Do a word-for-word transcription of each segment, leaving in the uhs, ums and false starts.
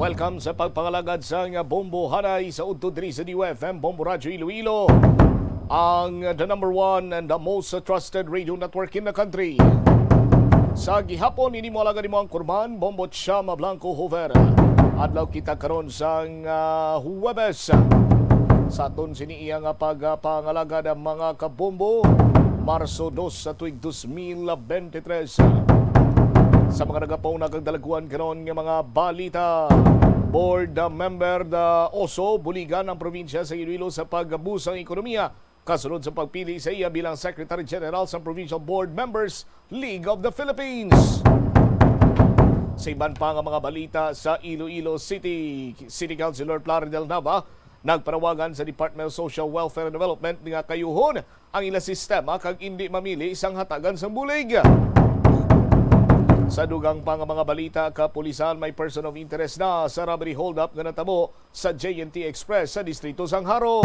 Welcome sa pagpangalagad sang Bombo Hanay sa udto diri sa D U F M Bombo Radyo Iloilo, ang the number one and the most trusted radio network in the country. Sa gihapon, ini mo alagad mo ang kurman, Bombo Chama Blanco Hoover. Adlaw kita karon sang, ah, Huwebes. Sa aton sini iya nga pagpangalagad ang mga kabombo, Marso dos sa tuig dos mil bente tres. Sa mga nagapauna kag dalagwan karon nga mga balita, Board Member Oso buligan ang probinsya sa Iloilo sa pagbusa sang ekonomiya kasunod sa pagpili sa iya bilang Secretary General sa Provincial Board Members League of the Philippines. Sa iban pa nga mga balita, sa Iloilo City, City Councilor Plaridel Nava nagpanawagan sa Department of Social Welfare and Development nga kayuhon ang ila sistema kag indi mamili sang hatagan sang bulig. Sa dugang pa nga mga balita, kapulisan may person of interest na sa robbery holdup nga natabo sa J N T Express sa distrito sang Jaro.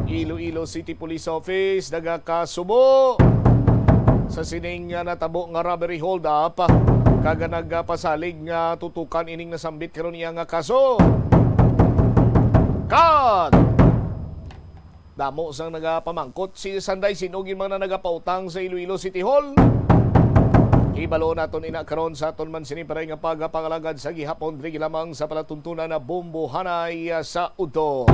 Iloilo City Police Office nagakasubo sa sining nga natabo nga robbery holdup, kag nagpasalig nga tutukan ining nasambit karon iya nga kaso. Cut! Damo sang nagapamangkot si Sanday, sino gid man na nagapautang sa Iloilo City Hall? Ibalo naton ina karon sa aton man sini paray nga pagpangalagad sa gihapon diri lamang sa palatuntunan na Bombo Hanay sa Udto.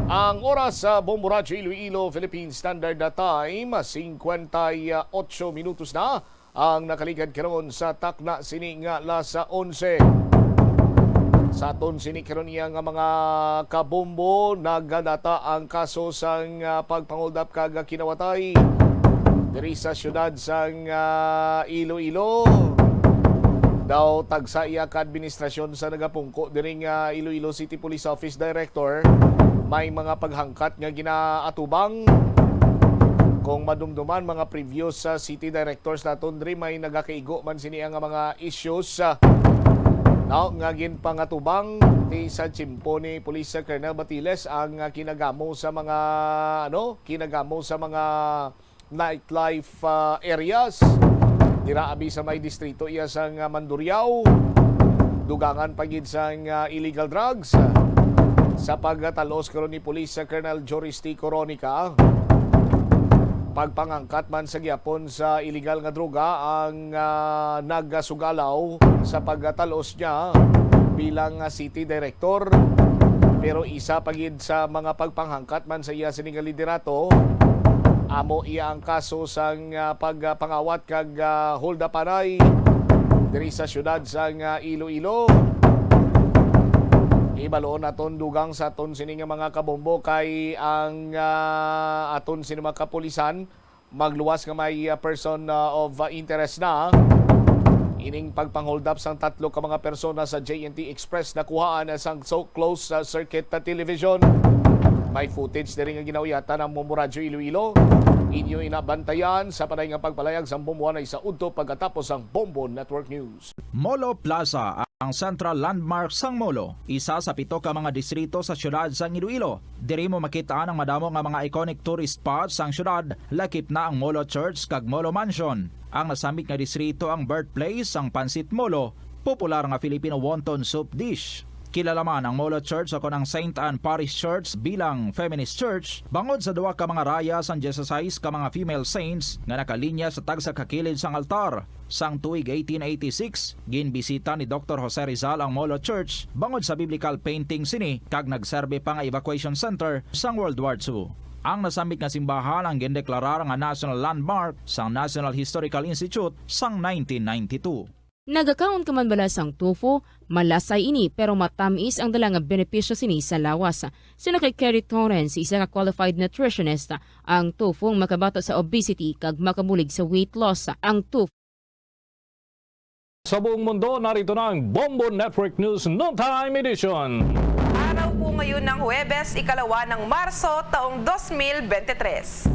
Ang oras sa Bombo Radyo Iloilo Philippine Standard Time, singkwenta y otso minutos na ang nakaligad karon sa takna sini nga alas onse. Sa aton sini karon iya nga mga kabombo, nagadata ang kaso sang, ah, pagpanguldap kag kinawatay diri sa siyudad sang, ah, Iloilo. Daw tagsa iya ka administrasyon sa nagapungko diri nga Iloilo City Police Office Director may mga paghangkat nga ginaatubang. Kung madumduman, mga previous sa city directors naton diri, may nagakaigo man sini ang mga issues, ah, no, nga ginpangatubang ti sa tiyempo ni Police Colonel Batiles ang, ah, kinagamo sa mga, ano, kinagamo sa mga nightlife, ah, areas. Dira abi sa may distrito iya sang, ah, Mandurriao, dugangan pa gid sang, ah, illegal drugs. Sa pagtalos karon ni Police Colonel Joris T. Coronica, pagpangangkat man sa gihapon sa illegal nga droga ang, ah, nagasugalaw sa pagtalos niya bilang, ah, city director. Pero isa pa gid sa mga pagpanghangkat man sa iya sini nga liderato, amo iya ang kaso sang, ah, pagpangawat kag, ah, holdapanay diri sa siyudad sang, ah, Iloilo. Ibaloon naton dugang sa aton sini nga mga kabombo kay ang, ah, aton sini mga kapulisan magluwas nga may, ah, person, ah, of, ah, interest na. Ining pagpanghold up sang tatlo ka mga persona sa J N T Express nakuhaan sang so close, ah, circuit, ah, television. May footage diri nga ginauyatan ang Bombo Radyo Iloilo. Inyo inabantayan sa panay nga pagpalayag sang Bombo Hanay sa udto pagkatapos ang Bombo Network News. Molo Plaza, ang central landmark sang Molo, isa sa pito ka mga distrito sa siyudad sang Iloilo. Diri mo makit-an ang madamo nga mga iconic tourist spots sang siyudad, lakip na ang Molo Church kag Molo Mansion. Ang nasambit nga distrito ang birthplace sang Pancit Molo, popular nga Filipino wonton soup dish. Kilala man ang Molo Church ukon ang Saint Anne Parish Church bilang feminist church bangod sa duha ka mga raya sang dieciséis ka mga female saints nga nakalinya sa tagsa ka kilid sang altar. Sang tuig eighteen eighty-six, ginbisita ni Doktor Jose Rizal ang Molo Church bangod sa biblical painting sini kag nagserbi pa nga evacuation center sang World War Two. Ang nasambit nga simbahan ang gindeklarar nga National Landmark sang National Historical Institute sang nineteen ninety-two. Nagakaon ka man bala sang tofu? Malasay ini, pero matamis ang dala nga benepisyo sini sa lawas. Suno kay Kerry Torrens, isa ka qualified nutritionist, ang tofu ang makabato sa obesity kag makabulig sa weight loss. Ang tofu Sa buong mundo, narito na ang Bombo Network News Noontime Edition. Araw po ngayon ng Huwebes, ikalawa ng Marso, taong dos mil bente tres.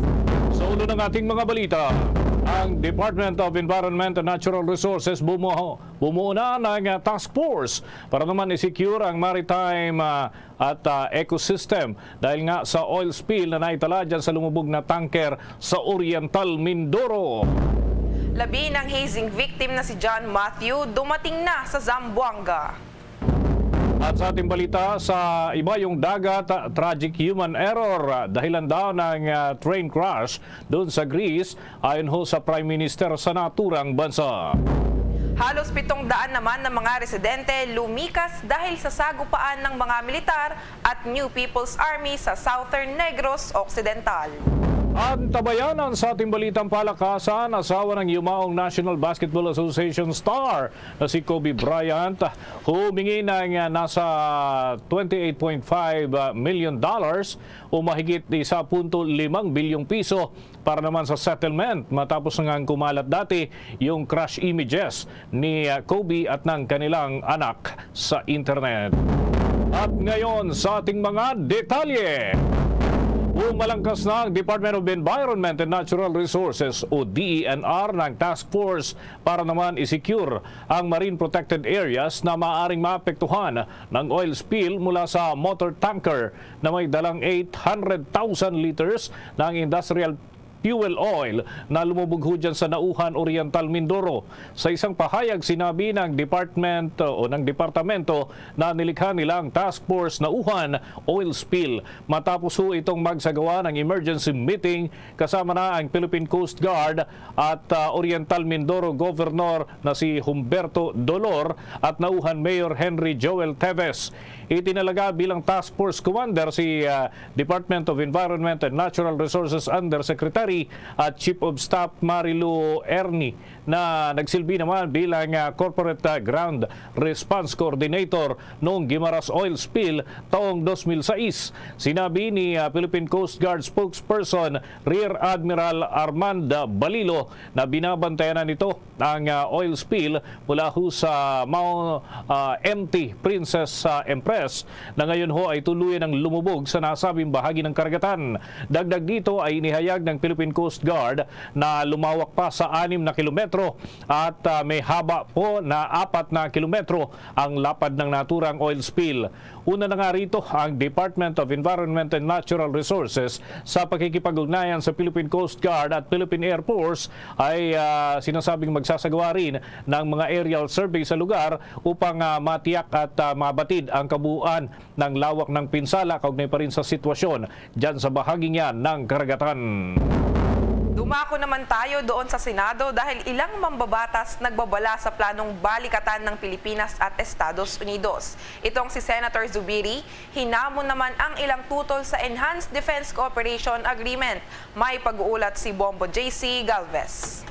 Sa ulo ng ating mga balita, ang Department of Environment and Natural Resources bumuo, bumuo na ng, ah, task force para naman i-secure ang maritime, ah, at, ah, ecosystem dahil nga sa oil spill na naitala dyan sa lumubog na tanker sa Oriental Mindoro. Labi ng hazing victim na si John Matthew dumating na sa Zamboanga. At sa ating balita, sa Ibayong Dagat, tragic human error, dahilan daw ng, ah, train crash doon sa Greece, ayon ho sa Prime Minister sa naturang bansa. Halos pitong daan naman ng mga residente lumikas dahil sa sagupaan ng mga militar at New People's Army sa Southern Negros Occidental. Antabayanan sa ating balitang palakasan, asawa ng yumaong National Basketball Association star na si Kobe Bryant, humingi ng, ah, nasa twenty-eight point five million dollars o mahigit isa punto limang bilyong piso para naman sa settlement matapos nga kumalat dati yung crash images ni, ah, Kobe at ng kanilang anak sa internet. At ngayon sa ating mga detalye. Umalangkas na ang Department of Environment and Natural Resources o D E N R ng task force para naman i-secure ang marine protected areas na maaaring maapektuhan ng oil spill mula sa motor tanker na may dalang eight hundred thousand liters ng industrial fuel oil na lumubog ho dyan sa Nauhan, Oriental Mindoro. Sa isang pahayag, sinabi ng department o ng departamento na nilikha nila ang Task Force Nauhan Oil Spill matapos ho itong magsagawa ng emergency meeting kasama na ang Philippine Coast Guard at, ah, Oriental Mindoro Governor na si Humberto Dolor at Nauhan Mayor Henry Joel Teves. Itinalaga bilang task force commander si, ah, Department of Environment and Natural Resources Undersecretary at Chief of Staff Marilu Erni na nagsilbi naman bilang, ah, Corporate, ah, Ground Response Coordinator noong Guimaras Oil Spill taong dos mil sais. Sinabi ni, ah, Philippine Coast Guard spokesperson Rear Admiral Armand Balilo na binabantayan na nito ang, ah, oil spill mula ho sa Mount, ah, M T Princess, ah, Empress na ngayon ho ay tuluyan ang lumubog sa nasabing bahagi ng karagatan. Dagdag dito ay inihayag ng Philippine Coast Guard na lumawak pa sa anim na kilometro at, ah, may haba po na apat na kilometro ang lapad ng naturang oil spill. Una na nga rito ang Department of Environment and Natural Resources sa pakikipag-ugnayan sa Philippine Coast Guard at Philippine Air Force ay, ah, sinasabing magsasagawa rin ng mga aerial survey sa lugar upang, ah, matiyak at, ah, mabatid ang kabuuan ng lawak ng pinsala kaugnay pa rin sa sitwasyon dyan sa bahaging yan ng karagatan. Dumako naman tayo doon sa Senado dahil ilang mambabatas nagbabala sa planong balikatan ng Pilipinas at Estados Unidos. Itong si Senator Zubiri, hinamon naman ang ilang tutol sa Enhanced Defense Cooperation Agreement. May pag-uulat si Bombo J C Galvez.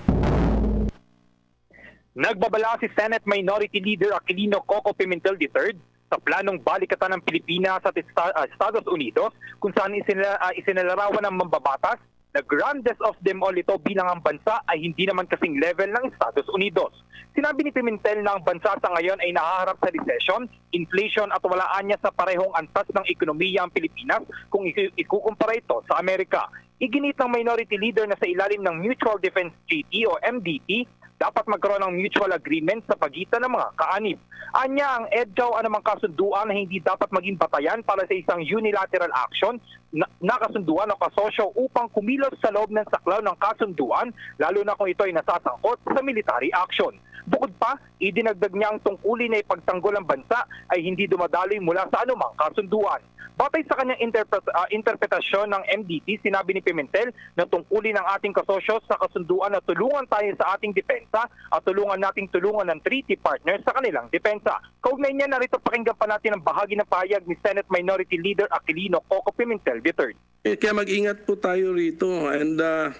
Nagbabala si Senate Minority Leader Aquilino Coco Pimentel the third sa planong balikatan ng Pilipinas at Esta-, ah, Estados Unidos, kung saan isinila-, ah, isinilarawan ng mambabatas na grandest of them all ito bilang ang bansa ay hindi naman kasing level ng Estados Unidos. Sinabi ni Pimentel na ang bansa sa ngayon ay nahaharap sa recession, inflation at wala anya sa parehong antas ng ekonomiya ang Pilipinas kung iku-, ikukumpara ito sa Amerika. Iginiit ng Minority Leader na sa ilalim ng Mutual Defense Treaty o M D T, dapat magkaroon ng mutual agreement sa pagitan ng mga kaanib. Anya ang EDCA o anumang kasunduan na hindi dapat maging batayan para sa isang unilateral action na, na kasunduan o kasosyo upang kumilos sa loob ng saklaw ng kasunduan, lalo na kung ito ay nasasangkot sa military action. Bukod pa, idinagdag niya ang tungkulin na ipagtanggol ang bansa ay hindi dumadaloy mula sa anumang kasunduan. Batay sa kanyang interpret-, ah, interpretasyon ng M D T, sinabi ni Pimentel na tungkulin ang ating kasosyo sa kasunduan na tulungan tayo sa ating depensa at tulungan nating tulungan ng treaty partner sa kanilang depensa. Kaugnay niya, narito pakinggan pa natin ang bahagi ng pahayag ni Senate Minority Leader Aquilino Coco Pimentel the third. Eh, kaya mag-ingat po tayo rito. And, ah,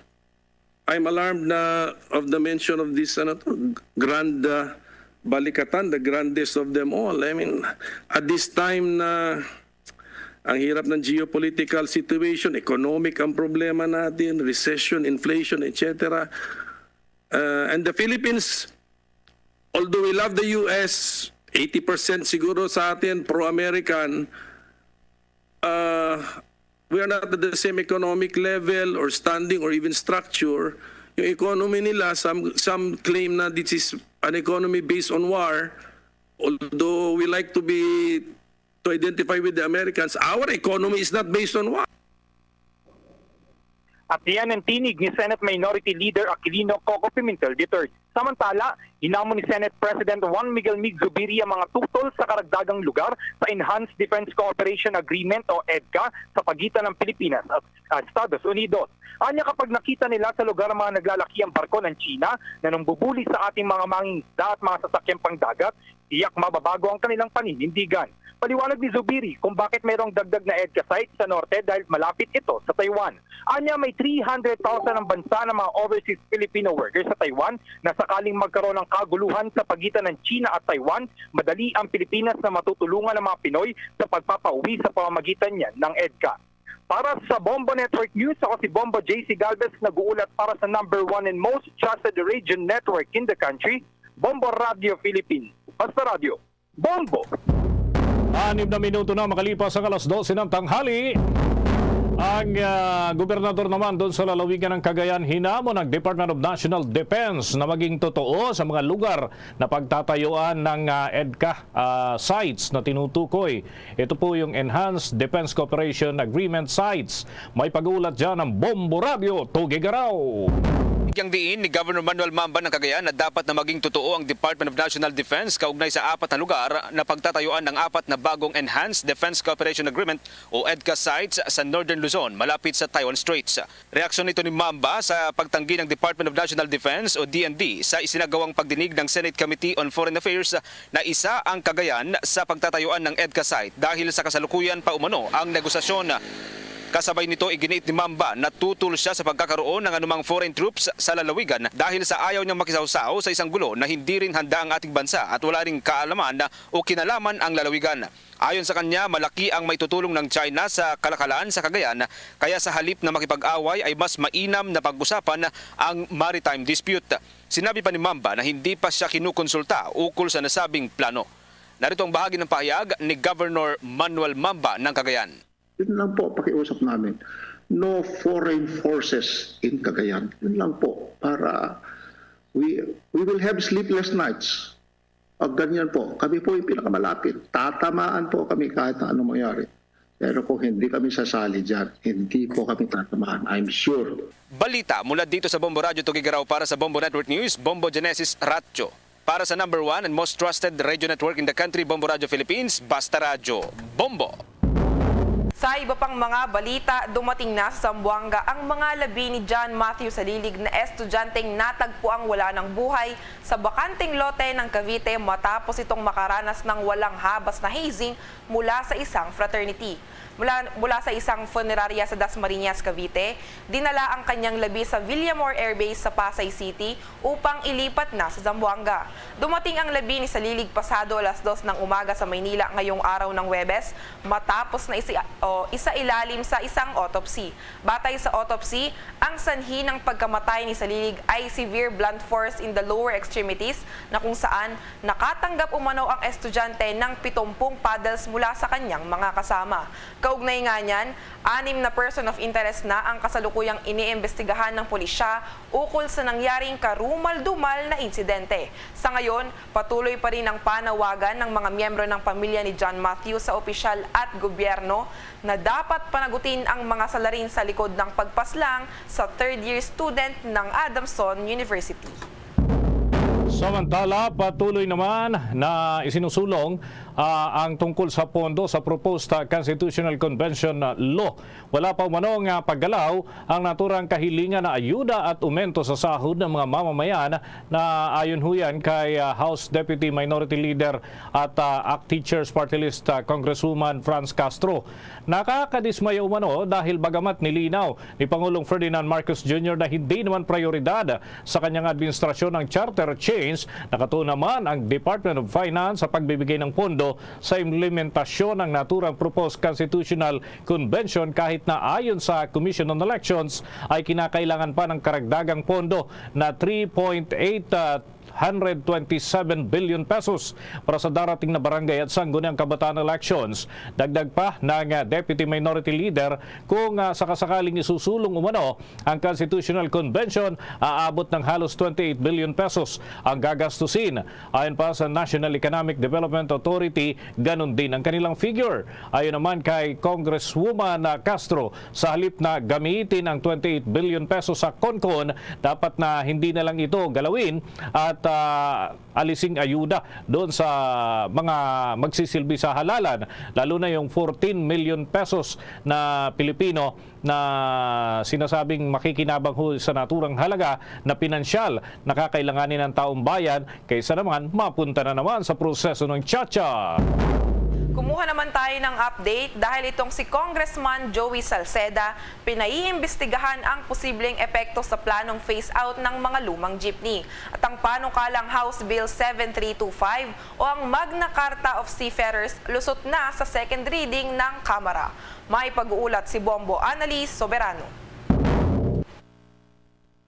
I'm alarmed na of the mention of this, ano to, grand, ah, balikatan, the grandest of them all. I mean, at this time na ang hirap ng geopolitical situation, economic ang problema natin, recession, inflation, et cetera. Uh, and the Philippines, although we love the U S, eighty percent siguro sa atin pro-American, uh, we are not at the same economic level or standing or even structure. Yung economy nila, some, some claim na this is an economy based on war. Although we like to be, to identify with the Americans, our economy is not based on war. At yan ang tinig ni Senate Minority Leader Aquilino Coco Pimentel the third. Samantala, hinamon ni Senate President Juan Miguel Mig Zubiri ang mga tutol sa karagdagang lugar sa Enhanced Defense Cooperation Agreement o EDCA sa pagitan ng Pilipinas at, at Estados Unidos. Anya, kapag nakita nila sa lugar ang mga naglalakiang barko ng China na nangbubuli sa ating mga mangingisda at mga sasakyang pangdagat, tiyak mababago ang kanilang paninindigan. Paliwanag ni Zubiri kung bakit mayroong dagdag na EDCA site sa norte dahil malapit ito sa Taiwan. Anya, may three hundred thousand ang bansa ng mga overseas Filipino workers sa Taiwan na sakaling magkaroon ng kaguluhan sa pagitan ng China at Taiwan, madali ang Pilipinas na matutulungan ng mga Pinoy sa pagpapauwi sa pamamagitan niyan ng EDCA. Para sa Bombo Network News, ako si Bombo J C Galvez, nag-uulat para sa number one and most trusted radio network in the country, Bombo Radio Philippines. Basta Radyo, Bombo! Anim na minuto na makalipas ang alas dose ng tanghali. Ang, ah, gobernador naman doon sa lalawigan ng Cagayan, hinamon ang Department of National Defense na maging totoo sa mga lugar na pagtatayuan ng, ah, EDCA, ah, sites na tinutukoy. Ito po yung Enhanced Defense Cooperation Agreement sites. May pag-uulat dyan ang Bombo Radyo Tugigaraw. Bigyang diin ni Governor Manuel Mamba ng Cagayan na dapat na maging totoo ang Department of National Defense kaugnay sa apat na lugar na pagtatayuan ng apat na bagong Enhanced Defense Cooperation Agreement o EDCA sites sa Northern Luzon, malapit sa Taiwan Straits. Reaksyon ito ni Mamba sa pagtanggi ng Department of National Defense o D N D sa isinagawang pagdinig ng Senate Committee on Foreign Affairs na isa ang Cagayan sa pagtatayuan ng EDCA site dahil sa kasalukuyan pa umano ang negosasyon. Kasabay nito, iginiit ni Mamba na tutol siya sa pagkakaroon ng anumang foreign troops sa lalawigan dahil sa ayaw niyang makisawsaw sa isang gulo na hindi rin handa ang ating bansa at wala ring kaalaman o kinalaman ang lalawigan. Ayon sa kanya, malaki ang maitutulong ng China sa kalakalan sa Cagayan, kaya sa halip na makipag-away ay mas mainam na pag-usapan ang maritime dispute. Sinabi pa ni Mamba na hindi pa siya kinukonsulta ukol sa nasabing plano. Narito ang bahagi ng pahayag ni Governor Manuel Mamba ng Cagayan. Yun lang po pakiusap namin. No foreign forces in Cagayan. Yun lang po para we we will have sleepless nights. Pag ganyan po, kami po yung pinakamalapit. Tatamaan po kami kahit na anong mangyari. Pero kung hindi kami sasali dyan, hindi po kami tatamaan. I'm sure. Balita mula dito sa Bombo Radyo Tugigaraw para sa Bombo Network News, Bombo Genesis Ratcho. Para sa number one and most trusted radio network in the country, Bombo Radyo Philippines, Basta Radyo, Bombo! Sa iba pang mga balita, dumating na sa Zamboanga ang mga labi ni John Matthew Salilig na estudyanteng natagpuang wala ng buhay sa bakanteng lote ng Cavite matapos itong makaranas ng walang habas na hazing mula sa isang fraternity. Mula, mula sa isang funeraria sa Dasmariñas, Cavite, dinala ang kanyang labi sa Villamor Air Base sa Pasay City upang ilipat na sa Zamboanga. Dumating ang labi ni Salilig pasado alas dos ng umaga sa Maynila ngayong araw ng Huwebes, matapos na isi-, o, isailalim sa isang autopsy. Batay sa autopsy, ang sanhi ng pagkamatay ni Salilig ay severe blunt force in the lower extremities, na kung saan nakatanggap umano ang estudyante ng pitumpung paddles mula sa kanyang mga kasama. Kaugnay nga niyan, anim na person of interest na ang kasalukuyang iniimbestigahan ng pulisya ukol sa nangyaring karumal-dumal na insidente. Sa ngayon, patuloy pa rin ang panawagan ng mga miyembro ng pamilya ni John Matthew sa opisyal at gobyerno na dapat panagutin ang mga salarin sa likod ng pagpaslang sa third year student ng Adamson University. Samantala, patuloy naman na isinusulong, ah, ang tungkol sa pondo sa proposed, ah, constitutional convention, ah, law. Wala pa umano nga paggalaw ang naturang kahilingan na ayuda at umento sa sahod ng mga mamamayan na ayon huyan kay, ah, House Deputy Minority Leader at, ah, ACT Teachers Party List, ah, Congresswoman Franz Castro. Nakakadismaya umano dahil bagamat nilinaw ni Pangulong Ferdinand Marcos Junior na hindi naman prayoridad sa kanyang administrasyon ang charter change, nakatuon naman ang Department of Finance sa pagbibigay ng pondo sa implementasyon ng naturang proposed constitutional convention, kahit na ayon sa Commission on Elections ay kinakailangan pa ng karagdagang pondo na three point eight, ah, hundred twenty-seven billion pesos para sa darating na barangay at sangguniang kabataan elections. Dagdag pa ng, ah, Deputy Minority Leader, kung, ah, sakasakaling isusulong umano ang Constitutional Convention, aabot ng halos twenty-eight billion pesos ang gagastusin. Ayon pa sa National Economic Development Authority, ganun din ang kanilang figure. Ayon naman kay Congresswoman, ah, Castro, sa halip na gamitin ang twenty-eight billion pesos sa CONCON, dapat na hindi na lang ito galawin at, ah, alising ayuda doon sa mga magsisilbi sa halalan, lalo na yung fourteen million pesos na Pilipino na sinasabing makikinabang ho sa naturang halaga na pinansyal na kakailanganin ng taong bayan, kaysa naman mapunta na naman sa proseso ng tsa-tsa. Kumuha naman tayo ng update dahil itong si Congressman Joey Salceda, pinaiimbestigahan ang posibleng epekto sa planong phase out ng mga lumang jeepney. At ang panukalang House Bill seven three two five o ang Magna Carta of Seafarers lusot na sa second reading ng Kamara. May pag-uulat si Bombo Annalise Soberano.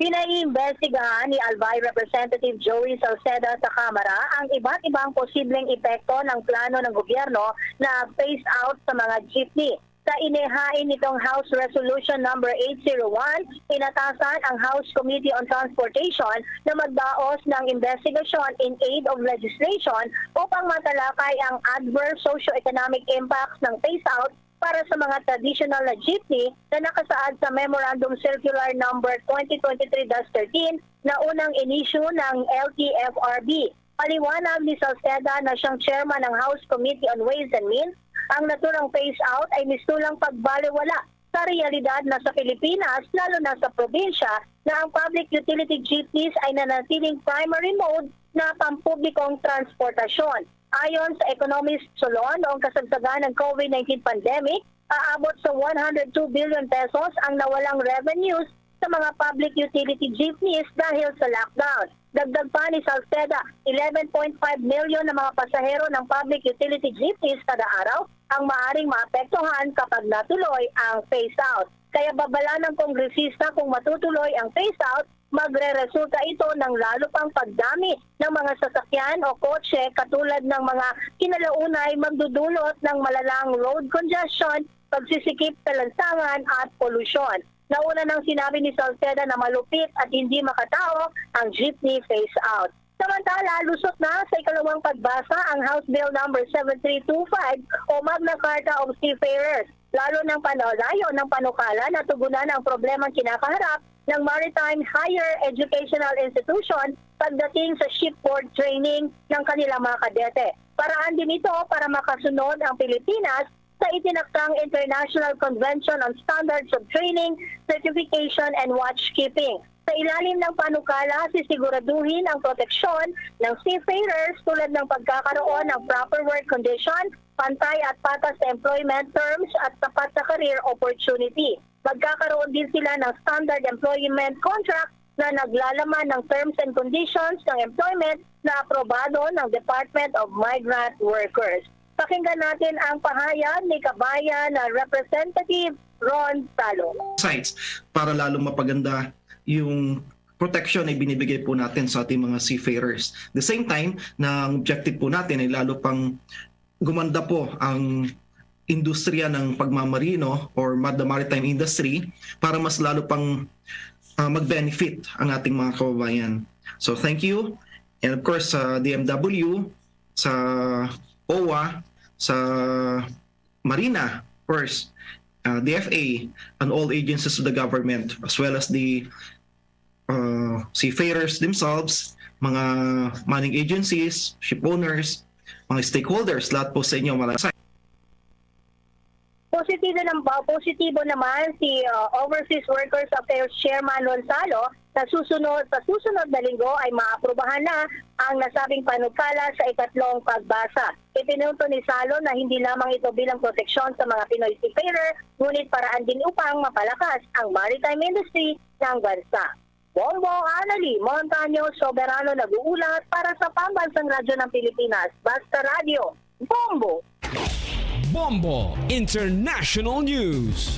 Pinaiimbestigahan ni Albay Representative Joey Salceda sa Kamara ang iba't ibang posibleng epekto ng plano ng gobyerno na phase out sa mga jeepney. Sa inihain nitong House Resolution Number eight zero one, inatasan ang House Committee on Transportation na magdaos ng investigasyon in aid of legislation upang matalakay ang adverse socio-economic impacts ng phase out para sa mga traditional na jeepney na nakasaad sa Memorandum Circular Number twenty twenty-three dash thirteen na unang inisyu ng L T F R B. Paliwanag ni Salceda na siyang chairman ng House Committee on Ways and Means, ang naturang phase out ay mistulang pagbaliwala sa realidad na sa Pilipinas, lalo na sa probinsya, na ang public utility jeepneys ay nanatiling primary mode na pampublikong transportasyon. Ayon sa Economist Solon, noong kasagsagan ng COVID nineteen pandemic, aabot sa one hundred two billion pesos ang nawalang revenues sa mga public utility jeepneys dahil sa lockdown. Dagdag pa ni Salceda, eleven point five million na mga pasahero ng public utility jeepneys kada araw ang maaring maapektuhan kapag natuloy ang phase out. Kaya babala ng kongresista kung matutuloy ang phase out, magreresulta ito ng lalo pang pagdami ng mga sasakyan o kotse, katulad ng mga kinalaunay magdudulot ng malalang road congestion, pagsisikip sa lansangan at polusyon. Nauna nang sinabi ni Salceda na malupit at hindi makatawo ang jeepney phase out. Samantala, lusot na sa ikalawang pagbasa ang House Bill Number seven three two five o Magna Carta of Seafarers, lalo ng panalayo ng panukala na tugunan ang problemang kinakaharap ng maritime higher educational institution pagdating sa shipboard training ng kanilang mga kadete. Paraan din ito para makasunod ang Pilipinas sa itinaktang International Convention on Standards of Training, Certification, and Watchkeeping. Sa ilalim ng panukala, sisiguraduhin ang proteksyon ng seafarers tulad ng pagkakaroon ng proper work condition, pantay at patas na employment terms, at sapat na career opportunity. Magkakaroon din sila ng standard employment contract na naglalaman ng terms and conditions ng employment na aprobado ng Department of Migrant Workers. Pakinggan natin ang pahayag ni Kabayan na Representative Ron Salo. Sites para lalong mapaganda yung protection na ibinibigay po natin sa ating mga seafarers. The same time na ang objective po natin ay lalo pang gumanda po ang industriya ng pagmamarino or ma- the maritime industry para mas lalo pang ah, mag-benefit ang ating mga kababayan. So thank you. And of course sa D M W, sa O W A, sa Marina, of course, uh, D F A, and all agencies of the government, as well as the uh, seafarers themselves, mga manning agencies, ship owners, mga stakeholders, lahat po sa inyo, maraming salamat. Positibo naman, positibo naman si uh, Overseas Workers Affairs Chairman Ronzalo na susunod sa susunod na linggo ay maaprubahan na ang nasabing panukala sa ikatlong pagbasa. Ipinunto ni Salo na hindi lamang ito bilang proteksyon sa mga Pinoy seafarer, ngunit paraan din upang mapalakas ang maritime industry ng bansa. Bombo Anali Montaño Soberano nag-uulat para sa Pambansang Radyo ng Pilipinas, Basta Radyo, Bombo! Bombo International News.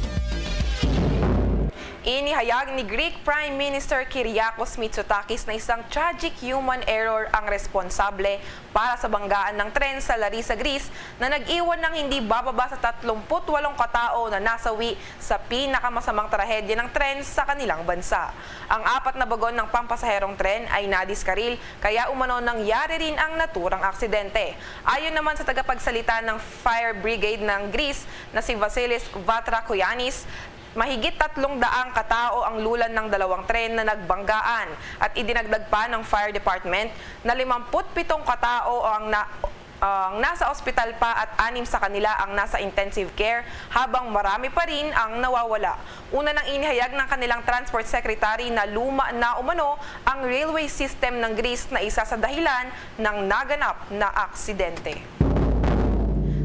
Inihayag ni Greek Prime Minister Kyriakos Mitsotakis na isang tragic human error ang responsable para sa banggaan ng tren sa Larissa, Greece, na nag-iwan ng hindi bababa sa tatlumpu't walong katao na nasawi sa pinakamasamang trahedya ng tren sa kanilang bansa. Ang apat na bagon ng pampasaherong tren ay nadiskaril, kaya umano nangyari rin ang naturang aksidente. Ayon naman sa tagapagsalita ng Fire Brigade ng Greece na si Vasilis Vatrakoyanis, mahigit tatlong daang katao ang lulan ng dalawang tren na nagbanggaan, at idinagdag pa ng Fire Department na limampu't pitong katao ang na, ang nasa ospital pa at anim sa kanila ang nasa intensive care, habang marami pa rin ang nawawala. Una nang inihayag ng kanilang transport secretary na luma na umano ang railway system ng Greece na isa sa dahilan ng naganap na aksidente.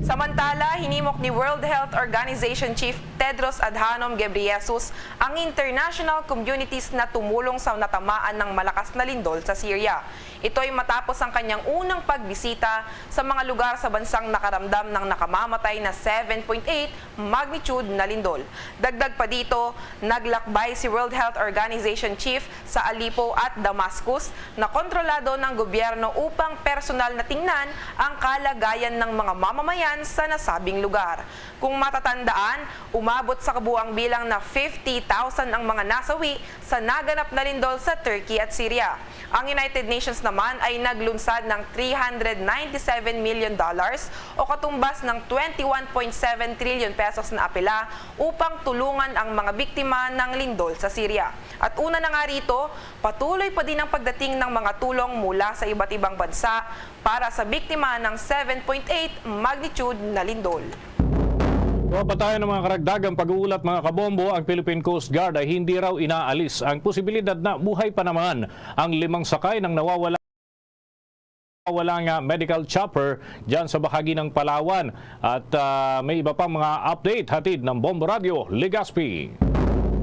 Samantala, hinimok ni World Health Organization Chief Tedros Adhanom Ghebreyesus ang international communities na tumulong sa natamaan ng malakas na lindol sa Syria. Ito'y matapos ang kanyang unang pagbisita sa mga lugar sa bansang nakaramdam ng nakamamatay na seven point eight magnitude na lindol. Dagdag pa dito, naglakbay si World Health Organization Chief sa Aleppo at Damascus na kontrolado ng gobyerno upang personal na tingnan ang kalagayan ng mga mamamayan sa nasabing lugar. Kung matatandaan, umabot sa kabuang bilang na fifty thousand ang mga nasawi sa naganap na lindol sa Turkey at Syria. Ang United Nations naman ay naglunsad ng three hundred ninety-seven million dollars o katumbas ng twenty-one point seven trillion pesos na apela upang tulungan ang mga biktima ng lindol sa Syria. At una na nga rito, patuloy pa din ang pagdating ng mga tulong mula sa iba't ibang bansa para sa biktima ng seven point eight magnitude na lindol. Mapatayan ng mga karagdagang pag-uulat, mga kabombo, ang Philippine Coast Guard ay hindi raw inaalis ang posibilidad na buhay pa naman ang limang sakay ng nawawala, nawawala nga medical chopper dyan sa bahagi ng Palawan. At, ah, may iba pang mga update hatid ng Bombo Radio Legazpi.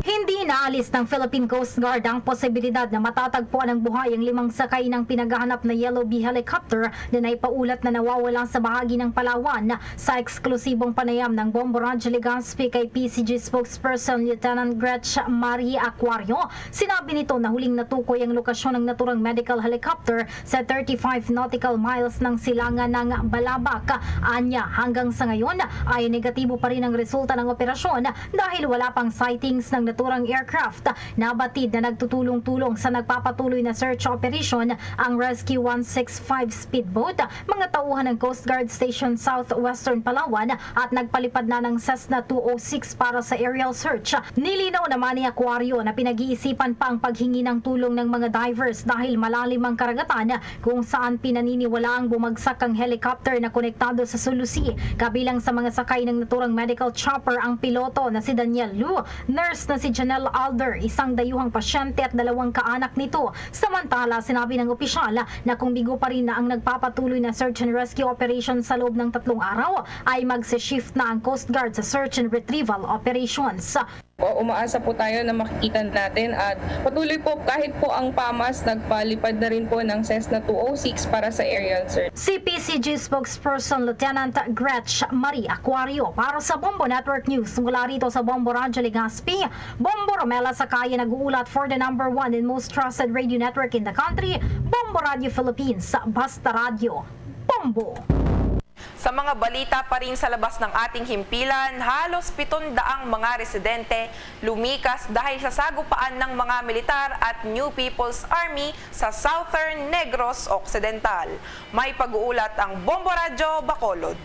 Hindi inaalis ng Philippine Coast Guard ang posibilidad na matatagpuan ng buhay ang limang sakay ng pinaghahanap na Yellow Bee helicopter na naipaulat na nawawala sa bahagi ng Palawan. Sa eksklusibong panayam ng Bombo Radyo Legazpi kay P C G spokesperson Lieutenant Gretch Marie Acuario, sinabi nito na huling natukoy ang lokasyon ng naturang medical helicopter sa thirty-five nautical miles ng silangan ng Balabac. Anya, hanggang sa ngayon ay negatibo pa rin ang resulta ng operasyon dahil wala pang sightings ng naturang aircraft. Nabatid na nagtutulong-tulong sa nagpapatuloy na search operation ang Rescue one six five speedboat, mga tauhan ng Coast Guard Station South Western Palawan, at nagpalipad na ng Cessna two oh six para sa aerial search. Nilinaw naman ni Acuario na pinag-iisipan pa ang paghingi ng tulong ng mga divers dahil malalim ang karagatan kung saan pinaniniwalaang bumagsak ang helicopter na konektado sa Sulu Sea. Kabilang sa mga sakay ng naturang medical chopper ang piloto na si Daniel Lu, nurse na si Janelle Alder, isang dayuhang pasyente at dalawang kaanak nito. Samantala, sinabi ng opisyal na kung bigo pa rin na ang nagpapatuloy na search and rescue operation sa loob ng tatlong araw, ay magse-shift na ang Coast Guard sa search and retrieval operations. O, umaasa po tayo na makikita natin at patuloy po, kahit po ang PAMAS nagpalipad na rin po ng Cessna two oh six para sa aerial search. Si P C G spokesperson Lieutenant Gretch Marie Acuario para sa Bombo Network News mula rito sa Bombo Radyo Legazpi. Bombo Romela Sakaya nag-uulat for the number one and most trusted radio network in the country, Bombo Radyo Philippines, Basta Radyo, Bombo. Sa mga balita pa rin sa labas ng ating himpilan, halos pitong daang mga residente lumikas dahil sa sagupaan ng mga militar at New People's Army sa Southern Negros Occidental. May pag-uulat ang Bombo Radyo Bacolod.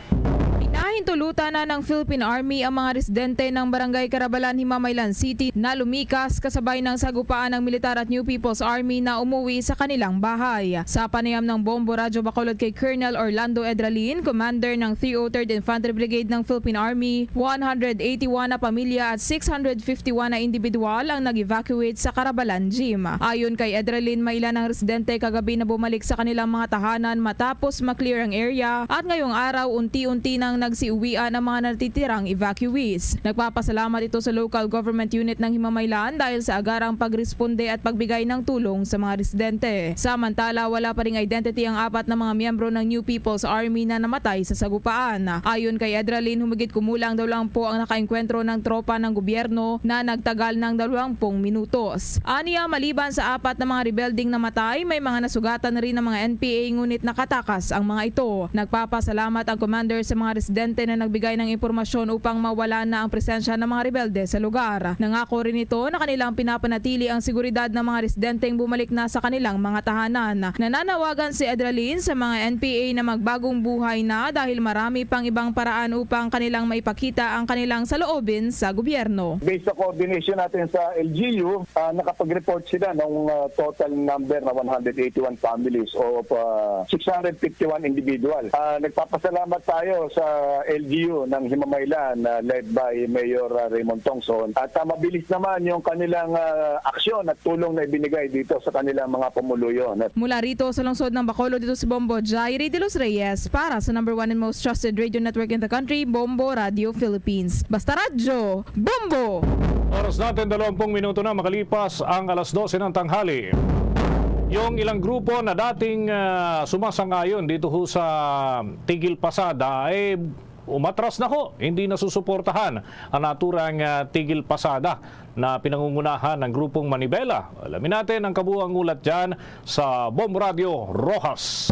Pinahintulutan na ng Philippine Army ang mga residente ng Barangay Carabalan, Himamaylan City na lumikas kasabay ng sagupaan ng militar at New People's Army na umuwi sa kanilang bahay. Sa panayam ng Bombo Radyo Bacolod kay Colonel Orlando Edralin, commander ng three oh third Infantry Brigade ng Philippine Army, one hundred eighty-one na pamilya at six hundred fifty-one na individual ang nag-evacuate sa Carabalan Gym. Ayon kay Edralin, may ilan ang residente kagabi na bumalik sa kanilang mga tahanan matapos ma-clear ang area at ngayong araw unti-unti nang nag- Siuwian ang mga natitirang evacuees. Nagpapasalamat ito sa local government unit ng Himamaylan dahil sa agarang pagresponde at pagbigay ng tulong sa mga residente. Samantala, wala pa ring identity ang apat na mga miyembro ng New People's Army na namatay sa sagupaan. Ayon kay Edralyn, humigit kumulang daw lang po ang nakaengkwentro ng tropa ng gobyerno na nagtagal ng dalawang pung minutos. Aniya, maliban sa apat na mga rebeldeng namatay, may mga nasugatan na rin ng mga N P A, ngunit nakatakas ang mga ito. Nagpapasalamat ang commander sa mga residente na nagbigay ng impormasyon upang mawala na ang presensya ng mga rebelde sa lugar. Nangako rin ito na kanilang pinapanatili ang seguridad ng mga residenteng bumalik na sa kanilang mga tahanan. Nananawagan si Edralyn sa mga N P A na magbagong buhay na dahil marami pang ibang paraan upang kanilang maipakita ang kanilang saloobin sa gobyerno. Based sa coordination natin sa L G U, ah, nakapag-report sila ng, ah, total number na one hundred eighty-one families of, ah, six hundred fifty-one individual. Ah, nagpapasalamat tayo sa L G U ng Himamaylan, ah, led by Mayor, ah, Raymond Tongson. At, ah, mabilis naman yung kanilang, ah, aksyon at tulong na ibinigay dito sa kanilang mga pumuluyo. Mula rito sa lungsod ng Bacolod, dito si Bombo Jairi de los Reyes para sa number one and most trusted radio network in the country, Bombo Radio Philippines. Basta Radyo, Bombo! Oras natin, dalawampung minuto na makalipas ang alas dose ng tanghali. Yung ilang grupo na dating, ah, sumasangayon dito ho sa Tigil Pasada, eh, umatras na ho. Hindi na susuportahan ang naturang, ah, Tigil Pasada na pinangungunahan ng grupong Manibela. Alamin natin ang kabuang ulat dyan sa Bombo Radio Roxas.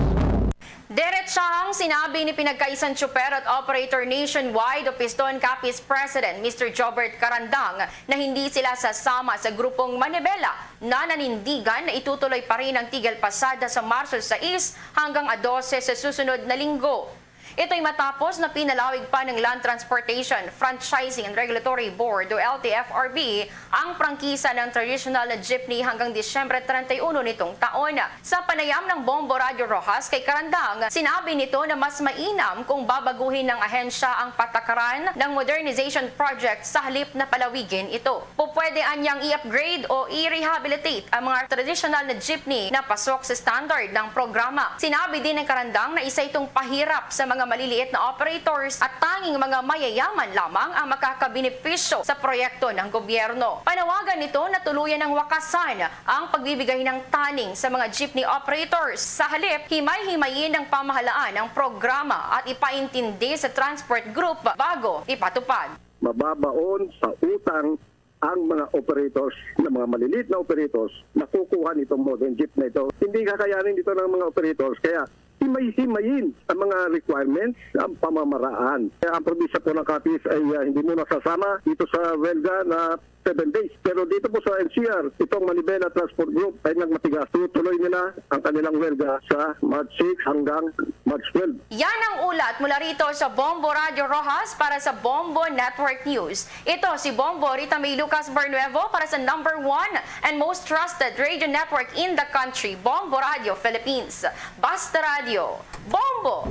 Diretsahang sinabi ni pinagkaisang tsuper at operator nationwide o Piston Capiz President Mister Jobert Carandang na hindi sila sasama sa grupong Manibela na nanindigan na itutuloy pa rin ang Tigil Pasada sa Marso sais hanggang a dose sa susunod na linggo. Ito'y matapos na pinalawig pa ng Land Transportation, Franchising and Regulatory Board o L T F R B ang prangkisa ng traditional na jeepney hanggang Disyembre treinta y uno nitong taon. Sa panayam ng Bombo Radyo Roxas kay Carandang, sinabi nito na mas mainam kung babaguhin ng ahensya ang patakaran ng modernization project sa halip na palawigin ito. Pupwede anyang i-upgrade o i-rehabilitate ang mga traditional na jeepney na pasok sa standard ng programa. Sinabi din ng Carandang na isa itong pahirap sa mga maliliit na operators at tanging mga mayayaman lamang ang makakabenepisyo sa proyekto ng gobyerno. Panawagan nito na tuluyan ng wakasan ang pagbibigay ng taning sa mga jeepney operators. Sa halip, himay-himayin ng pamahalaan ang programa at ipaintindi sa transport group bago ipatupad. Mababaon sa utang ang mga operators, ng mga maliliit na operators, nakukuha nitong modern jeep na ito. Hindi kakayanin ito ng mga operators, kaya himay-himayin ang mga requirements, ang pamamaraan. Kaya ang probinsya po ng Capiz ay, ah, hindi muna sasama dito sa welga na seven days. Pero dito po sa N C R, itong Manibela Transport Group ay nagmatigas. Tutuloy nila ang kanilang welga sa March six hanggang March twelve. Yan ang ulat mula rito sa Bombo Radyo Roxas para sa Bombo Network News. Ito si Bombo Rita May Lucas Barnuevo para sa number one and most trusted radio network in the country, Bombo Radio Philippines. Basta Radyo, Bombo!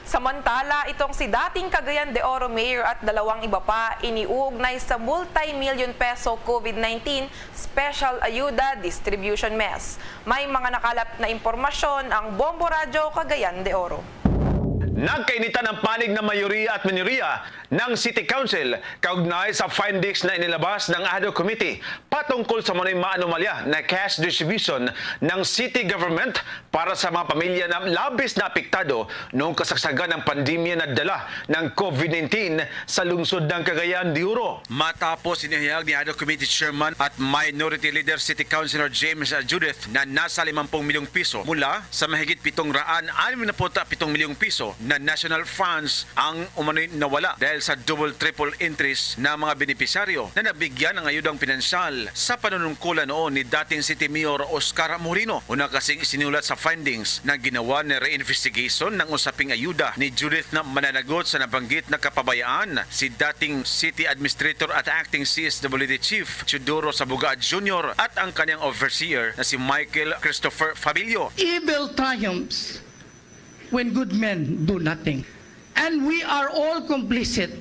Samantala, itong si dating Cagayan de Oro Mayor at dalawang iba pa iniuugnay sa multi-million peso COVID nineteen Special Ayuda Distribution Mess. May mga nakalap na impormasyon ang Bombo Radyo Cagayan de Oro. Nagkainitan ang panig ng mayoriya at minoriya ng City Council kaugnay sa findings na inilabas ng Ad Hoc Committee patungkol sa manoy maanomalya na cash distribution ng city government para sa mga pamilya na labis na apektado noong kasagsagan ng pandemya na dala ng COVID nineteen sa lungsod ng Cagayan de Oro. Matapos inihayag ni Ad Hoc Committee Chairman at Minority Leader City Councilor James Judith na nasa limampung milyong piso mula sa mahigit pitong raan anim na put pitong milyong piso na national funds ang umano'y nawala dahil sa double, triple entries na mga benepisyaryo na nabigyan ng ayudang pinansyal sa panunungkulan noon ni dating City Mayor Oscar Moreno. Una kasing isinulat sa findings na ginawa ni reinvestigation ng usaping ayuda ni Judith na mananagot sa nabanggit na kapabayaan si dating City Administrator at Acting C S W D Chief Teodoro Sabuga Junior at ang kanyang overseer na si Michael Christopher Fabio. Evil triumphs when good men do nothing. And we are all complicit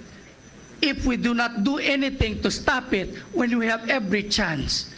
if we do not do anything to stop it when we have every chance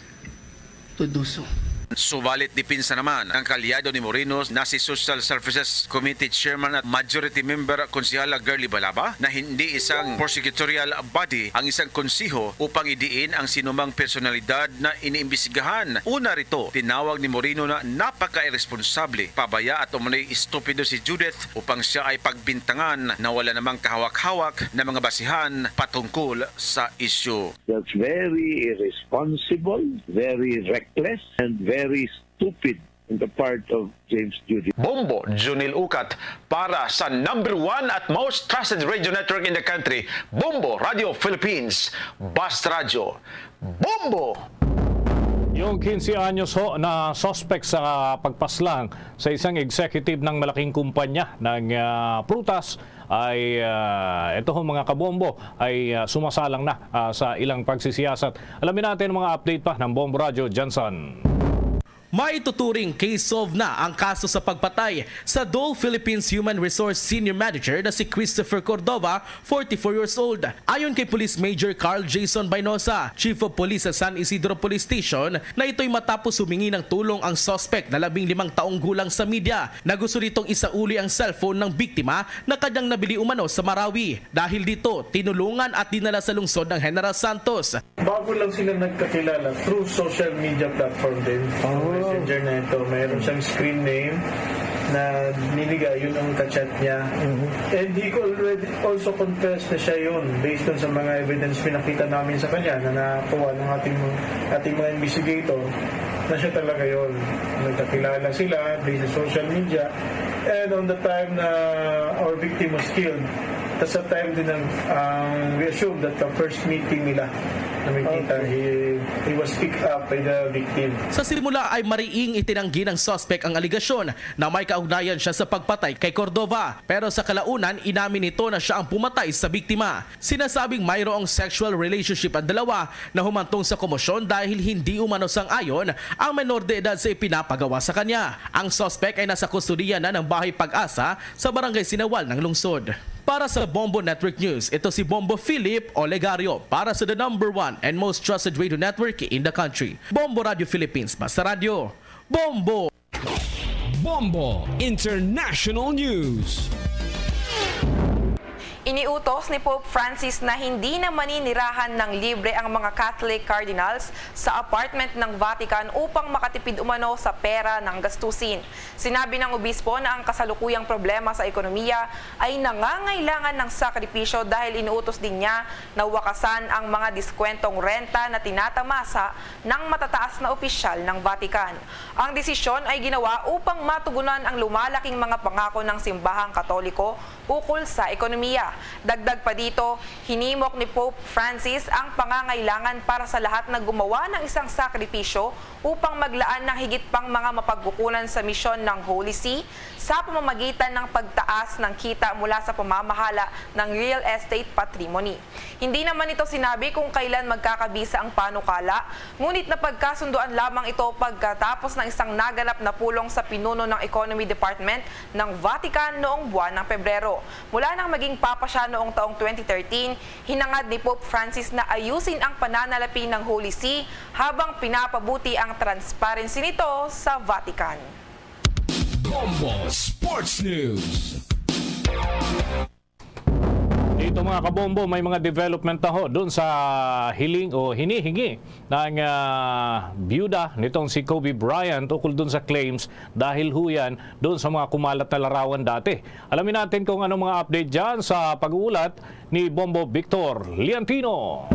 to do so. Subalit depensa naman ang kaalyado ni Moreno na si Social Services Committee Chairman at Majority Member Konsehal Girlie Balaba na hindi isang prosecutorial body ang isang konseho upang idiin ang sinumang personalidad na iniimbestigahan. Una rito, tinawag ni Moreno na napaka-irresponsable, pabaya at umano'y estupido si Judith upang siya ay pagbintangan na wala namang kahawak-hawak na mga basihan patungkol sa isyu. That's very irresponsible, very reckless, and very stupid on the part of James Judy. Bombo, Junil Ukat, para sa number one at most trusted radio network in the country, Bombo Radio Philippines, Basta Radyo. Bombo! Yung quince anyos ho na suspect sa pagpaslang sa isang executive ng malaking kumpanya ng, ah, prutas ay, ah, ito ho, mga kabombo, ay, ah, sumasalang na, ah, sa ilang pagsisiyasat. Alamin natin ang mga update pa ng Bombo Radyo, Johnson. Maituturing case solved na ang kaso sa pagpatay sa Dole Philippines Human Resource Senior Manager na si Christopher Cordova, forty-four years old. Ayon kay Police Major Carl Jason Bainosa, Chief of Police sa San Isidro Police Station, na ito'y matapos humingi ng tulong ang suspect na labing limang taong gulang sa media na gusto nitong isauli ang cellphone ng biktima na kanyang nabili umano sa Marawi. Dahil dito, tinulungan at dinala sa lungsod ng General Santos. Bago lang sila nagkakilala through social media platform din. Oh. Messenger na ito. Mayroon siyang screen name na niliga, yun ang kachat niya. Mhm. And he already also confessed na siya yun based dun sa mga evidence pinakita namin sa kanya na nakuha ng ating, ating mga investigator na siya talaga yun. Nagkakilala sila based sa social media. And on the time na our victim was killed, tas sa time din ng, ang we assume that the first meeting nila na may kita, Okay. he, he was picked up by the victim. Sa simula ay mariing itinanggi ng suspect ang alegasyon na may kaugnayan siya sa pagpatay kay Cordova. Pero sa kalaunan, inamin nito na siya ang pumatay sa biktima. Sinasabing mayroong sexual relationship ang dalawa na humantong sa komosyon dahil hindi umano sang-ayon ang menor de edad sa ipinapagawa sa kanya. Ang suspect ay nasa kustodiya na ng Bahay Pag-asa sa Barangay Sinawal ng lungsod. Para sa Bombo Network News, ito si Bombo Philip Olegario para sa the number one and most trusted radio network in the country, Bombo Radio Philippines, Basta Radyo. Bombo! Bombo International News. Iniutos ni Pope Francis na hindi na maninirahan ng libre ang mga Catholic cardinals sa apartment ng Vatican upang makatipid umano sa pera ng gastusin. Sinabi ng obispo na ang kasalukuyang problema sa ekonomiya ay nangangailangan ng sakripisyo dahil inuutos din niya na wakasan ang mga diskwentong renta na tinatamasa ng matataas na opisyal ng Vatican. Ang desisyon ay ginawa upang matugunan ang lumalaking mga pangako ng simbahang Katoliko ukol sa ekonomiya. Dagdag pa dito, hinimok ni Pope Francis ang pangangailangan para sa lahat na gumawa ng isang sakripisyo upang maglaan ng higit pang mga mapagkukunan sa misyon ng Holy See sa pamamagitan ng pagtaas ng kita mula sa pamamahala ng real estate patrimony. Hindi naman nito sinabi kung kailan magkakabisa ang panukala, ngunit napagkasunduan lamang ito pagkatapos ng isang naganap na pulong sa pinuno ng Economy Department ng Vatican noong buwan ng Pebrero. Mula nang maging papa siya noong taong twenty thirteen, hinangad ni Pope Francis na ayusin ang pananalapi ng Holy See habang pinapabuti ang transparency nito sa Vatican. Bombo Sports News. Dito, mga kabombo, may mga development na ho doon sa hiling o hinihingi ng, ah, byuda nitong si Kobe Bryant ukol doon sa claims dahil ho yan doon sa mga kumalat na larawan dati. Alamin natin kung anong mga update dyan sa pag-uulat ni Bombo Victor Liantino.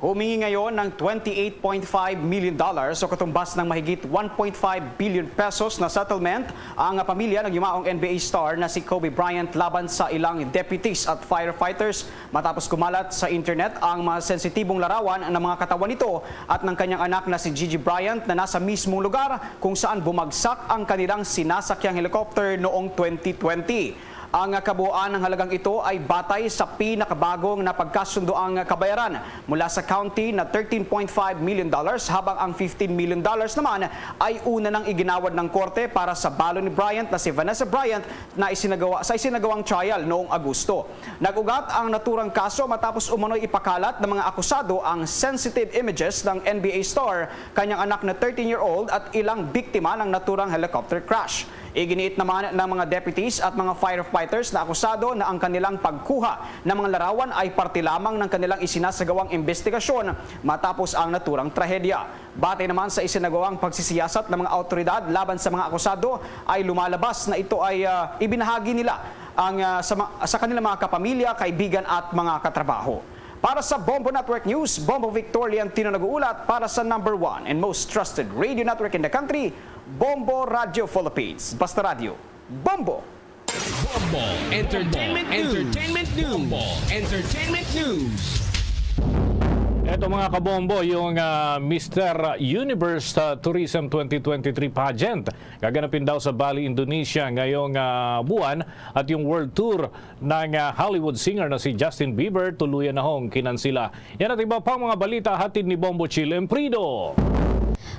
Humingi ngayon ng twenty-eight point five million dollars o katumbas ng mahigit one point five billion pesos na settlement ang pamilya ng yumaong N B A star na si Kobe Bryant laban sa ilang deputies at firefighters matapos kumalat sa internet ang mga sensitibong larawan ng mga katawan nito at ng kanyang anak na si Gigi Bryant na nasa mismong lugar kung saan bumagsak ang kanilang sinasakyang helicopter noong twenty twenty. Ang kabuuan ng halagang ito ay batay sa pinakabagong na pagkasundoang kabayaran mula sa county na thirteen point five million dollars, habang ang fifteen million dollars naman ay una nang iginawad ng korte para sa balo ni Bryant na si Vanessa Bryant na isinagawa, sa isinagawang trial noong Agosto. Nag-ugat ang naturang kaso matapos umano'y ipakalat ng mga akusado ang sensitive images ng N B A star, kanyang anak na thirteen-year-old at ilang biktima ng naturang helicopter crash. Iginiit naman ng mga deputies at mga firefighters na akusado na ang kanilang pagkuha ng mga larawan ay parte lamang ng kanilang isinasagawang imbestigasyon matapos ang naturang trahedya. Batay naman sa isinagawang pagsisiyasat ng mga awtoridad laban sa mga akusado, ay lumalabas na ito ay, ah, ibinahagi nila ang, ah, sa ma-, sa kanilang mga kapamilya, kaibigan at mga katrabaho. Para sa Bombo Network News, Bombo Victor Leontino nag-uulat para sa number one and most trusted radio network in the country, Bombo Radio Philippines. Basta Radyo, Bombo! Bombo Entertainment News. Entertainment News. Bombo Entertainment News. Eto, mga kabombo, yung, ah, Mister Universe, ah, Tourism twenty twenty-three pageant gaganapin daw sa Bali, Indonesia ngayong, ah, buwan, at yung world tour ng, ah, Hollywood singer na si Justin Bieber tuluyan na hong kinansila. Yan at iba pang mga balita hatid ni Bombo Chill Emprido.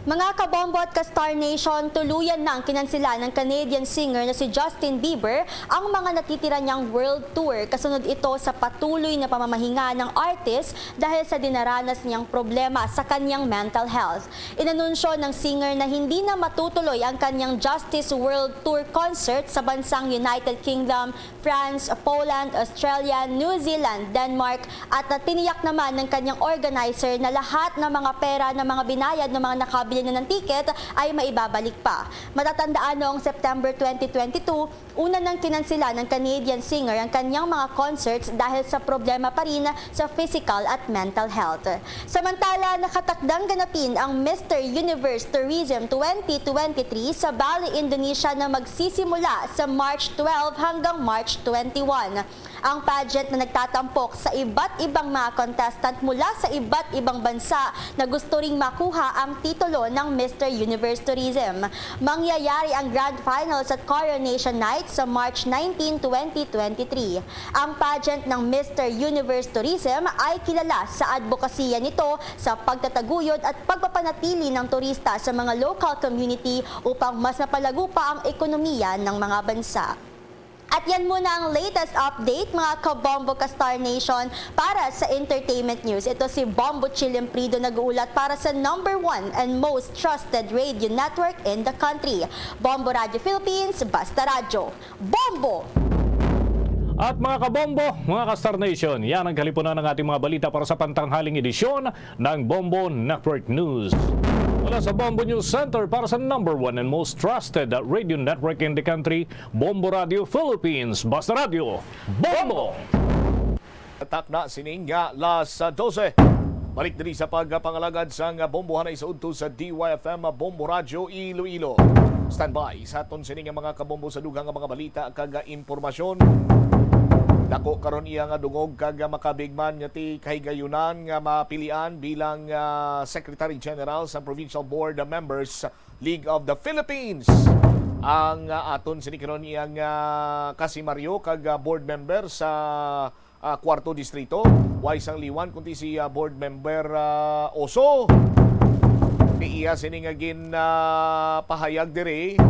Mga kabombo at ka-Star Nation, tuluyan na ang kinansila ng Canadian singer na si Justin Bieber ang mga natitira niyang world tour. Kasunod ito sa patuloy na pamamahinga ng artist dahil sa dinaranas niyang problema sa kanyang mental health. Inanunsyo ng singer na hindi na matutuloy ang kanyang Justice World Tour concert sa bansang United Kingdom, France, Poland, Australia, New Zealand, Denmark, at tiniyak naman ng kanyang organizer na lahat ng mga pera ng mga binayad ng mga nakabili na ng ticket ay maibabalik pa. Matatandaan, noong September twenty twenty-two, una nang kinansela ng Canadian singer ang kanyang mga concerts dahil sa problema pa rin sa physical at mental health. Samantala, nakatakdang ganapin ang Mister Universe Tourism twenty twenty-three sa Bali, Indonesia na magsisimula sa March twelve hanggang March twenty-one. Ang pageant na nagtatampok sa iba't ibang mga contestant mula sa iba't ibang bansa na gusto ring makuha ang titulo ng Mister Universe Tourism. Mangyayari ang grand finals at coronation night sa March nineteen, twenty twenty-three. Ang pageant ng Mister Universe Tourism ay kilala sa adbokasiya nito sa pagtataguyod at pagpapanatili ng turista sa mga local community upang mas mapalago pa ang ekonomiya ng mga bansa. At yan muna ang latest update, mga kabombo ka Star Nation, para sa entertainment news. Ito si Bombo Chilimprido nag-uulat para sa number one and most trusted radio network in the country, Bombo Radio Philippines, Basta Radyo. Bombo! At mga kabombo, mga ka-Star Nation, yan ang kalipunan ng ating mga balita para sa pantanghaling edisyon ng Bombo Network News. Mula sa Bombo News Center para sa number one and most trusted radio network in the country, Bombo Radio Philippines, Basta Radyo, Bombo! Atak na sining nga las dose. Balik diri sa pagpangalagad sang bombohanay sa udto sa D Y F M Bombo Radyo Iloilo. Standby sa aton sini nga mga kabombo sa dugang nga mga balita kag impormasyon. Dako karon iya nga dungog kag makabig man nga ti kahigayunan nga mapilian bilang, ah, Secretary General sa Provincial Board Members League of the Philippines. Ang, ah, aton sini karon iya nga kasimaryo kag, ah, board member sa, ah, Kuwarto Distrito, way sang liwan kundi si, ah, board member, ah, Oso. Kay iya sini nga gin, ah, pahayag diri,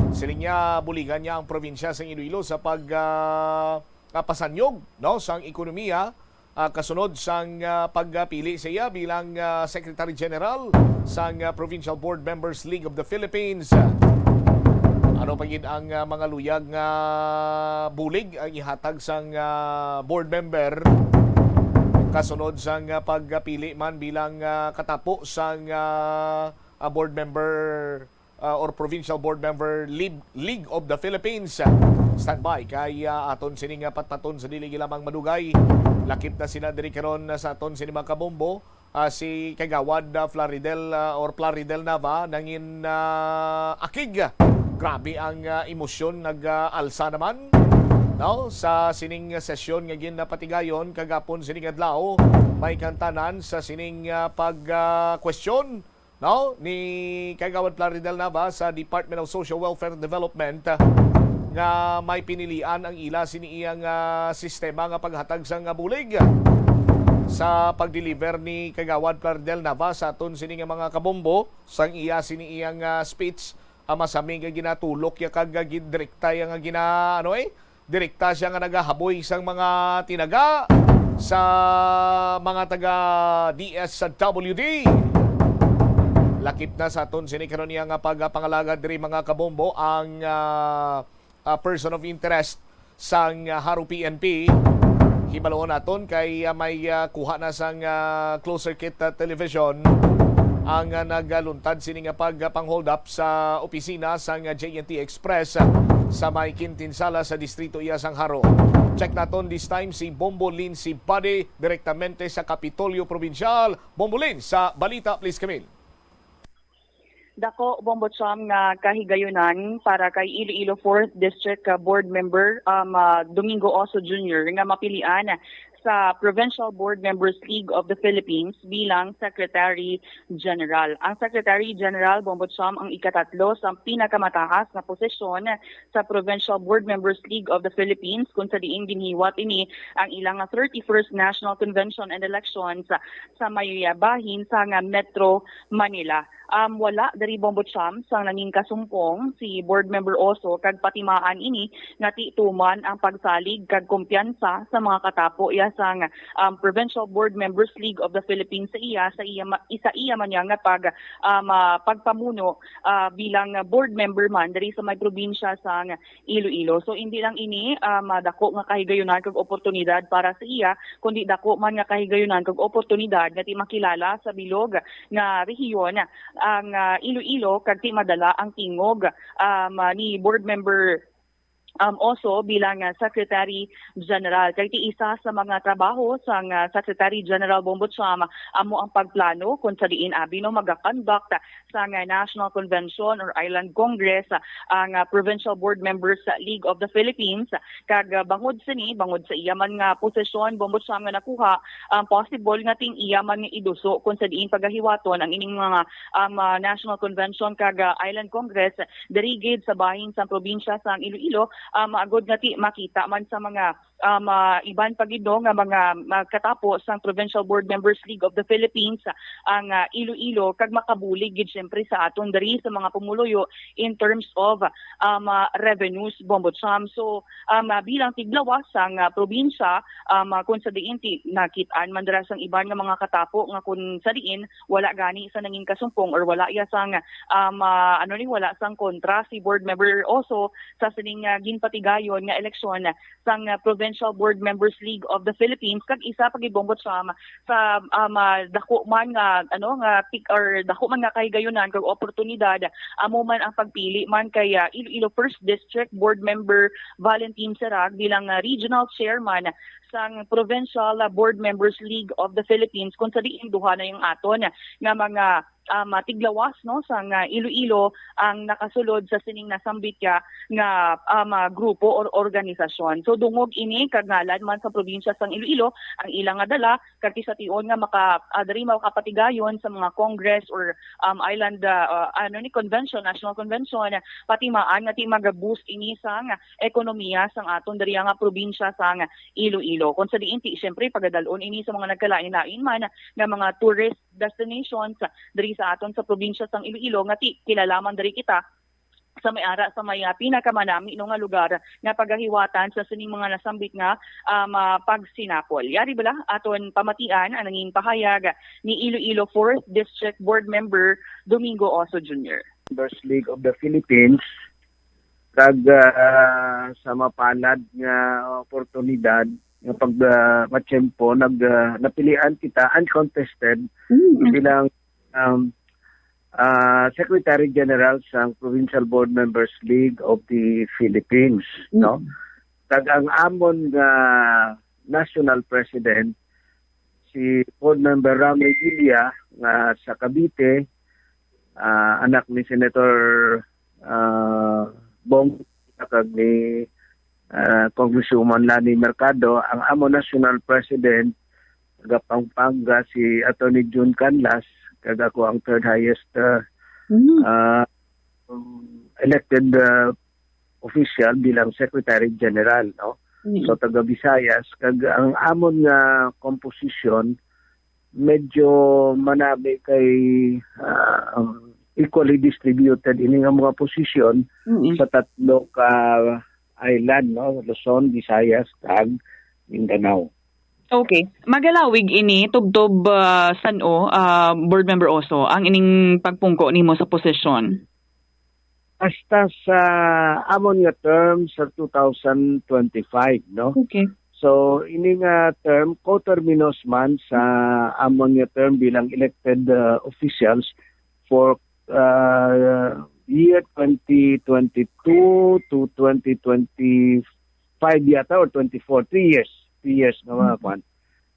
siling niya buligan niya ang probinsya sang Iloilo sa pag, ah, ah, pasanyog, no, sang ekonomiya, ah, kasunod sang, ah, pagpili sa iya bilang, ah, Secretary General sang, ah, Provincial Board Members League of the Philippines. Ano pa gid ang, ah, mga luyag nga bulig ang ihatag sang, ah, board member kasunod sang, ah, pagpili man bilang, ah, katapo sang, ah, ah, board member, ah, or Provincial Board Member League, League of the Philippines? Standby kay, ah, aton sini nga patpaton sa dili lamang madugay. Lakip na sila diri karon sa aton sini mga kabombo. Ah, si Kagawad, ah, Flaridel, ah, or Plaridel Nava nangin, ah, akig. Grabe ang, ah, emosyon nag-alsa naman, no, sa sining sesyon nga ginapatigayon kagapon sining adlaw. May kantanan sa sining, ah, pag, ah, question, no, ni Kagawad Plaridel Nava sa Department of Social Welfare and Development, ah, nga may pinilian ang ila sini iyang, ah, sistema nga paghatag sang, ah, bulig. Sa pag-deliver ni Kagawad Flardel Nava sa aton sini nga mga kabombo, sang iya sini iyang, ah, speech, ang masami nga ginatulok ya kag, ah, gin-, direkta ya nga gina-, ano, eh, direkta siya nga nagahaboy sang mga tinaga sa mga taga D S W D. Lakip na sa aton sini karon iya nga pagpangalagad diri, mga kabombo, ang, ah, ah, person of interest sang, ah, Haro P N P. Hibaluon naton kay, ah, may, ah, kuha na sang, ah, closed circuit, ah, television ang, ah, nagaluntad sini nga pagpang-hold up sa opisina sang, ah, J N T Express, ah, sa may Quintin Sala sa distrito iya sang Haro. Check naton this time si Bombo Lindsay Bade direktamente sa Kapitolyo Probinsyal. Bombo Lin sa balita, please, Camille. Dako, Bombo Cham, nga kahigayunan para kay Iloilo Fourth District, ah, Board Member, um, ah, Domingo Oso Junior nga mapilian sa Provincial Board Members League of the Philippines bilang Secretary General. Ang Secretary General, Bombo Cham, ang ikatatlo sa pinakamataas na posisyon sa Provincial Board Members League of the Philippines, kung sa diin ginhiwat ini ang ilang thirty-first National Convention and Elections sa may, ah, bahin sa nga Metro Manila. Um, wala diri, Bombo Cham, sang nangin kasumpong si Board Member Oso, kag patimaan ini nga ti tuman ang pagsalig kag kumpiyansa sa mga katapo iya sang, um, Provincial Board Members League of the Philippines sa iya, sa iya ma-, sa iya man niya nga pag, um, ah, pagpamuno, ah, bilang board member man diri sa may probinsya sang Iloilo. So, hindi lang ini, ah, madako nga kahigayunan kag oportunidad para sa iya, kundi dako man nga kahigayunan kag oportunidad nga ti makilala sa bilog nga rehiyon ang, ah, Iloilo, kag ti madala ang tingog, um, ni Board Member, um, Oso bilang, ah, Secretary General. Kag ti isa sa mga trabaho sang, ah, Secretary General Bombo Cham amo ang pagplano kung sa diin abi, no, magakonduct sang, ah, National Convention or Island Congress, ah, ang, ah, Provincial Board Members sa League of the Philippines. Kag, ah, bangod sini, bangod sa iya man nga posisyon, Bombo Cham, nga nakuha, um, possible nga ting iya man nga iduso kung sa diin pagahiwaton ang ining mga, um, ah, National Convention kag, ah, Island Congress diri gid sa bahin sang probinsya sang Iloilo, um, agod nga ti makita man sa mga, um, ah, iban pa gid, no, nga mga, ah, katapo sang Provincial Board Members League of the Philippines ang, ah, Iloilo, kag makabulig gid siyempre sa aton diri sa mga pumuluyo in terms of, um, ah, revenues, Bombo Cham. So, um, ah, bilang tiglawas sang, ah, probinsya, um, ah, kung sa diin ti nakit-an man dira sang iban nga mga katapo nga kung sa diin wala gani sa nangin kasumpong or wala iya sang, um, ah, ano ni, wala sang kontra si Board Member Oso sa sining, ah, ginpatigayon nga eleksyon sang, ah, Provincial Board Members League of the Philippines, kag isa pa gid, Bombo Cham, sa, um, ah, dako man nga, ano, nga pick or dako man nga kahigayunan kag oportunidad, amo man ang pagpili man kay, ah, Iloilo First District Board Member Valentin Serag bilang, ah, Regional Chairman sang Provincial, ah, Board Members League of the Philippines, kung sa diin duha na yung aton nga mga, um, ah, tiglawas, no, sang, ah, Iloilo ang nakasulod sa sining nasambit ka nga, um, ah, grupo or organisasyon. So, dungog ini kag ngalan man sa probinsya sang Iloilo ang ilang nga dala, kag ti sa tion nga maka, ah, diri makapatigayon sa mga congress or, um, island, ah, ah, ano ni, convention, national convention, patimaan nga ti maga-boost ini sang ekonomiya sang aton diri nga probinsya sang Iloilo. Kung sa diin ti, siyempre, pagadalon ini sa mga nagkalain-lain man nga mga tourist destinations diri sa aton sa probinsya sang Iloilo, nga ti kilala man diri kita sa may ara sa may, ah, pinakamanami, no, nga lugar nga pagahiwatan sa sining mga nasambit nga, um, ah, pagsinapol. Yari bala aton pamatian ang nangin pahayag ni Iloilo Fourth District Board Member Domingo Oso Junior. Members League of the Philippines, kag, ah, sa mapalad nga oportunidad nga pag, ah, matiyempo, nag, ah, napilian kita uncontested Mm. bilang, um, ah, Secretary General sang Provincial Board Members League of the Philippines, Mm. no? Kag ang amon nga National President, si Board Member Rami Villa nga sa Cavite, ah, anak ni Senator, ah, Bong kag ni, ah, Congresswoman Lani Mercado, ang amo National President taga Pampanga, si Attorney Jun Canlas, kag ako ang third highest, ah, Mm. ah, elected, ah, official bilang Secretary General, no? Mm. So, taga Visayas, kag ang amon nga composition, medyo manami kay, ah, equally distributed ini nga mga posisyon Mm. sa tatlo ka island, no? Luzon, Visayas, kag Mindanao. Okay. Magalawig ini tubtob, ah, san-o, ah, Board Member Oso, ang ining pagpungko nimo sa posisyon? Hasta sa amon nga term sa two thousand twenty-five, no? Okay. So, ini nga term, coterminous man sa amon nga term bilang elected, uh, officials for, uh, year twenty twenty-two to twenty twenty-five yata or twenty-four, three years. Three years nga mga kwan.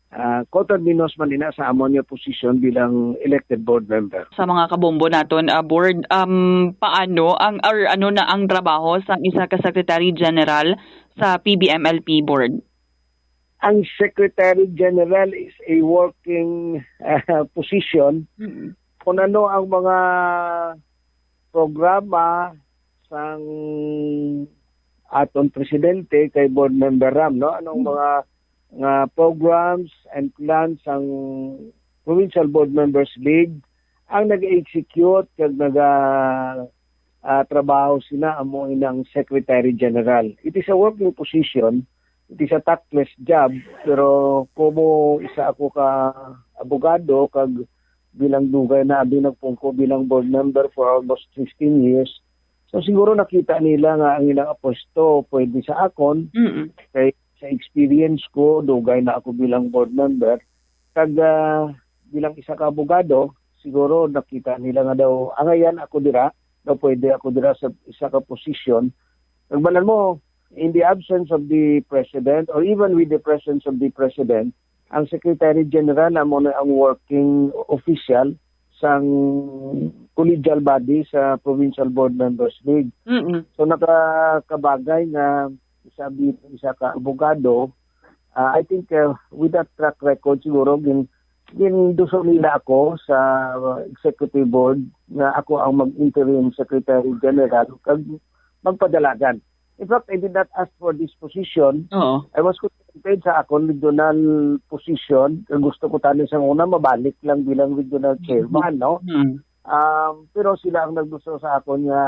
Ah, coterminous man ina sa amon nga posisyon bilang elected board member. Sa mga kabombo naton, ah, board, um, paano ang, or ano na ang trabaho sang isa ka Secretary General sa P B M L P board? Ang Secretary General is a working, ah, position. Mm. Kung ano ang mga programa sang aton presidente kay board member Ram, no? Anong Mm. mga, nga programs and plans ang Provincial Board Members League ang nag-execute kag naga, ah, trabaho sila amo inang Secretary General. It is a working position, it is a thankless job, pero como isa ako ka abogado kag bilang dugay na abi nagpungko bilang board member for almost fifteen years. So siguro nakita nila nga ang ilang apostol pwede sa akon. Mm. Kay sa experience ko, dugay na ako bilang board member. Kag, ah, bilang isa ka abogado, siguro nakita nila nga daw, angayan ako dira, daw pwede ako dira sa isa ka posisyon. Nagbanan mo, in the absence of the president or even with the presence of the president, ang Secretary General amo na ang working official sang collegial body sa Provincial Board Members League. Mm-mm. So, nakakabagay nga sabi ng isa ka abogado, ah, I think, ah, with that track record siguro, gin-, ginduso nila ako sa, ah, executive board nga ako ang mag-interim secretary general kag magpadalagan. In fact, I did not ask for this position. Oo. I was contented sa akon regional position. Kag gusto ko tani sa una, mabalik lang bilang regional chairman, no? Mm. Um, pero sila ang naggusto sa akon nga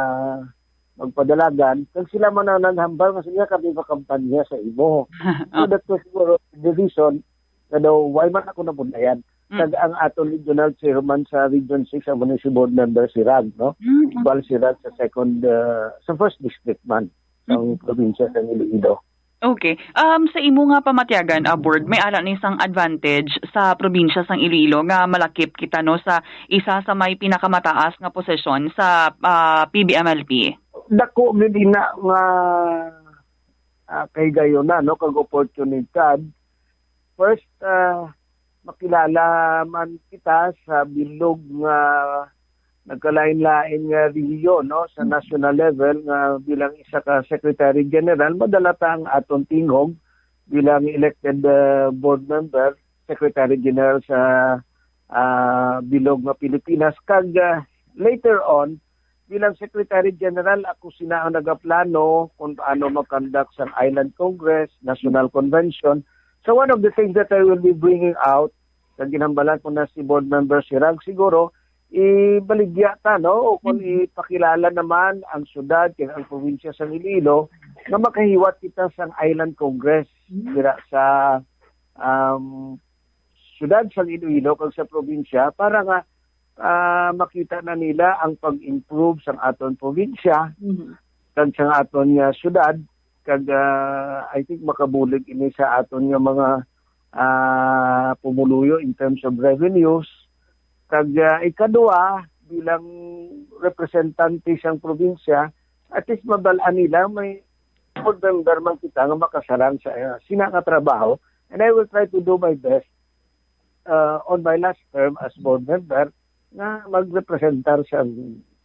magpadalagan. Kag sila man ang naghambal nga, "Sige, kami makampanya sa imo." So, Oo. That was siguro the reason nga daw, why man ako nabunayan? Mm. Kag ang aton regional chairman sa Region six, ang si board member si Rag, no? Mm. Bal si Rag sa second, uh, sa first district man sa Mm. probinsya sa Iloilo. Okay. Um, sa imo nga pamatyagan, ah, board, may ara ni sang advantage sa probinsya sang Iloilo nga malakip kita, no, sa isa sa may pinakamataas nga posisyon sa, ah, P B M L P? Dako gid ina nga, ah, kahigayon na, no, kag oportunidad. First, ah, makilala man kita sa bilog nga nagkalain-lain nga rehiyon, no, sa Mm. national level nga bilang isa ka Secretary General, madala ta ang aton tingog bilang elected, ah, board member, Secretary General sa, ah, bilog nga Pilipinas. Kag, ah, later on, bilang Secretary General, ako sina ang nagaplano kung paano mag-conduct sa Island Congress, National Convention. So one of the things that I will be bringing out, kag ginhambalan ko na si Board Member Sirag, siguro, ibaligya ta, no? O kung Mm. ipakilala naman ang syudad, kag ang probinsya sa Iloilo, nga makahiwat kita sa Island Congress Mm. dira sa, um, syudad sa Iloilo kag sa probinsya para nga, ah, makita na nila ang pag-improve sa aton probinsya Mhm. kag sa aton nga syudad. Kag, ah, I think makabulig ini sa aton nga mga, ah, pumuluyo in terms of revenues. Kag, ah, ikadua, bilang representante sang probinsya, at least mabal-an nila may board member man kita nga makasarang sa, ah, sina nga trabaho. And I will try to do my best, ah, on my last term as board member nga magrepresentar sa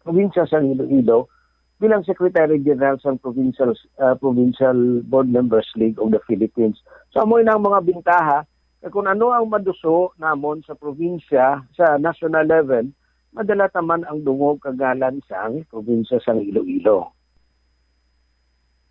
probinsya sa Iloilo bilang Secretary General sa Provincial, ah, Provincial Board Members League of the Philippines. So, amo na ang mga bintaha na kung ano ang maduso namon sa probinsya sa national level, madala ta man ang dungog kag ngalan sang probinsya sang Iloilo.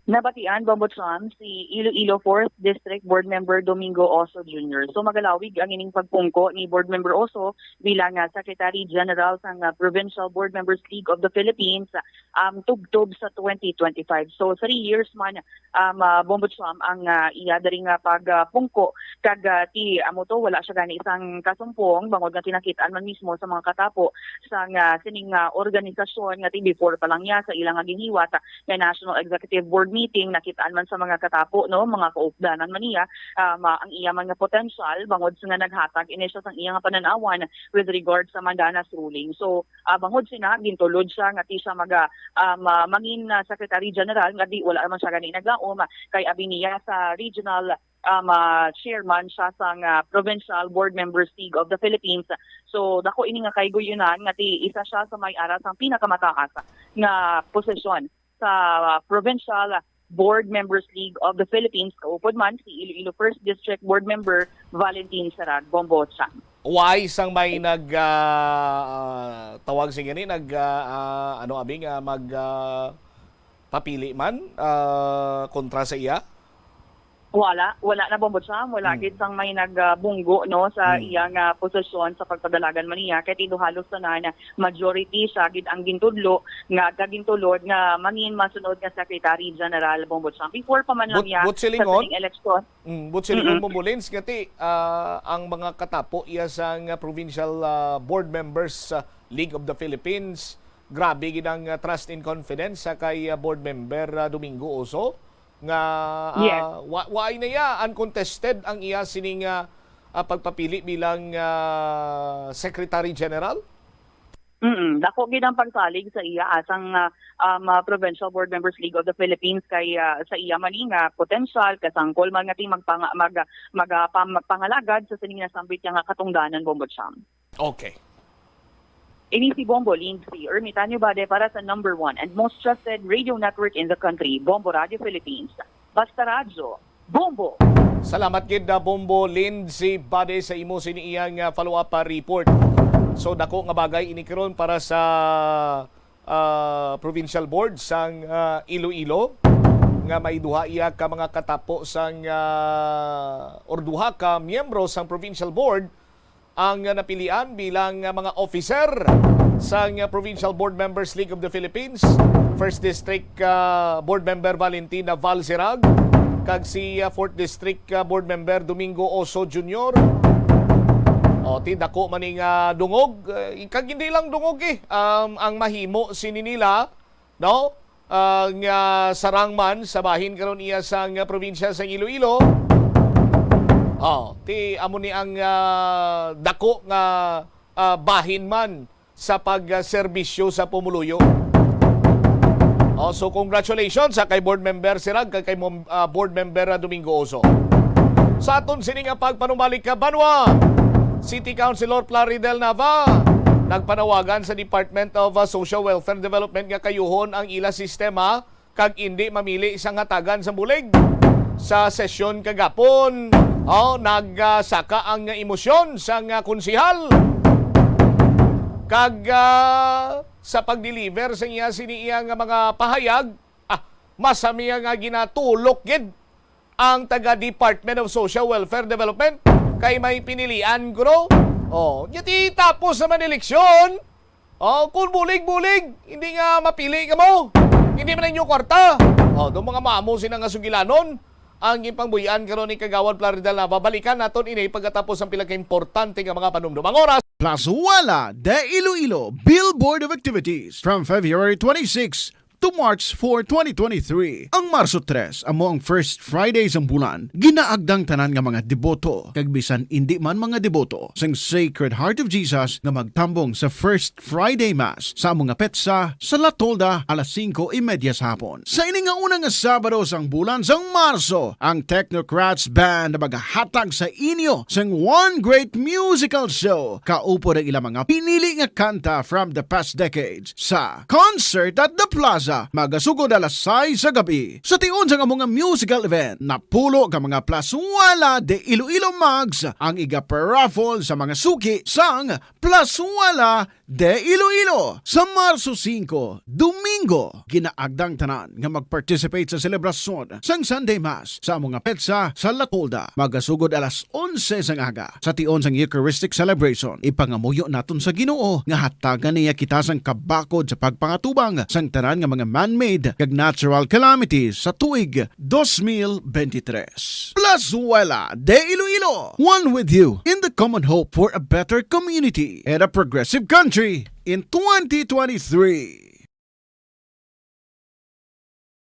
Nabatian, Bombo Cham, si Iloilo fourth District Board Member Domingo Oso Junior. So, magalawig ang ining pagpungko ni Board Member Oso bilang, ah, Secretary General sang, ah, Provincial Board Members League of the Philippines, um, tubtob sa twenty twenty-five. So, three years man, um, ah, Bombo Cham, ang, ah, iya diri nga pagpungko kag, ah, ti amo to, wala siya gani isang kasumpong bangod nga tinakit-an man mismo sa mga katapo sang, ah, sining, ah, organisasyon nga ti before pa lang niya sa ila nga ginhiwat, ah, nga National Executive Board meeting, nakit-an man sa mga katapo, no, mga kaupdanan man niya, um, ah, ang iya man nga potensyal bangod sa nga naghatag ini siya sang iya nga panan-awan with regard sa Mandanas ruling. So, ah, bangod sina, gintulod siya nga ti siya maga, um, ah, mangin, ah, Secretary General, nga di, wala man siya gani naglaom, ah, kay abi niya sa regional, um, ah, chairman siya sang, ah, Provincial Board Members League of the Philippines. So, dako ini nga kahigayonan nga ti isa siya sa may ara sang pinakamataas nga posisyon sa, ah, Provincial Board Members League of the Philippines, kaupod man si Iloilo First District Board Member Valentin Sarag. Bombo Cham. Why sang may nag, ah, tawag sa gani, nag, ah, ah, ano, abi nga mag, ah, papili man, ah, kontra sa iya? Wala, wala na, Bombo Cham. Wala Hmm. gid sang may nagbunggo, no, sa Hmm. iyang, ah, posisyon sa pagpadalagan man niya. Kay ti do halos tanan, majority siya gid ang gintudlo nga kagintulod nga mangin masunod nga Secretary General, Bombo Cham. Before pa man lang But, niya but sa silingon? sining eleksyon. Mm, but silingon, Mm-mm. Bombo Lens, nga ti, ah, ang mga katapo iya sang, ah, Provincial, ah, Board Members sa League of the Philippines, grabe gid ang, ah, trust and confidence sa kay, ah, Board Member, ah, Domingo Oso nga, ah, Yes. wa-, waay na iya, uncontested ang iya sining, ah, ah, pagpapili bilang, ah, Secretary General? Mm, dako gid ang pagsalig sa iya asang, ah, um, ah, Provincial Board Members League of the Philippines kay, ah, sa iya man ni nga potensyal, kasangkol man nga ti magpanga-, mag-, mag-, ah, pam-, magpangalagad sa sining nasambit niya nga katungdanan, Bombo Cham. Okay. Ini si Bombo Lindsay Ermitanio Bade para sa number one and most trusted radio network in the country, Bombo Radio Philippines. Basta Radyo, Bombo! Salamat gid, ah, Bombo Lindsay Bade, sa imo sini iyang, ah, follow-up, ah, report. So, dako nga bagay ini karon para sa, ah, Provincial Board sang, ah, Iloilo, nga may duha iya ka mga katapo sang, ah, or duha ka miyembro sang Provincial Board ang napilian bilang mga officer sang Provincial Board Members League of the Philippines, First District, ah, Board Member Valentina Valserag, kag si, ah, Fourth District, ah, Board Member Domingo Oso Junior. O, ti dako man ni nga dungog, eh, kag hindi lang dungog, eh, um, ang mahimo sini nila, no? Ah, nga sarang man sa bahin karon iya sang, ah, probinsya sang Iloilo. Oh, ti amo ni ang, ah, dako nga, ah, bahin man sa pagserbisyo sa pumuluyo. Oh, so congratulations sa kay Board Member Sirag, kag kay mom-, ah, Board Member, ah, Domingo Oso. Sa aton sini nga pagpanumbalik ka banwa, City Councilor Plaridel Nava nagpanawagan sa Department of, ah, Social Welfare Development nga kayuhon ang ila sistema kag indi mamili sang hatagan sang bulig. Sa sesyon kagapon, oh, nagsaka ang emosyon sang, ah, konsehal. Kag, ah, sa pag-deliver sa iya sini iya nga mga pahayag, ah, masami nga ginatulok gid ang taga Department of Social Welfare Development kay may pinilian kuno. Oh, nya ti tapos naman eleksyon. Oh, kung bulig-bulig, hindi nga mapili kamo. Hindi man ninyo kwarta. Oh, do mga mamo sina nga sugilanon ang ipangbuy-an karon ni Kagawad Plaridel Nava. Balikan naton ini pagkatapos ang pila ka importante nga mga panumdum. Ang oras. Plazuela de Iloilo, Billboard of Activities, from February twenty-six to March four, twenty twenty-three. Ang Marso tres amo ang first Friday sang bulan. Ginaagdang tanan nga mga deboto, kag bisan indi man mga deboto, sang Sacred Heart of Jesus nga magtambong sa First Friday Mass sa amo nga petsa sa La Tolda alas singko y media sa hapon. Sa ini nga una nga Sabado sang bulan sang Marso, ang Technocrats Band magahatag sa inyo sang one great musical show. Kaupod ang ilang mga pinili nga kanta from the past decades sa Concert at the Plaza, magasugod alas sais sa gabi. Sa tion sang amo nga musical event, napulo ka mga Plazuela de Iloilo mugs ang iga-raffle sa mga suki sang Plazuela De Iloilo, sa Marso singko, Domingo, ginaagda ang tanan nga mag-participate sa selebrasyon sang Sunday Mass sa amo nga petsa sa La Tolda. Magasugod alas onse sang aga. Sa tion sang Eucharistic celebration, ipangamuyo naton sa Ginoo nga hatagan niya kita sang kabakod sa pagpangatubang sang tanan nga mga man-made kag natural calamities sa tuig dos mil benti tres. Plazuela de Iloilo, one with you in the common hope for a better community and a progressive country in twenty twenty-three.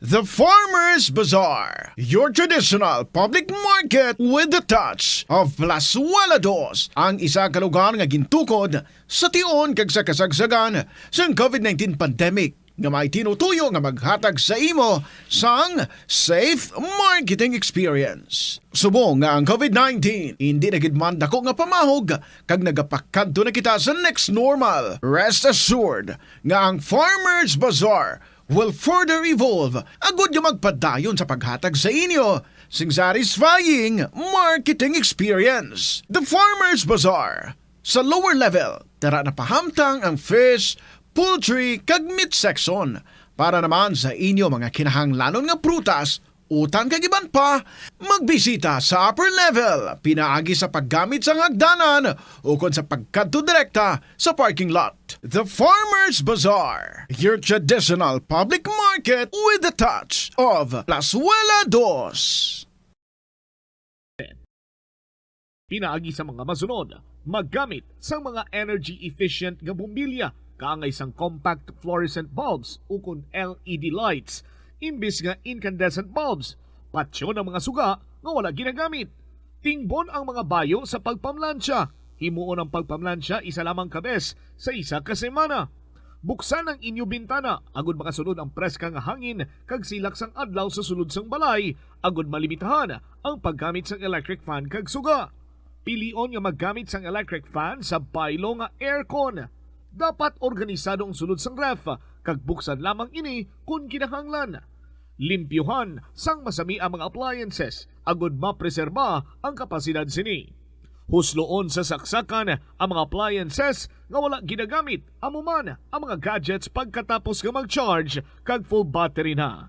The Farmers Bazaar, your traditional public market with the touch of Plazuela Dos, ang isa ka lugar nga gintukod sa tion kag sa kasagsagan sang covid nineteen pandemic, nga may tinutuyo nga maghatag sa imo sang safe marketing experience. Subong nga ang covid nineteen indi na gid man dako nga pamahog, kag nagapakadto na kita sa next normal, rest assured nga ang Farmers Bazaar will further evolve agud nga magpadayon sa paghatag sa inyo sing satisfying marketing experience. The Farmers Bazaar, sa lower level, tara na pahamtang ang fish, poultry, kag meat section. Para naman sa inyo mga kinahanglanon nga prutas, utan kag iban pa, magbisita sa upper level pinaagi sa paggamit sang hagdanan ukon sa pagkadto direkta sa parking lot. The Farmers Bazaar, your traditional public market with the touch of Plazuela Dos. Pinaagi sa mga masunod, maggamit sang mga energy efficient nga bombilya kaangay sang compact fluorescent bulbs ukon L E D lights imbis nga incandescent bulbs. Patyon ang mga suga nga wala ginagamit. Tingbon ang mga bayo sa pagpamlansya. Himuon ang pagpamlansya isa lamang ka bes sa isa ka semana. Buksan ang inyo bintana agud makasulod ang preska nga hangin kag silak sang adlaw sa sulod sang balay, agud malimitahan ang paggamit sang electric fan kag suga. Pilion nga maggamit sang electric fan sa baylo nga aircon. Dapat organisado ang sulod sang ref kag buksan lamang ini kon kinahanglan. Limpyuhan sang masami ang mga appliances agud mapreserba ang kapasidad sini. Husloon sa saksakan ang mga appliances nga wala ginagamit, amo man ang mga gadgets pagkatapos nga mag-charge kag full battery na.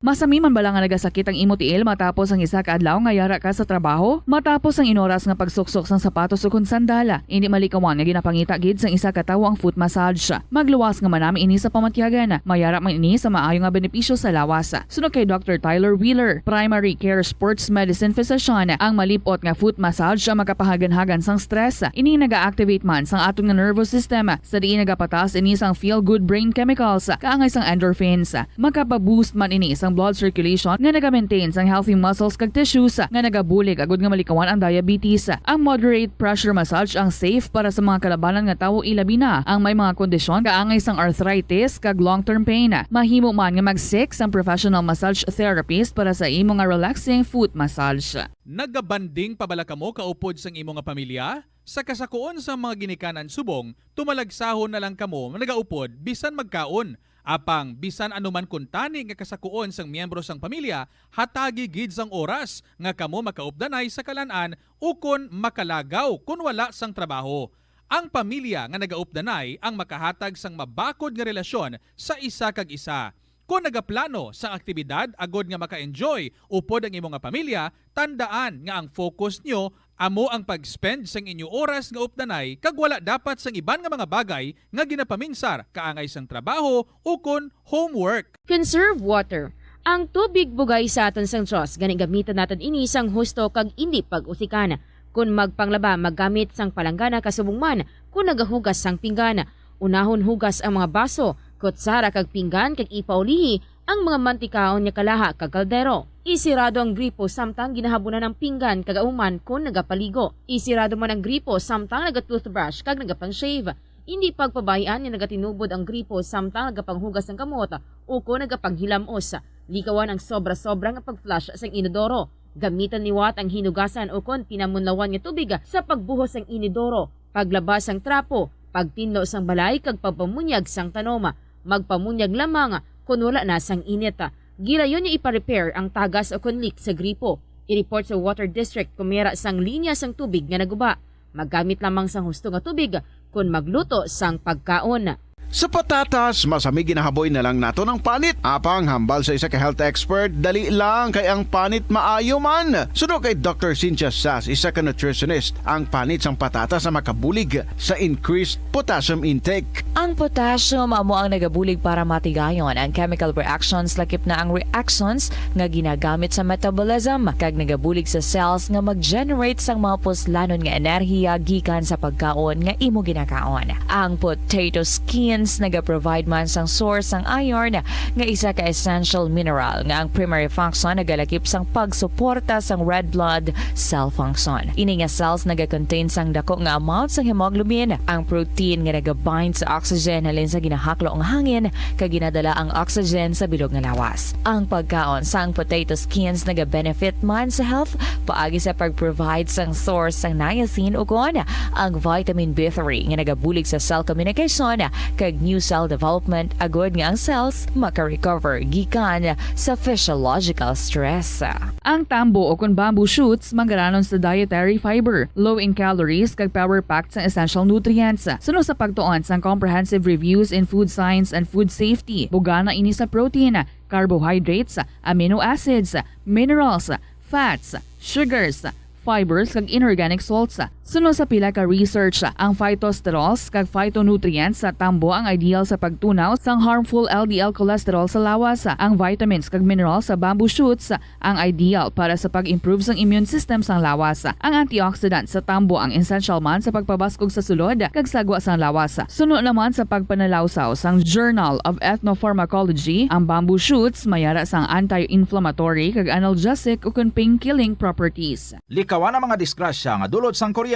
Masami man bala nga nagasakit ang imo tiil matapos ang isa ka adlaw nga yara ka sa trabaho? Matapos ang inoras nga pagsuksok sang sapatos ukon sandal, indi malikawan nga ginapangita gid sang isa ka tawo ang foot massage. Magluwas nga manami ini sa pamatyagan. Mayara man ini sa maayo nga benepisyo sa lawas. Suno kay Doctor Tyler Wheeler, primary care sports medicine physician, ang malip-ot nga foot massage ang makapahaganhagan sang stress. Ini naga-activate man sang aton nga nervous system, sa diin nagapataas ini sang feel-good brain chemicals, kaangay sang endorphins. Makapa-boost man ini sang blood circulation nga naga-maintain sang healthy muscles kag tissues nga nagabulig agud nga malikawan ang diabetes. Ang moderate pressure massage ang safe para sa mga kalabanan nga tawo, ilabi na ang may mga kondisyon kaangay sang arthritis kag long-term pain. Mahimo man nga mag-seek sang professional massage therapist para sa imo nga relaxing foot massage. Nagabanding pa bala kamo kaupod sang imo nga pamilya? Sa kasakuon sang mga ginikanan subong, tumalagsahon na lang kamo nagaupod bisan magkaon. Apang bisan ano man kuntani nga kasakuon sang miyembro sang pamilya, hatagi gid sang oras nga kamo makaupdanay sa kalan-an ukon makalagaw kon wala sang trabaho. Ang pamilya nga nagaupdanay ang makahatag sang mabakod nga relasyon sa isa kag isa. Kon nagaplano sang aktibidad agod nga maka-enjoy upod ang imo nga pamilya, tandaan nga ang focus nyo amo ang pag-spend sang inyo oras nga updanay kag wala dapat sang iban nga mga bagay nga ginapaminsar kaangay sang trabaho ukon homework. Conserve water. Ang tubig bugay sa aton sang Dios, gani gamitan naton ini sang husto kag indi pag-usikan. Kon magpanglaba, maggamit sang palanggana kasubong man kon nagahugas sang pinggan. Unahon hugas ang mga baso, kutsara kag pinggan kag ipaulihi ang mga mantikaon nga kalaha kag kaldero. Isirado ang gripo samtang ginahabunan ang pinggan kag ahuman kon nagapaligo. Isirado man ang gripo samtang naga-toothbrush kag nagapang-shave. Indi pagpabay-an nga nagatinubod ang gripo samtang nagapanghugas sang kamot ukon nagapanghilamos. Likawan ang sobra-sobra nga pag-flush sang inodoro. Gamitan liwat ang hinugasan ukon pinamunlawan nga tubig sa pagbuhos sang inidoro, paglaba sang trapo, pagtinlo sang balay kag pagpamunyag sang tanom. Magpamunyag lamang kon wala na sang init. Gilayon nga ipa-repair ang tagas ukon leak sa gripo. I-report sa water district kon may ara sang linya sang tubig nga naguba. Maggamit lamang sang husto nga tubig kon magluto sang pagkaon. Sa patatas, mas hami ginahaboy na lang naton ang panit. Apang hambal sa isa ka health expert, dali lang kay ang panit maayo man. Suno kay Doctor Cynthia Sass, isa ka nutritionist, ang panit sang patatas ang makabulig sa increased potassium intake. Ang potassium amo ang nagabulig para matigayon ang chemical reactions, lakip na ang reactions nga ginagamit sa metabolism, kag nagabulig sa cells nga mag-generate sang mga puslanon nga enerhiya gikan sa pagkaon nga imo ginakaon. Ang potato skins nagaprovide man sang source sang iron, nga isa ka essential mineral nga ang primary function nagalakip sang pagsuporta sang red blood cell function. Ini nga cells nagakontain sang dako nga amount sang hemoglobin, ang protein nga nagabind sa oxygen halin sa ginahaklo nga hangin kag ginadala ang oxygen sa bilog nga lawas. Ang pagkaon sang potato skins nagabenefit man sa health paagi sa pag-provide sang source sang niacin ukon ang vitamin B three nga nagabulig sa cell communication kag new cell development, agod nga ang cells maka-recover gikan sa physiological stress. Ang tambo o kon bamboo shoots manggaranon sa dietary fiber, low in calories, kag power-packed sang essential nutrients. Suno sa pagtuon sang Comprehensive Reviews in Food Science and Food Safety, bugana ini sa protein, carbohydrates, amino acids, minerals, fats, sugars, fibers, kag inorganic salts. Suno sa pila ka research, ang phytosterols kag phytonutrients sa tambo ang ideal sa pagtunaw sang harmful L D L cholesterol sa lawas. Ang vitamins kag minerals sa bamboo shoots ang ideal para sa pag-improve sang immune system sang lawas. Ang antioxidant sa tambo ang essential man sa pagpabaskog sa sulod kag sagwa sang lawas. Suno naman sa pagpanalawsaw sang Journal of Ethnopharmacology, ang bamboo shoots may ara sang anti-inflammatory kag analgesic ukon pain-killing properties. Likawan ang mga disgrasya nga dulot sang kuryente.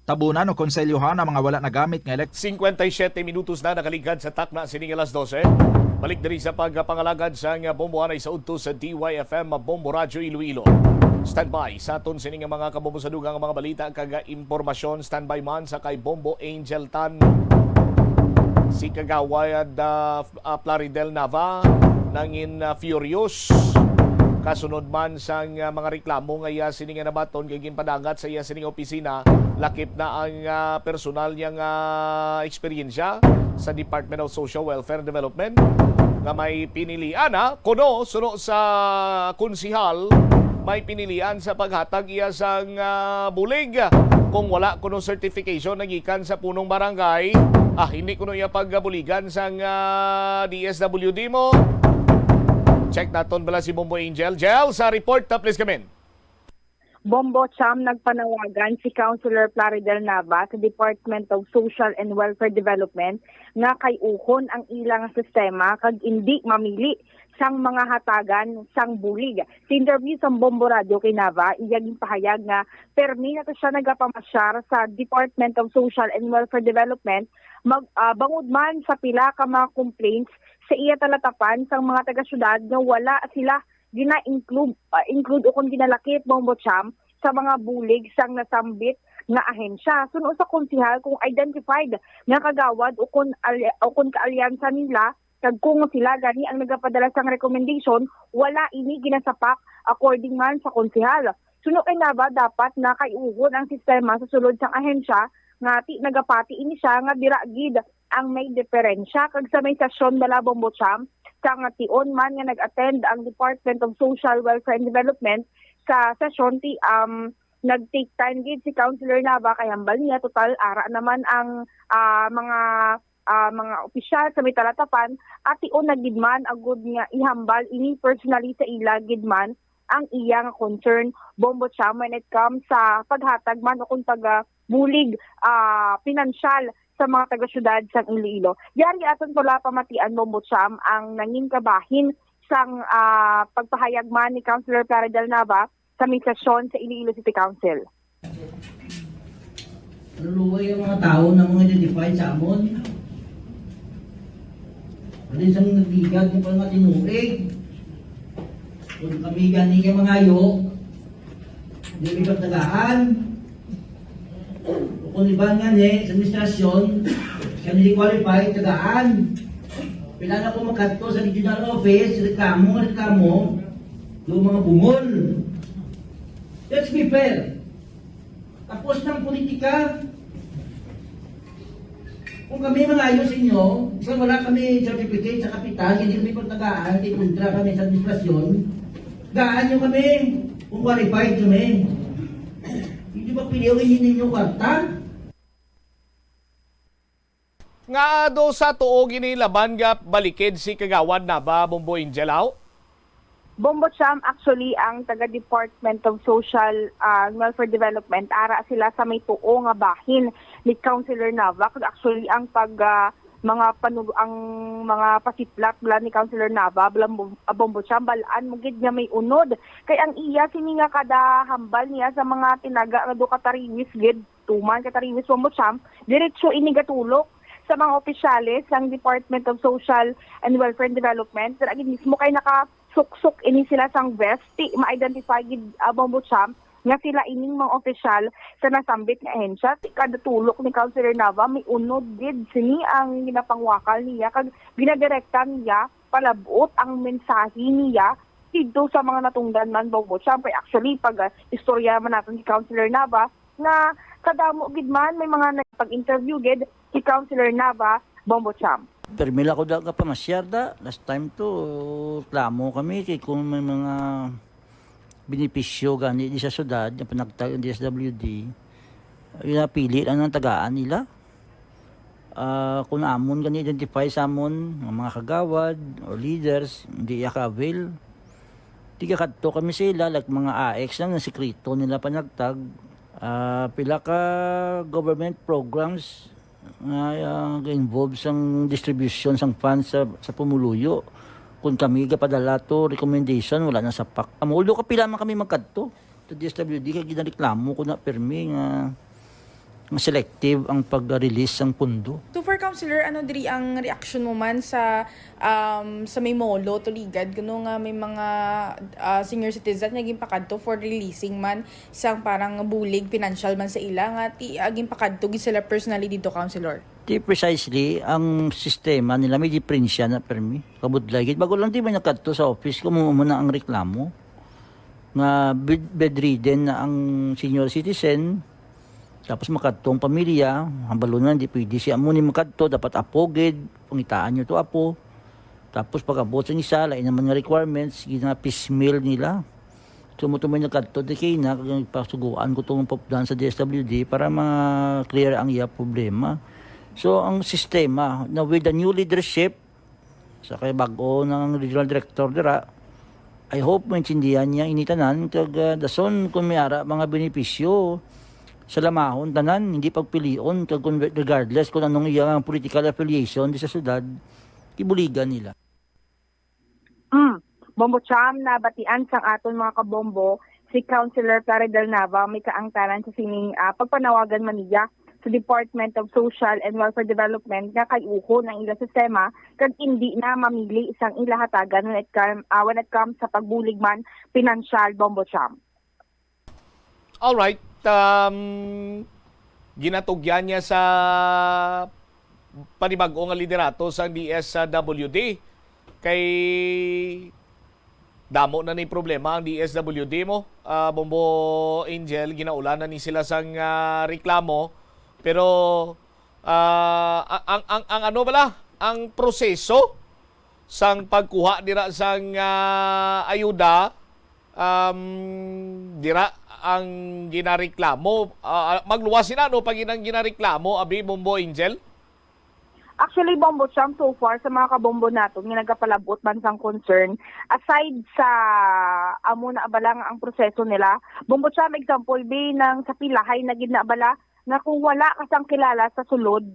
Tabunan o konselyohan ang mga wala nagamit nga elek- Cincuenta y siete minutos na nakaligad sa takna sining alas dose. Balik diri sa pagpangalagad sang bombohanay sa udto sa D Y F M Bombo Radyo Iloilo. Standby sa aton sini nga mga kabombo sa dugang nga mga balita kag impormasyon. Standby man sa kay Bombo Angel Tan. Si Kagawad, ah, ah, Plaridel Nava nangin, ah, furious kasunod man sang, ah, mga reklamo nga iya sini nga nabaton kay ginpadangat sa iya sining opisina, lakip na ang, ah, personal niya nga eksperyensya sa Department of Social Welfare and Development nga may pinilian, ha, kuno suno sa konsihal, may pinilian sa paghatag iya sang, ah, bulig kung wala kuno certification na gikan sa punong barangay. Ah, hindi kuno iya pagbuligan sang, ah, D S W D mo. Check naton bala si Bombo Angel. Jel, sa report, ah, please come in. Bombo Cham, nagpanawagan si Councilor Plaridel Nava sa Department of Social and Welfare Development nga kay-uhon ang ila nga sistema kag indi mamili sang mga hatagan sang bulig. Sa interview sa Bombo Radio kay Nava, iya ginpahayag nga permi na to siya nagapamasyar sa Department of Social and Welfare Development mag, ah, bangod man sa pila ka mga complaints sa iya talatapan sang mga taga-syudad nga wala sila gina-include, ah, include ukon ginalakip, Bombo Cham, sa mga bulig sang nasambit nga ahensya. Suno sa konsehal, kung identified nga kagawad ukon alya-, ukon kaalyansa nila, kag kung sila gani ang nagapadala sang recommendation, wala ini ginasapak, according man sa konsehal. Suno kay Nava, dapat na kay-uhon ang sistema sa sulod sang ahensya nga ti nagapati ini siya nga dira gid ang may diferensya. Kag sa may sesyon bala, Bombo Cham, sang tion man nga nag-attend ang Department of Social Welfare and Development sa sesyon, ti, um, nag-take time gid si Councilor Nava kay hambal niya total ara naman ang, ah, mga, ah, mga opisyal sa may talatapan, at tion na gid man agud nga ihambal ini personally sa ila gid man ang iya nga concern, Bombo Cham, when it comes sa paghatag man o kung pag, ah, bulig, ah, pinansyal sa mga taga-syudad sang Iloilo. Yari aton pala pamatian, Bombo Cham, ang nangin kabahin sang, ah, pagpahayag man ni Councilor Plaridel Nava sa may sesyon sa Iloilo City Council. Naluluoy ang mga tao na mga identified sa amon. Pati sang nagligad ng mga tinuig. Kung kami gani kay mangayo, di may pagtagaan. O kung iban nga ni, sa administrasyon, siya hindi qualified, tagaan. Pila na ko makadto sa regional office, reklamo, reklamo, yung mga bungol. Let's be fair. Tapos ng politika. Kung kami mangayo sa inyo, kung wala kami certificate sa kapital, hindi kami pagtagaan, kay kontra kami sa administrasyon, gaan nyo kami kung qualified kami. Hindi ba piliw ini ninyo kwarta? Nga do sa tuo gini laban nga balikid si Kagawad Nava, Bombo Angel, aw? Bombo Cham, actually, ang taga Department of Social ah, and Welfare Development, ara sila sa may tuo nga bahin ni Councilor Nava. Kag actually, ang pag ah, mga panul- ang mga pasiplat bala ni Councilor Nava, bala mo- ah, Bombo Cham, balaan mo gid nga may unod. Kay ang iya sini nga kada hambal niya sa mga tinaga nga do ka tariwis gid, tuman ka tariwis, Bombo Cham, diretso ini gatulok sa mga opisyales sang Department of Social and Welfare and Development. Dira gid mismo kay nakasuksok ini sila sang vest, ti ma-identify gid, ah, Bombo Cham, nga sila ining mga opisyal sa nasambit nga ahensya. Ti kada tulok ni Councilor Nava, may unod gid sini ang ginapangwakal niya kag ginadirekta niya palabot ang mensahe niya didto sa mga natungdan man, Bombo Cham. Kay actually, pag ah, istorya man naton si Councilor Nava, nga kadamo gid man may mga nagpag-interview gid si Councilor Nava, Bombo Cham. Permi lang ko da ka pamasyar da. Last time to, reklamo kami kay kung may mga benepisyo gani di sa syudad nga panagtag ang D S W D, yung napili lang ang tagaan nila. Ah, kung amon gani identify sa amon nga mga kagawad or leaders, hindi iya ka-avail. Di ka kadto kami sa ila, like mga A X lang, na sikreto nila panagtag. Ah, pila ka government programs nga ah, ga-involve sang distribution sang funds sa, sa pumuluyo. Kung kami gapadala to recommendation, wala na sa PAC. Amo, although kapila man kami magkadto to D S W D, kay ginareklamo ko na permi nga, nga selective ang pag-release sang pondo. So for Councilor, ano diri ang reaction mo man sa um, sa may Molo, Tuligad, kuno nga may mga ah, senior citizen nga ginpakadto for releasing man sang parang bulig financial man sa ila nga ti ah, ginpakadto gid sila personally dito, Councilor? Ti precisely ang sistema nila may diperensya na permi. Kabudlay gid bago lang di may nakadto sa office kung mo na ang reklamo nga bed- bedridden na ang senior citizen, tapos makadto ang pamilya, hambalo na di pwede siya mo ni makadto, dapat apo gid, pangitaan nyo to apo. Tapos pag-abot sa isa, lain naman nga requirements, gina-piecemeal nila. So mo to may nagkadto di kay na kag pasuguan ko tong pupdan sa D S W D para ma-clear ang iya problema. So ang sistema na with the new leadership sa kay bag-o nang regional director dira, I hope maintindihan niya ini tanan kag ah, dason kung may ara mga benepisyo sa lamahon tanan, hindi pagpilion kag kung regardless kung anong iyang political affiliation di sa syudad, ibuligan nila. Mm. Bombo Cham, nabatian sang aton mga kabombo, si Councilor Plaridel Nava may kaangtanan sa sining ah, pagpanawagan man niya sa Department of Social and Welfare Development nga kay-uhon ang ila sistema kag indi na mamili sang ila hatagan when it come ah, when it comes sa pagbulig man pinansyal, Bombo Cham. Alright. Um, ginatugyan niya sa panibag-o nga liderato sa D S W D kay damo na ni problema ang D S W D mo. Ah, Bombo Angel, ginaulan na ni sila sang ah, reklamo, pero ah, ang, ang, ang, ang ano bala, ang proseso sang pagkuha dira sang ah, ayuda, um, dira ang ginareklamo. Ah, magluwas sila, no, pag inang ginareklamo, abi, Bombo Angel? Actually, Bombo Cham, so far sa mga kabombo naton nga nagapalabot man sang concern, aside sa amo na bala nga ang proseso nila, Bombo Cham, example bi nang sa pilahay na gid na bala nga kung wala ka sang kilala sa sulod,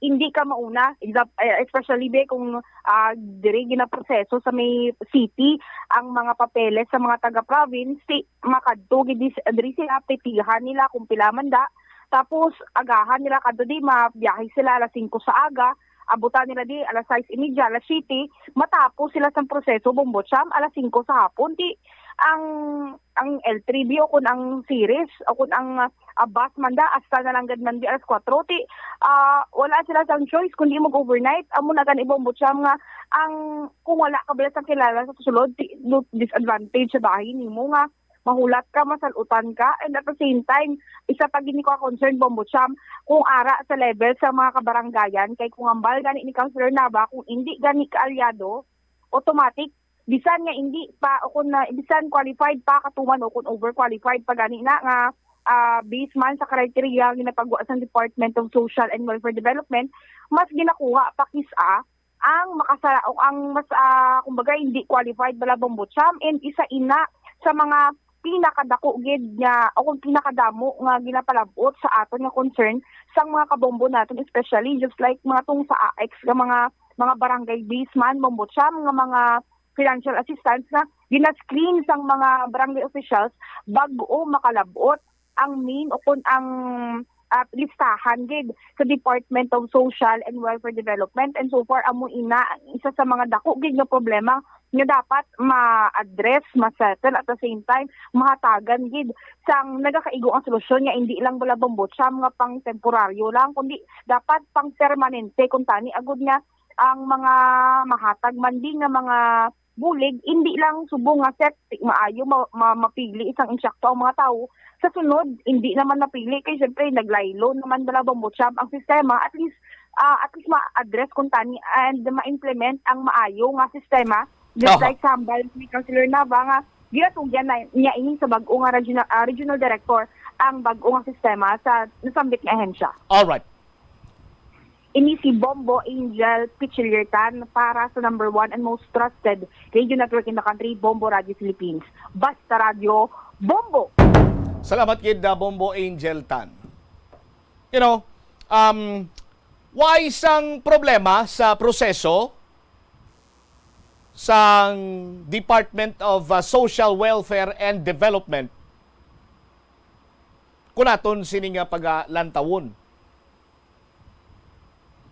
hindi ka mauna, exam- eh, especially be kung ah, diri ginaproseso sa may city ang mga papeles sa mga taga-province, ti makadto gid dis- diri sila, petihan nila kung pila man da. Tapos agahan nila kadto di mabiyahe sila alas singko sa aga, abutan nila di alas sais y media, alas siyete, matapos sila sa proseso, Bombo Cham, alas singko sa hapon. Ti ang ang L three B o kun ang series o kun ang ah, bus man da, hasta na lang gad man di alas kuwatro. Ti ah, wala sila sang choice kundi mag-overnight. Amo na gani, Bombo Cham, nga ang kung wala ka bala sang kilala sa sulod, ti do- disadvantage sa bahin nimo nga mahulat ka, masalutan ka, and at the same time, isa pa gini ko ka concern, Bombo Cham, kung ara sa level sa mga kabarangayan, kay kung ambal gani ni Councilor Nava, kung hindi gani kaalyado, automatic, bisan nga hindi pa, o kung na, bisan qualified pa katuman, o kung overqualified pa gani na nga, ah, based man sa criteria nga ginapagwa sang Department of Social and Welfare Development, mas ginakuha pa kis-a ang makasala o ang mas, ah, kumbaga, hindi qualified bala, Bombo Cham, and isa ina sa mga pinakadako gid nga o kung pinakadamo nga ginapalab-ot sa aton nga concern sang mga kabombo naton, especially just like mga tong sa A X nga mga, mga barangay based man, Bombo Cham, nga mga financial assistance nga gina-screen sang mga barangay officials bag-o makalab-ot ang main o kun ang, ah, listahan gid sa Department of Social and Welfare Development. And so far, amo ina ang isa sa mga dako gid nga problema nga dapat ma-address, ma-settle, at the same time, mahatagan gid sang nagakaigo ang solusyon nga hindi lang bala, Bombo Cham, nga pang temporaryo lang, kundi dapat pang permanente, kung tani agud nga ang mga mahatag man di nga mga bulig, hindi lang subong nga set, maayo ma-, ma-, mapili isang insakto ang mga tawo. Sa sunod, hindi naman mapili kay siyempre naglaylo naman bala, Bombo Cham, ang sistema. At least, ah, at least ma-address kung tani and ma-implement ang maayo nga sistema. Just Aha. like sa hambal ni Councilor Nava nga ginatugyan na niya ini sa bag-o nga regional, ah, regional director ang bag-o nga sistema sa nasambit nga ahensya. Alright. Ini si Bombo Angel Pichiliertan para sa number one and most trusted radio network in the country, Bombo Radio Philippines. Basta Radio, Bombo! Salamat gid, uh, Bombo Angel Tan. You know, um, why sang problema sa proseso sang Department of, uh, Social Welfare and Development? Kung naton sini nga pagalantawon.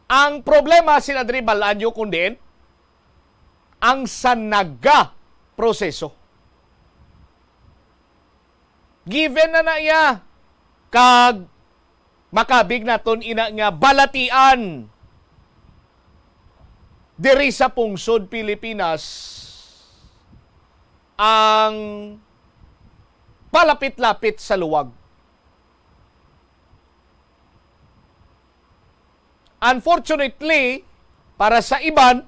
Ang problema, sina diri bal-an nyo kung diin, ang sanaga proseso. Given na na iya, kag makabig naton ina nga balatian diri sa pungsod Pilipinas ang palapit-lapit sa luwag. Unfortunately, para sa iban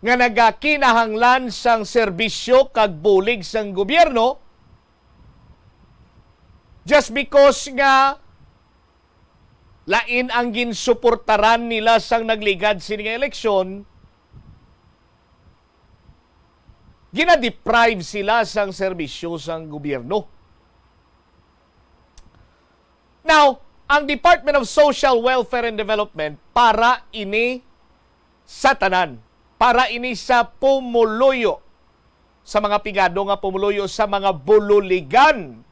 nga nagakinahanglan sang serbisyo kag bulig sang gobyerno, just because nga lain ang ginsuportaran nila sang nagligad sini nga eleksyon, gina-deprive sila sang serbisyo sang gobyerno. Now, ang Department of Social Welfare and Development para ini sa tanan, para ini sa pumuluyo, sa mga pigado nga pumuluyo, sa mga bululigan.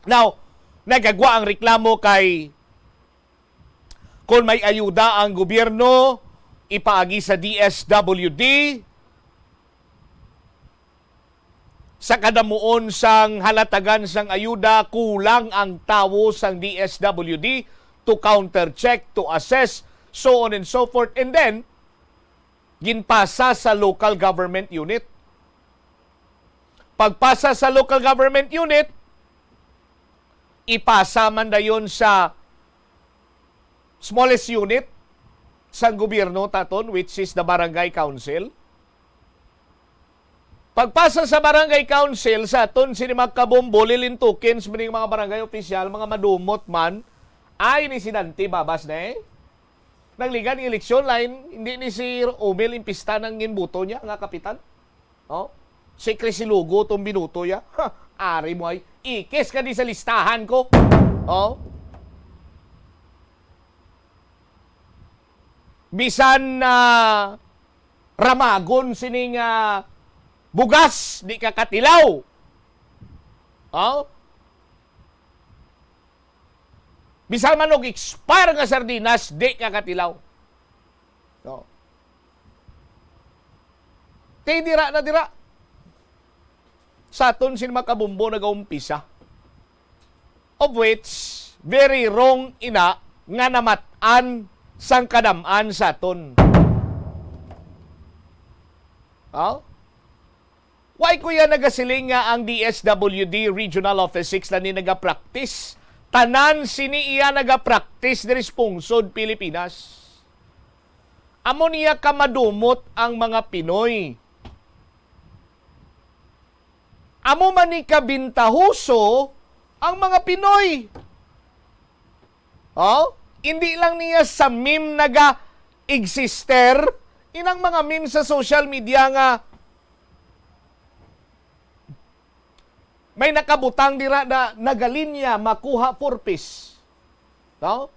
Now, nagagwa ang reklamo kay kung may ayuda ang gobyerno, ipaagi sa D S W D, sa kadamuon sang halatagan sang ayuda, kulang ang tawo sang D S W D to counter-check, to assess, so on and so forth. And then, ginpasa sa local government unit. Pagpasa sa local government unit, ipasa man dayon sa smallest unit sang gobyerno taton, which is the barangay council. Pagpasa sa barangay council, sa aton sini mga kabombo, lilintukin sa mga barangay opisyal, mga madumot man, ay ni si Dante Babas na eh. Nagligad ang eleksyon, lain, hindi ni si Romel Impista nang ginbuto niya nga kapitan. Oh? Si Chris Ilugo tong binuto niya. Ha, ari mo ay, ikis ka di sa listahan ko. Oh? Bisan na ramagon sining, ah, bugas, di ka katilaw. Oh? Bisan man og expire nga sardinas, di ka katilaw. No? Ti dira na dira. Sa aton sin makabumbo nagaumpisa. Of which, very wrong ina nga namat-an sang kadam-an sa aton. Oh? Why, kuya, nagasiling nga ang D S W D Regional Office six na ni nagapractice? Tanan sini iya nagapractice diri sa pungsod Pilipinas. Amo niya kamadumot ang mga Pinoy. Amo man ni kabintahoso ang mga Pinoy. Oh? Hindi lang niya sa meme naga-exister, inang mga meme sa social media nga may nakabutang dira na nagalinya makuha four Ps. No?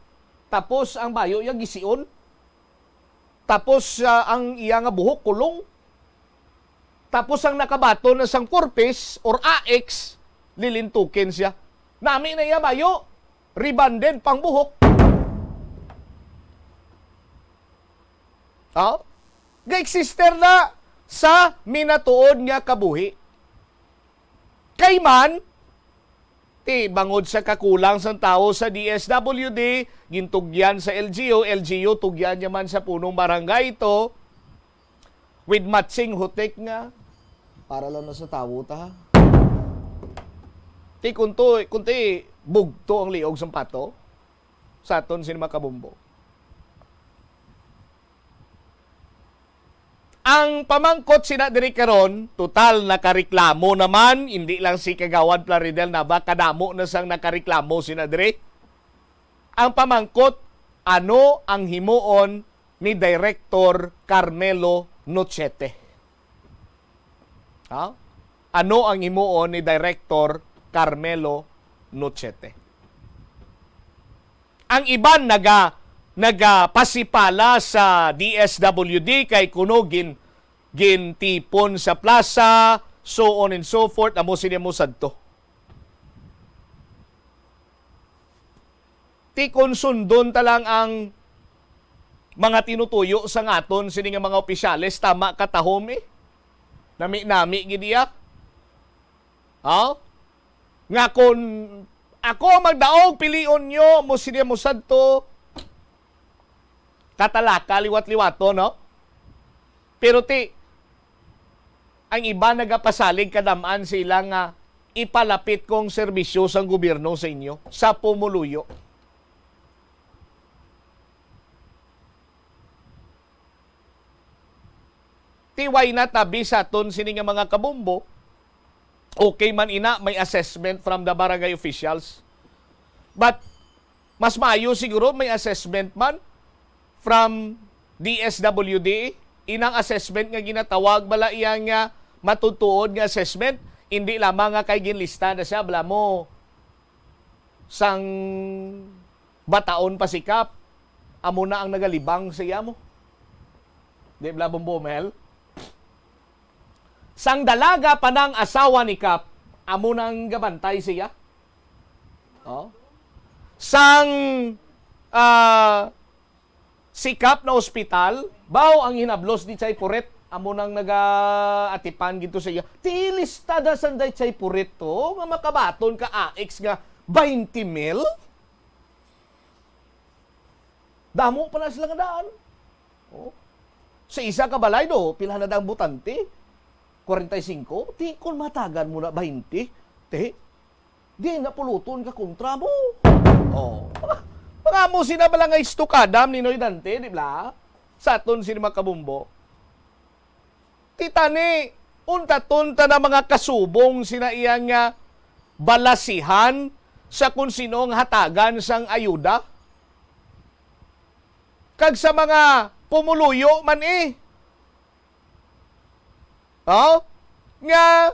Tapos ang bayo iya gision. Tapos, ah, ang iya nga buhok kulong. Tapos ang nakabaton na sang four Ps or A X, lilintukin siya. Nami na iya bayo, rebonded pang buhok. Oh? Ga-exister na sa minatuod nga kabuhi. Kay man, ti bangod sa kakulang sang tawo sa D S W D, gintugyan sa L G U, L G U tugyan niya man sa punong barangay to, with matching hutik nga, para lang na sa tawo ta. Ti kunto, kunti bugto ang liog sang pato sa aton sini mga kabombo. Ang pamangkot sina diri karon, total nakareklamo naman, hindi lang si Kagawad Plaridel Nava, kadamo na sang nakareklamo sina diri. Ang pamangkot, ano ang himuon ni Director Carmelo Nochete? Ha? Ano ang himuon ni Director Carmelo Nochete? Ang iban naga-, nagapasipala sa D S W D kay kuno gin-, gintipon sa plaza, so on and so forth, amo sini mo sadto. Ti kon sundon ta lang ang mga tinutuyo sa ngaton sini nga mga opisyales, tama ka tahom, eh. Nami-nami gid iya. Ha? Nga kon ako ang magdaog, pilion nyo, mo sini mo sadto, katalaka liwat-liwato, no? Pero ti, ang iba nagapasalig kadam-an sila nga ipalapit kong serbisyo sang gobyerno sa inyo, sa pumuluyo. Ti why not abi sa aton sini nga mga kabombo? Okay man ina, may assessment from the barangay officials. But mas maayo siguro may assessment man from D S W D. Inang assessment nga ginatawag bala iya nga matutuod nga assessment, hindi lamang nga kay ginlista na siya, bala mo, sang bataon pa si Kap, amo na ang nagalibang sa iya mo. Di bala, Bombo Mel? Sang dalaga pa nang asawa ni Kap, amo nang gabantay siya. Oh. Sang, ah, si Kap na ospital, baw ang hinablos ni Chay Puret, amo nang nagaatipan gid to sa iya. Ti lista da sanday Chay Puret to, nga makabaton ka A X nga twenty mil? Damo pa na sila nga daan. Oh. Sa isa ka balay do, pila na dang botante? Kwarenta y singko? Ti, kung matagan mo na twenty, ti, di na puluton ka kontra mo. Oh. Mga, mga mo sina bala nga istukada, Ninoy Dante, di ba? Sa aton sini mga kabumbo. Ti tani, unta-unta na mga kasubong sina iya nga balasihan sa kung sino ang hatagan sang ayuda. Kag sa mga pumuluyo man, eh. Oh? Nga,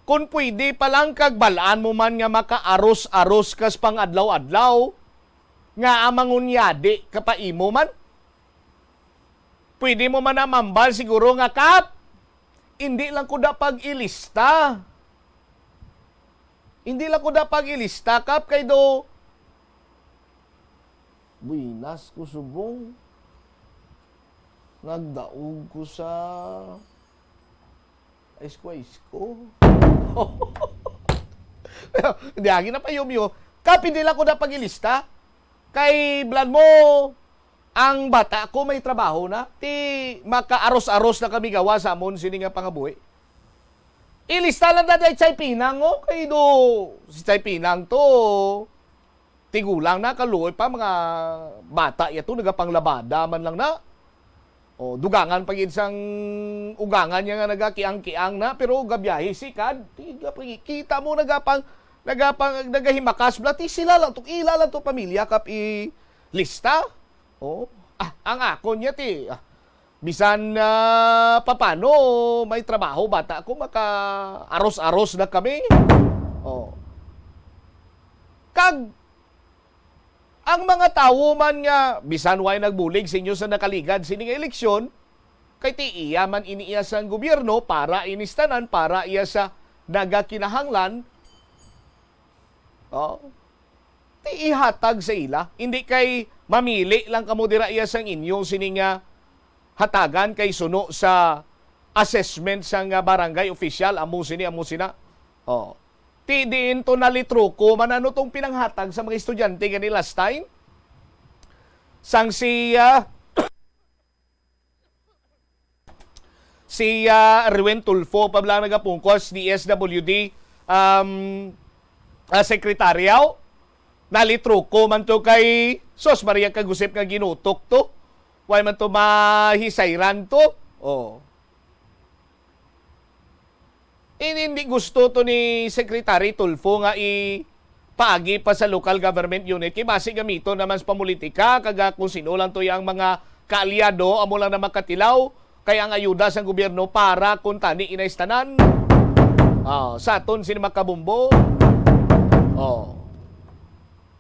kung pwede pa lang kag bal-an mo man nga makaaros-aros kas pang-adlaw-adlaw, nga amangunyadi ka pa imo man. Pwede mo man na mambal siguro nga, "Kap, hindi lang ko da pag-ilista. Hindi lang ko da pag-ilista, Kap, kay do, buinas ko subong. Nagdaog ko sa isko-isko." Hindi, agi na pa yun, yun. "Kap, hindi lang ko da pag-ilista." Kay, blan mo, ang bata ko may trabaho na, ti makaaros-aros na kami gawa sa amon sini nga pangabuhi. Ilista lang na day Chay Pinang, oh, kay do, si Chay Pinang to, tigulang na, kaluoy pa, mga bata ya to, nagapanglabada man lang na. O, dugangan pa gid sang ugangan niya nga nagakiang-kiang na, pero gabiyahe si Kad, ti-, kita mo nagapang, nagapang, nagahimakas bala, ti sila lang to, ila lang to pamilya kap i lista. Oh, ah, ang akon niya ti, ah, bisan, ah, papano may trabaho, bata ko, maka-aros-aros na kami. Oh. Kag ang mga tawo man nga bisan way nagbulig sa inyo sa nakaligad sini nga eleksyon, kay ti iya man ini iya sang gobyerno para ini sa tanan, para iya sa nagakinahanglan, oh, ti ihatag sa ila. Hindi kay mamili lang kamo dira iya sang inyo sini nga hatagan kay suno sa assessment sang, ah, barangay official, amo sini, amo sina. Oh. Ti diin to nalitruko man ano tong pinanghatag sa mga estudyante gani last time? Sang si, ah, si, ah, Erwin Tulfo pa lang nagapungkos, D S W D, um, ah, sekretaryo. Nalitruko man to kay, sus, Maria, kagusip nga ginutok to. Way man to mahisayran to. Oh. Hindi, hindi gusto to ni Secretary Tulfo nga ipaagi pa sa local government unit. Kay basi gamiton naman sa pamulitika, kag, ah, kung sino lang to yang mga kaalyado, amo lang na makatilaw, kay ang ayuda sang gobyerno para kuntani inay sa tanan. Ah, sa aton sini makabumbo. Oh.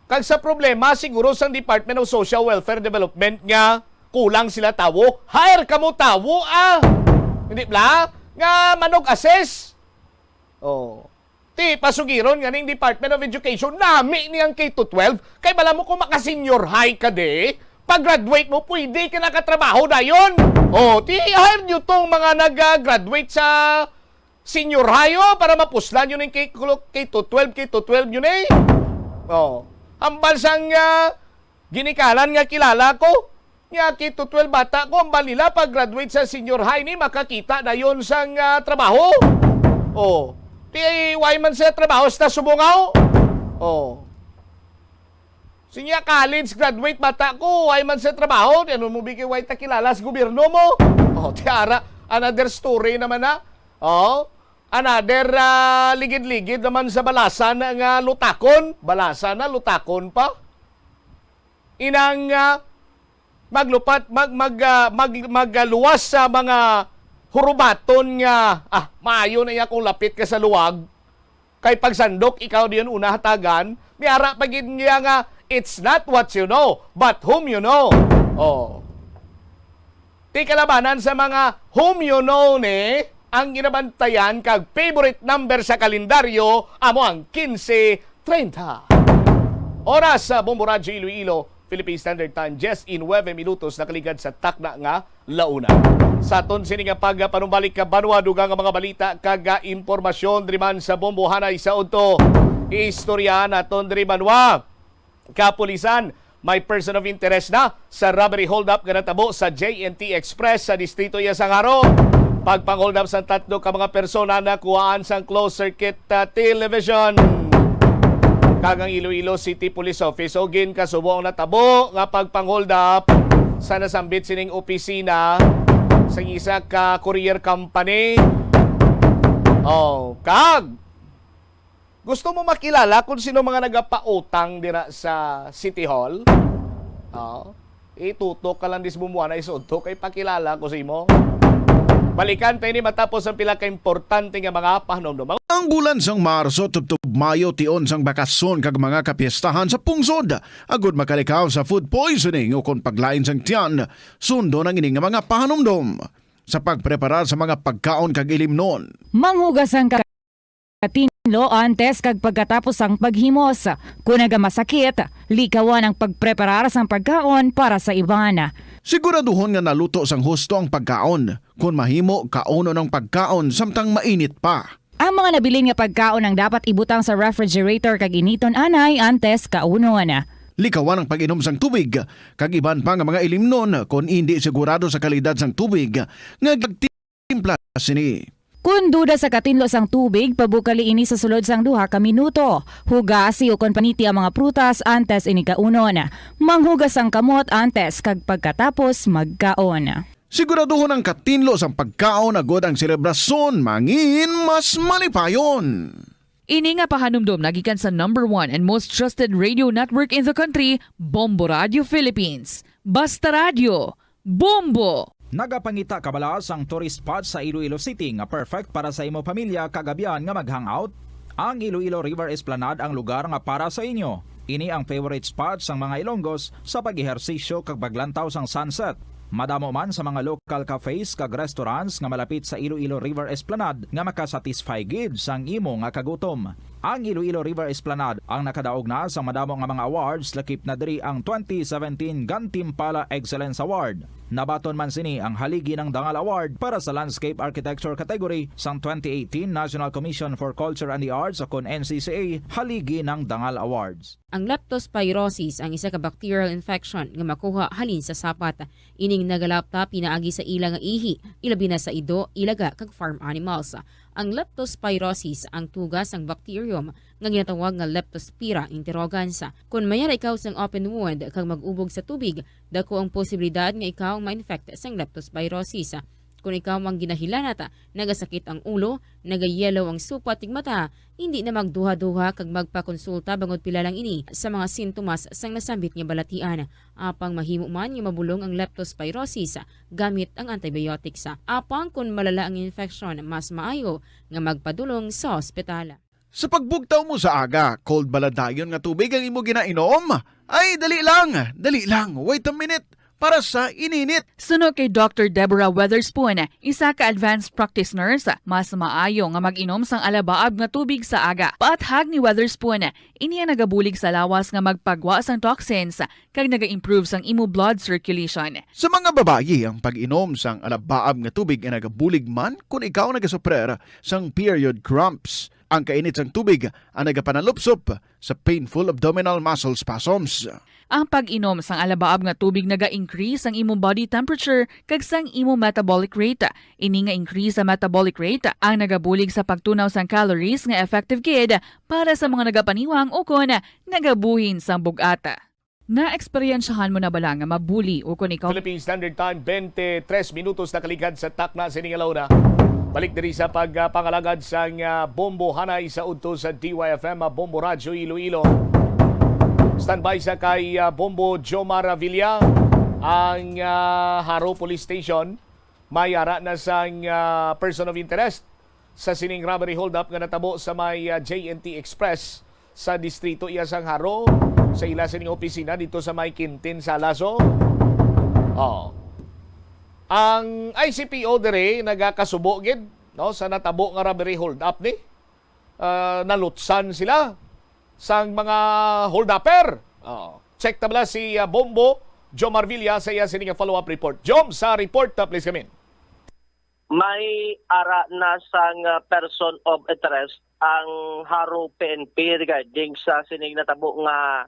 Kag sa problema siguro sang Department of Social Welfare Development nga kulang sila tawo, hire kamo tawo, ah. Hindi bla? Nga manog-assess. Oh. Ti, pasugiron nga ning Department of Education, nami ni ang K to twelve. Kay bala mo kung maka-senior high ka di, pag-graduate mo, pwede ka nakatrabaho dayon. Oh, ti, hire nyo tong mga nag-graduate sa senior high, oh, para mapuslan nyo ning K, K to twelve, K to twelve nyo ni. Oh. Ambal sang, ah, ginikanan nga kilala ko, nga K to twelve bata ko, ambal nila pag-graduate sa senior high ni, makakita dayon sang, ah, trabaho. Oh. Ti, way man sa trabaho sa Subongaw. Oh. Sinya, college graduate bata ko, way man sa trabaho, di ano mo bigay way ta kilala sa gobyerno mo? Oh, ti ara, another story naman na. Oh, another, ah, ligid-ligid naman sa balasan nga lutakon. Balasan na, lutakon pa. Inang, ah, maglupat, mag, mag, ah, mag, magluwas sa mga hurubaton nga, ah, maayo na iya kung lapit ka sa luwag. Kay pagsandok, ikaw diyon una hatagan, may ara pa gid niya nga, "It's not what you know, but whom you know." Oh. Ti kalabanan sa mga whom you know ni, ang ginabantayan kag favorite number sa kalendaryo amo ang kinse treinta. Oras sa Bombo Radyo Iloilo, Philippine Standard Time, diyes y nuebe minutos nakaligad sa takna nga launa. Sa aton sini nga pagpanumbalik ka banwa, dugang nga mga balita kag, ah, impormasyon diri man sa Bombo Hanay sa udto. Istorya naton diri banwa. Kapulisan, may person of interest na sa robbery holdup nga natabo sa J N T Express sa distrito iya sang Jaro. Pagpangholdap sa tatlo ka mga persona nakuhaan sang closed circuit, ah, television. Kag ang Iloilo City Police Office o ginkasubo ang natabo nga pagpangholdap sa nasambit sining opisina sa isa ka courier company. Oh, kag gusto mo makilala kung sino mga nagapautang dira sa City Hall? Oh. Itutok ka lang dis bumuana isudto kay pakilala ko sa imo. Balikan ta ini matapos ang pila ka importante nga mga pahanumdom. Ang bulan sang Marso tubtob Mayo tion sang bakasyon kag mga kapiestahan sa pungsod. Agud makalikaw sa food poisoning ukon paglain sang tiyan, sundon ang ini nga mga pahanumdom sa pagpreparar sa mga pagkaon kag ilimnon. Manghugas ang katinlo antes kag pagkatapos sang paghimos. Kon nagamasakit, likawan ang pagpreparar sang pagkaon para sa iban. Siguraduhon nga naluto sang husto ang pagkaon. Kon mahimo, kaunon ang pagkaon samtang mainit pa. Ang mga nabilin nga pagkaon ang dapat ibutang sa refrigerator kag initon anay antes kaunon. Likawan ang pag-inom sang tubig kag iban pa nga mga ilimnon kon indi sigurado sa kalidad sang tubig nga gagtimpla sini. Kon duda sa katinlo sang tubig, pabukali ini sa sulod sang duha ka minuto. Hugasi ukon paniti ang mga prutas antes ini kaunon. Manghugas ang kamot antes kag pagkatapos magkaon. Siguraduhon ang katinlo sang pagkaon agod ang selebrasyon mangin mas malipayon. Ini nga pahanumdom nagikan sa number one and most trusted radio network in the country, Bombo Radio Philippines. Basta Radio, Bombo! Nagapangita ka bala sang tourist spot sa Iloilo City nga perfect para sa imo pamilya kag abyan nga mag-hangout? Ang Iloilo River Esplanade ang lugar nga para sa inyo. Ini ang favorite spot sang mga Ilonggos sa pag-ehersisyo kag paglantaw sang sunset. Madamo man sa mga local cafes kag restaurants nga malapit sa Iloilo River Esplanade nga makasatisfy gid sang imo nga kagutom. Ang Iloilo River Esplanade ang nakadaog na sa madamo nga mga awards, lakip na diri ang twenty seventeen Gantimpala Excellence Award. Nabaton man sini ang Haligi ng Dangal Award para sa Landscape Architecture category sang twenty eighteen National Commission for Culture and the Arts, o kon N C C A, Haligi ng Dangal Awards. Ang leptospirosis ang isa ka bacterial infection nga makuha halin sa sapat. Ining nagalapta pinaagi sa ila nga ihi, ilabi na sa ido, ilaga, kag farm animals. Ang leptospirosis ang tuga sang bacterium nga ginatawag nga Leptospira interrogans. Kon mayara ikaw sang open wound kag mag-ubog sa tubig, dako ang posibilidad nga ikaw ma-infect sang leptospirosis. Kon ikaw ang ginahilanat, nagasakit ang ulo, nagayelo ang supat kag mata, hindi na magduha-duha kag magpakonsulta bangod pila lang ini sa mga sintomas sang nasambit nga balatian. Apang mahimo man nga mabulong ang leptospirosis gamit ang antibiotics. Apang kon malala ang infeksyon, mas maayo nga magpadulong sa ospital. Sa pagbugtaw mo sa aga, cold bala dayon nga tubig ang imo ginainom? Ay, dali lang, dali lang, wait a minute, para sa ininit. Suno kay Doctor Deborah Weatherspoon, isa ka advanced practice nurse, mas maayo nga mag-inom sang alabaab nga tubig sa aga. Paathag ni Weatherspoon, ini ang nagabulig sa lawas nga magpagwa sang toxins kag naga-improve sang imo blood circulation. Sa mga babayi, ang pag-inom sang alabaab nga tubig ay nagabulig man kon ikaw nagasuprer sang period cramps. Ang kainit sang tubig ang nagapanalupsop sa painful abdominal muscle spasms. Ang pag-inom sang alabaab nga tubig naga-increase sang imo body temperature kag sang imo metabolic rate. Ini nga increase sa metabolic rate ang nagabulig sa pagtunaw sang calories nga effective gid para sa mga nagapaniwang ukon nagabuhin sang bug-at. Naeksperyensyahan mo na bala nga mabuli ukon ikaw? Philippine Standard Time, twenty-three minutos nakaligad sa takna sining alawna. Balik diri sa pagpangalagad sang, ah, Bombo Hanay sa udto sa D Y F M, ah, Bombo Radyo Iloilo. Standby sa kay, ah, Bombo Jomar Avila, ang, ah, Jaro Police Station. May ara na sang, ah, person of interest sa sining robbery holdup nga natabo sa may, ah, J N T Express sa distrito iya sang Jaro, sa ila sining opisina dito sa may Quintin, Salaso. Oh. Ang I C P O diri nagakasubo gid, no, sa natabo nga robbery holdup ni. Ah, nalutsan sila sang mga holdupper. Oh. Check ta bala si, ah, Bombo Jomar Villa sa iya sini nga follow-up report. Jom, sa report, ah, please come in. May ara na sang, ah, person of interest ang Jaro P N P regarding sa sining natabo nga,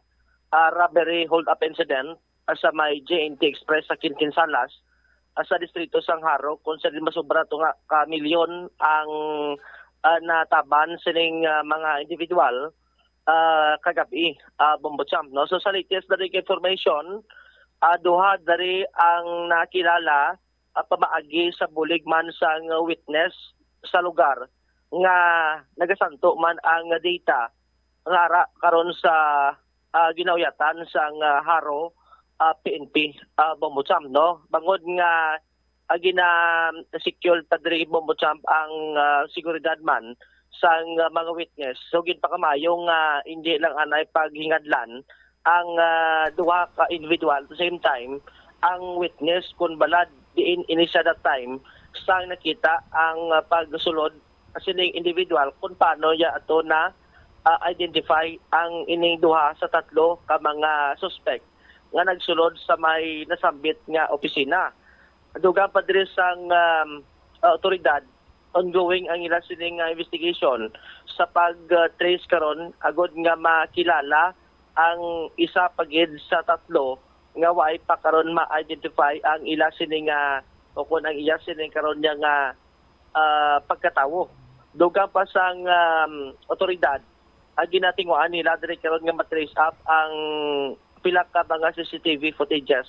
ah, robbery hold-up incident, ah, sa may J N T Express sa Quintin, Salas, ah, sa distrito sang Jaro, kung sa di masubra to nga ka milyon ang, ah, nataban sining, ah, mga individual, ah, kagabi, ah, Bombo Champ, no? So, sa latest na rin information, ah, duha dari ang nakilala, ah, pamaagi sa bulig man sang witness sa lugar nga nagasanto man ang data nga ara karon sa, ah, ginauyatan sang, ah, Jaro, ah, P N P, ah, Bombo Champ, no? Bangod nga, ah, gina-secure ta diri, Bombo Champ, ang, ah, seguridad man sang, ah, mga witness. So, ginpakamayo nga hindi lang anay paghingadlan ang, ah, duha ka individual. At the same time, ang witness, kung balad diin ini siya that time, sang nakita ang, ah, pagsulod sining individual kung paano niya ato na, ah, identify ang ining duha sa tatlo ka mga suspect nga nagsulod sa may nasambit nga opisina. Dugang pa diri sang, um, awtoridad, ongoing ang ila sining, ah, investigation sa pag, ah, trace karon agod nga makilala ang isa pa gid sa tatlo nga waay pa karon ma-identify ang ila sini nga, o kon ang iya sini karon niya nga, ah, pagkatawo. Dugang pa sang, um, otoridad, ang ginatinguhaan nila diri karon nga ma-trace up ang pila ka mga C C T V footages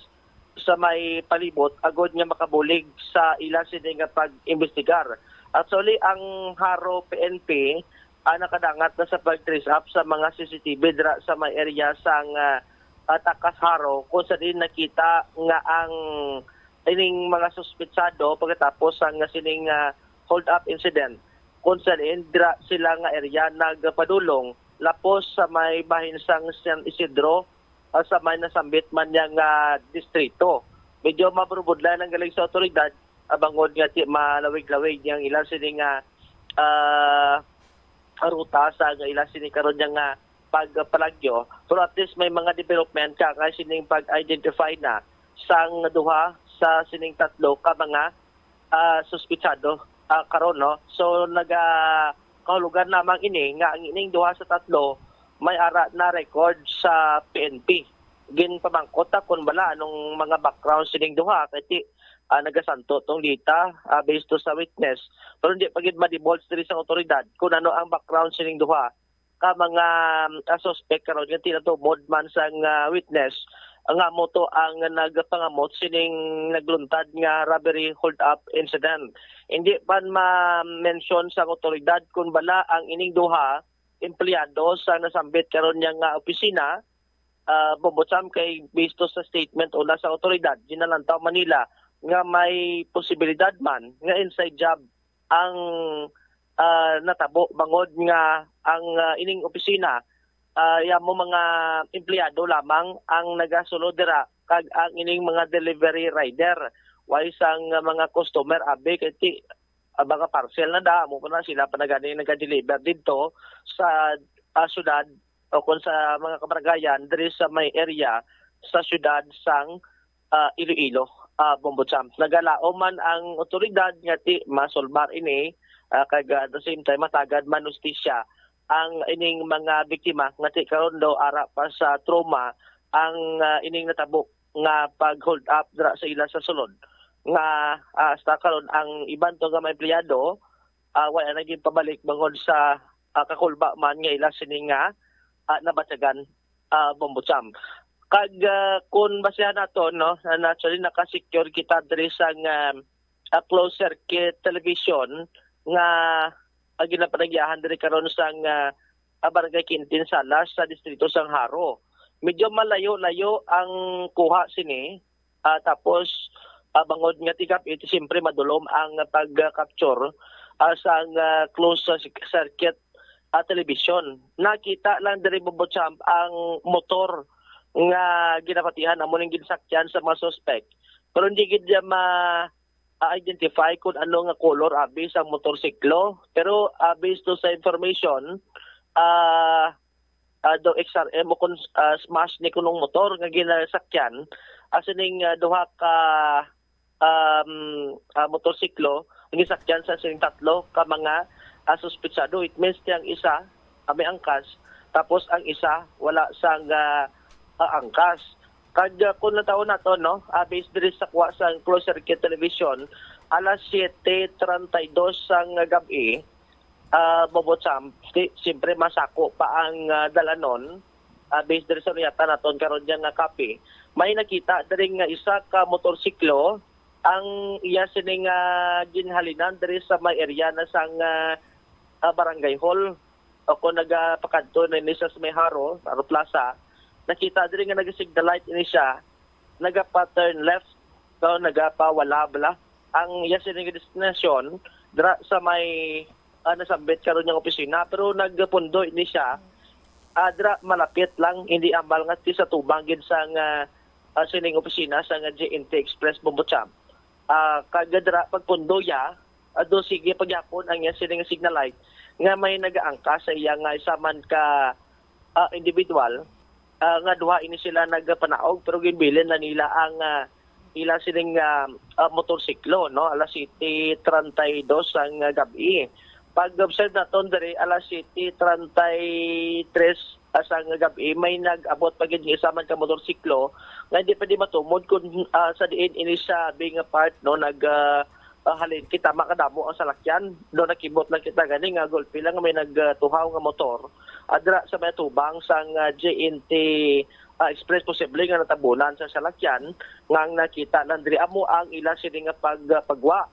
sa may palibot agod nga makabulig sa ila sini nga pag-imbestigar. Actually, ang Jaro P N P, ah, nakadangat na sa pag-trace up sa mga C C T V dira sa may area sang, ah, ah, Takas Jaro, kung sa diin nakita nga ang ining mga suspetsado pagkatapos sang sining, ah, hold-up incident, kung sa diin dira sila nga area nagpadulong lapos sa may bahin sang San Isidro, ah, sa may nasambit man niya nga distrito. Medyo maburubudlay lang galing sa otoridad, ah, bangod nga ti-, malawig-lawig yang ilang sini nga, ah, ruta sa nga ilang sini karon niya nga pagpalagyo. Pero at least may mga development ka nga sining pag-identify na sang duha sa sining tatlo ka mga, ah, suspitsado, ah, karon, no? So, naga-, kahulugan lamang ini nga ang ining duha sa tatlo may ara na record sa P N P. Ginpamangkot ta kung bala anong mga background sining duha, kay ti, ah, nagasanto tong data, ah, based to sa witness. Pero hindi pa gid ma-divulge diri sa otoridad kung ano ang background sining duha ka mga, ah, suspect karon nga tinatumod man sang, ah, witness nga amo to ang nagpangamot sining nagluntad nga robbery hold-up incident. Hindi pa ma-mention sang otoridad kung bala ang ining duha empleyado sa nasambit karon niya nga opisina, ah, Bombo Cham, kay based to sa statement una sa otoridad, ginalantaw man nila nga may posibilidad man nga inside job ang, ah, natabo bangod nga ang, ah, ining opisina, ah, yamo mga empleyado lamang ang nagasulod dira kag ang ining mga delivery rider, way sang, ah, mga customer abi kay ti, ah, mga parcel na da, amo pa na sila pa na gani naga-deliver didto sa, ah, syudad o kon sa mga kabaranggayan diri sa may area sa syudad sang, ah, Iloilo, ah, Bombo Cham. Nagalaom man ang otoridad nga ti masulbar ini, ah, kag, ah, at the same time matagad man hustisya ang ining mga biktima nga ti karon daw ara pa sa trauma ang, ah, ining natabo nga pag-hold up dira sa ila sa sulod nga, ah, hasta karon ang iban to nga mga empleyado, ah, wala na ginpabalik bangod sa, ah, kakulba man nga ila sini nga, ah, nabatyagan, ah, Bombo Cham. Kag, ah, kun basihan nato, no, na naturally naka-secure kita diri sa nga, ah, closed circuit television nga, ah, ginapanagyahan diri karon sa nga, ah, Barangay Quintin Salas sa distrito sang Jaro. Medyo malayo-layo ang kuha sini, ah, tapos, ah, bangod nga tigab-i, siyempre madulom ang pag-capture, ah, sa nga closed sa sik-, circuit, ah, television. Nakita lang diri, Bombo Cham, ang motor nga ginapatihan amo ning ginsakyan sa mga suspect. Pero hindi gid niya ma-identify kung ano nga color abi sa motorsiklo. Pero, ah, based to sa information, ah, ah, daw X R M o kung, ah, smash ni kunong motor nga ginasakyan, ah, sining, ah, duha ka, um, ah, motorsiklo ang gisakyan sa sining tatlo ka mga, ah, suspetsado. It means ang isa, ah, may angkas, tapos ang isa wala sang, ah, ah, angkas. Kag, ah, kung natawon nato, no, ah, based diri sa kuha sa closed circuit television, alas siyete treinta y dos sang gab-i, ah, Bombo Cham, si-, siyempre masako pa ang, ah, dalanon, ah, based diri sa luyatan naton karon niya nga copy. May nakita diri nga isa ka motorsiklo ang iya sini nga ginhalinan diri sa may area na sang, ah, ah, barangay hall o kung nagapakadto na ini sa may Jaro, Jaro Plaza. Nakita diri nga naga-signal light ini siya, nagapa-turn left, so nagapawala bala ang iya sini nga destinasyon dira sa may, ah, nasambit karon niyang opisina, pero nagpundo ini siya, ah, dira malapit lang, hindi ambal nga ti sa tubang gid sa nga, ah, sining opisina sa nga J N T Express Bombo Cham. Ah, kag dira pagpundo ya, ah, do sige pagyapon ang iya sini nga signal light nga may nagaangkas sa iya nga isa man ka, ah, individual, ah, nga duha ini sila nagapanaog, pero ginbilin na nila ang, ah, ila sining, ah, ah, motorsiklo, no? Alas siyete treinta y dos ang, ah, gab-i. Pag-observe naton diri, alas siyete treinta y tres, ah, sang gab-i, may nag-abot pa gid nga isa man ka motorsiklo nga hindi pa di matumod kung, ah, sa diin ini siya bi nga part, no, nag, ah, ah, halin kita makadamo ang salakyan. Do nakibot lang kita gani nga gulpi lang may nagtuhaw nga motor, ah, dira sa may atubang sang, ah, J N T, ah, Express, posible nga natabunan sa salakyan nga ang nakita lang diri amo ang ila sini nga pag, ah, pagwa.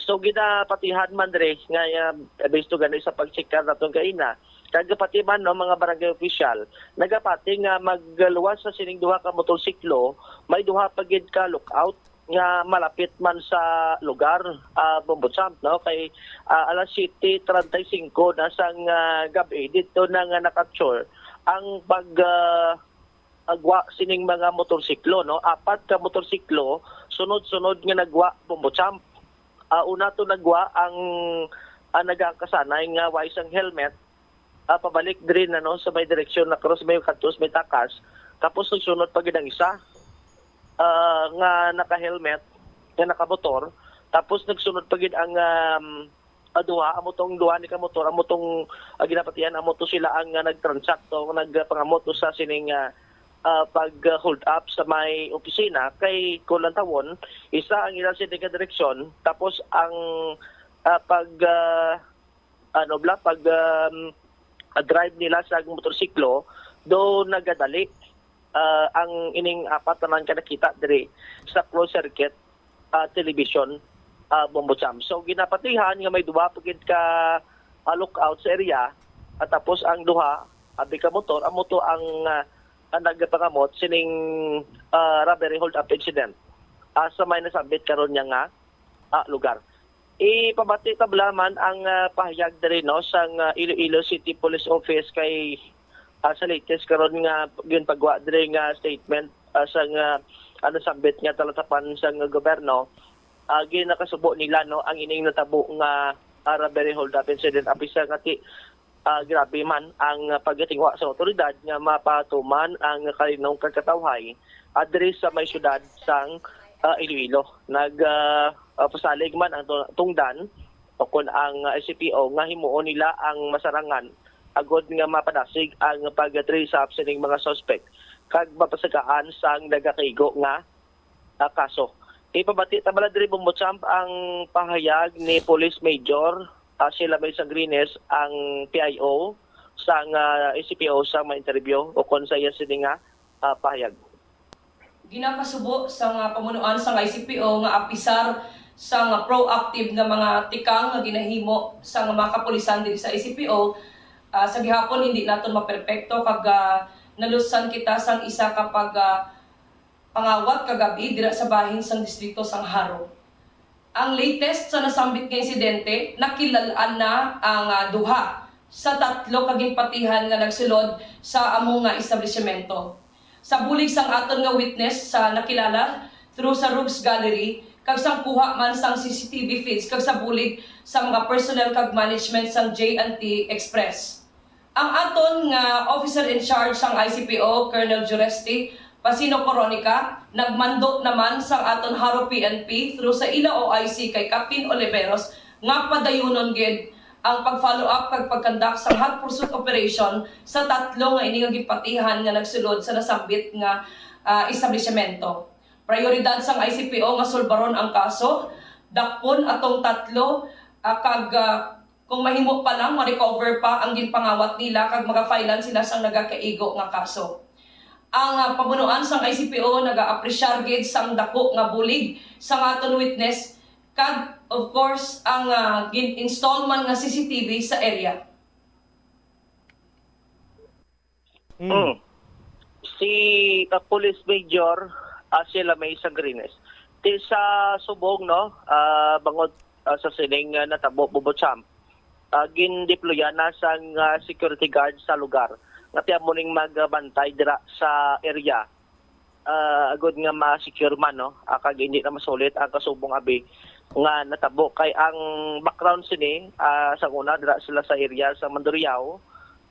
So, ginapatihan man diri nga, ah, based to gani sa pag-check naton kaina, kag pati man, no, mga barangay official, nagapati nga magluwas sa sining duha ka motorsiklo, may duha pa gid ka lookout nga malapit man sa lugar, ah, Bombo Champ, no? Kay, ah, alas siyete treinta y cinco na sang, ah, gab-i, dito na nga na-capture ang pag, ah, agwa sining mga motorsiklo, no? Apat ka motorsiklo, sunod-sunod nga nagwa, Bombo Champ. Ah, una to nagwa ang, ang nagakasanay nga way sang helmet, ah, pabalik diri na, no, sa may direksyon na cross may kantos may takas. Tapos nagsunod pa gid ang isa, ah, nga naka-helmet, nga nakamotor. Tapos nagsunod pa gid ang, um, ah, duha, amo tong duha ni ka motor, amo tong, ah, ginapatihan, amo to sila ang, ah, nagtransact o nagpangamot sa sining, ah, ah, pag, ah, hold up sa may opisina kay kung lantawon, isa ang ila sa direksyon, tapos ang, ah, pag, ah, ano bla, pag, um, ah, drive nila sa motorsiklo, do nagadali, ah, ang ining apat naman ka nakita diri sa closed circuit, ah, television, ah, Bombo Champ. So, ginapatihan nga may duha pa gid ka, ah, lookout sa area, at tapos ang duha, abi ka motor, amo to ang, ah, ang nagpangamot sining, ah, robbery hold-up incident, ah, sa may nasambit karon niya nga, ah, lugar. Ipabati ta bala man ang, ah, pahayag diri, no, sang, ah, Iloilo City Police Office kay, ah, sa latest karon nga ginpagwa diri nga statement, ah, sang, ah, ano, sambit nga talatapan sang gobyerno, ah, ginakasubo nila, no, ang ining natabo nga, ah, robbery hold-up incident. Apisa nga ti, ah, grabe man ang pagkatingwa sa awtoridad nga mapatuman ang kalinong kagkatawhay, ah, diri sa may syudad sang, ah, Iloilo. Nag, ah, ah, pasalig man ang tu-, tungdan o kon ang, ah, C P O nga himuon nila ang masarangan agod nga mapadasig ang pag-trace up sining mga suspect kag mapasagaan sang nagakaigo nga, ah, kaso. Ipabati ta bala diri, Bombo Champ, ang pahayag ni Police Major, ah, Sheila May Sangrines, ang P I O sang, ah, C P O sa may interview o kon sa iya sini nga, ah, pahayag. Ginakasubo sang, ah, pamunuan sang I C P O nga apisar sang proactive nga mga tikang nga ginahimo sang mga kapulisan diri sa I C P O, ah, sa gihapon hindi naton maperpekto kag, ah, nalusan kita sang isa ka pag, ah, pangawat kagab-i dira sa bahin sang distrito sang Jaro. Ang latest sa nasambit nga insidente, nakilal-an na ang, ah, duha sa tatlo ka ginpatihan nga nagsulod sa amo nga establisimento. Sa bulig sang aton nga witness sa nakilala through sa Rogues Gallery kag sang kuha man sang C C T V feeds kag sa bulig sa mga personnel kag management sang J and T Express. Ang aton nga officer in charge sang I C P O, Colonel Juresti Pasino Coronica, nagmando naman sang aton Jaro P N P through sa ila O I C kay Captain Oliveros nga padayunon gid ang pag-follow up kag pag-conduct sang hot pursuit operation sa tatlo nga ini nga ginpatihan nga nagsulod sa nasambit nga, ah, establisimento. Prioridad sang I C P O nga sulbaron ang kaso, dakpon atong tatlo, ah, kag, ah, kung mahimo pa lang, ma-recover pa ang ginpangawat nila kag magafilean sila sang nagakaigo nga kaso. Ang, ah, pamunuan sang I C P O naga-apresyar gid sang dako nga bulig sang aton witness kag, of course, ang, ah, gin-install man nga C C T V sa area. Mm. Mm. Si, ah, Police Major, ah, Sheila May Sangrines. Ti sa subong, no, ah, bangod, ah, sa sining, ah, natabo, Bombo Champ, ah, gindeployan na sang, ah, security guard sa lugar. Nga ti amo ning magbantay dira sa area, ah, agud nga ma-secure man, no? Ah, kag hindi na masulit ang kasubong abi nga natabo. Kay ang background sini, ah, sa una, dira sila sa area sa Mandurriao,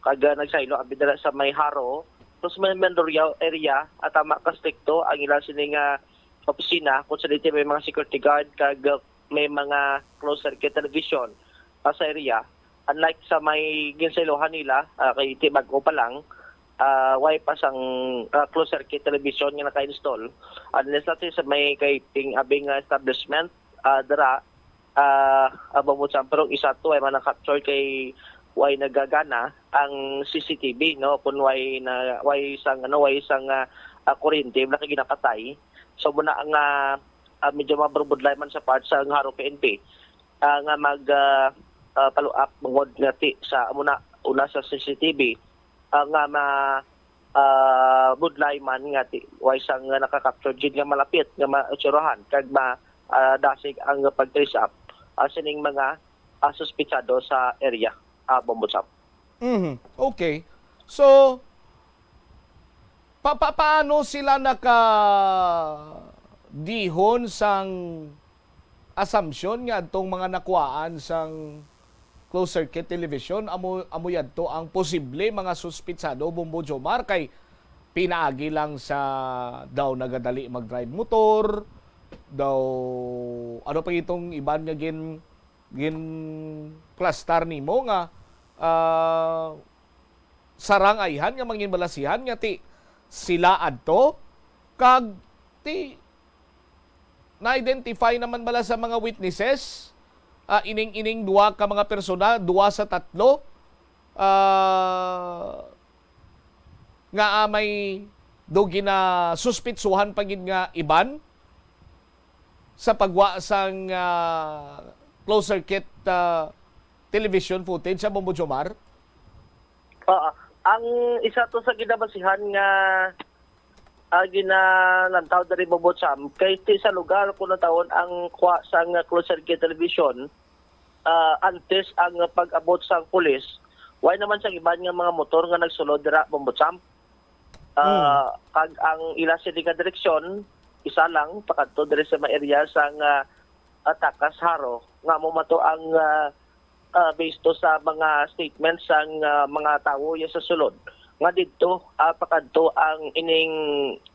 kag, ah, nagsaylo abi dira sa may Jaro. Tapos may Mandurriao area, at tama ka stricto ang ila sini nga opisina, kung sa dito may mga security guard, kag, ah, may mga closed circuit television, ah, sa area. Unlike sa may ginsaylohan nila, ah, kay ti bag-o pa lang, ah, way pa sang, ah, closed circuit television nga naka-install. Unless natin sa may kay ting abing nga establishment, ah, dira, ah, ah, Bombo Sam, pero isa to ay man na-capture kay way nagagana ang C C T V, no? Kung way na, way sang, ano, way sang, ah, ah, kuryente, wala kay ginapatay. So, muna ang, ah, ah, medyo mabrubudlay man sa part sa Haro P N P, ah, nga mag, ah, ah, follow up bangod nga ti sa, muna, una sa C C T V, ah, nga ma, ah, budlay man nga ti, way sang nga naka-capture jud nga malapit nga matsurahan kag ma, ah, dasig ang pag-trace up, ah, sining mga, ah, suspitsado sa area, ah, Bombo Sam. Mhm. Okay. So, pa, pa, paano sila nakadihon sang assumption nga adtong mga nakuhaan sang closed circuit television amo, amo yadto ang posible mga suspitsado, Bombo Jomar, kay pinaagi lang sa daw nagadali mag-drive motor, daw ano pa itong iban nga gin, gin plastar nimo nga, ah, sarang ayhan nga manginbalasihan nga ti sila adto kag ti na-identify naman bala sa mga witnesses, ah, ining, ining duwa ka mga persona, duwa sa tatlo, ah, nga, ah, may do ginasuspitsuhan pa gid nga iban sa pagwa sang, ah, closed circuit, ah, television footage sa Bombo Jomar? Oo. Ang isa to sa ginabasihan nga, ah, ginalantaw diri, Bombo Sam, kay ti sa lugar kung natawon ang kuha sang closed circuit television, ah, antes ang pag-abot sang pulis, way naman sang iban nga mga motor nga nagsulod dira, Bombo Sam. Ah, kag ang ila sini nga direksyon, isa lang, pakadto diri sa may area sang, ah, ah, Tacas, Jaro, nga amo man to ang, ah, ah, based to sa mga statements sang, ah, mga tawo ya sa sulod, nga didto, ah, pakadto ang ining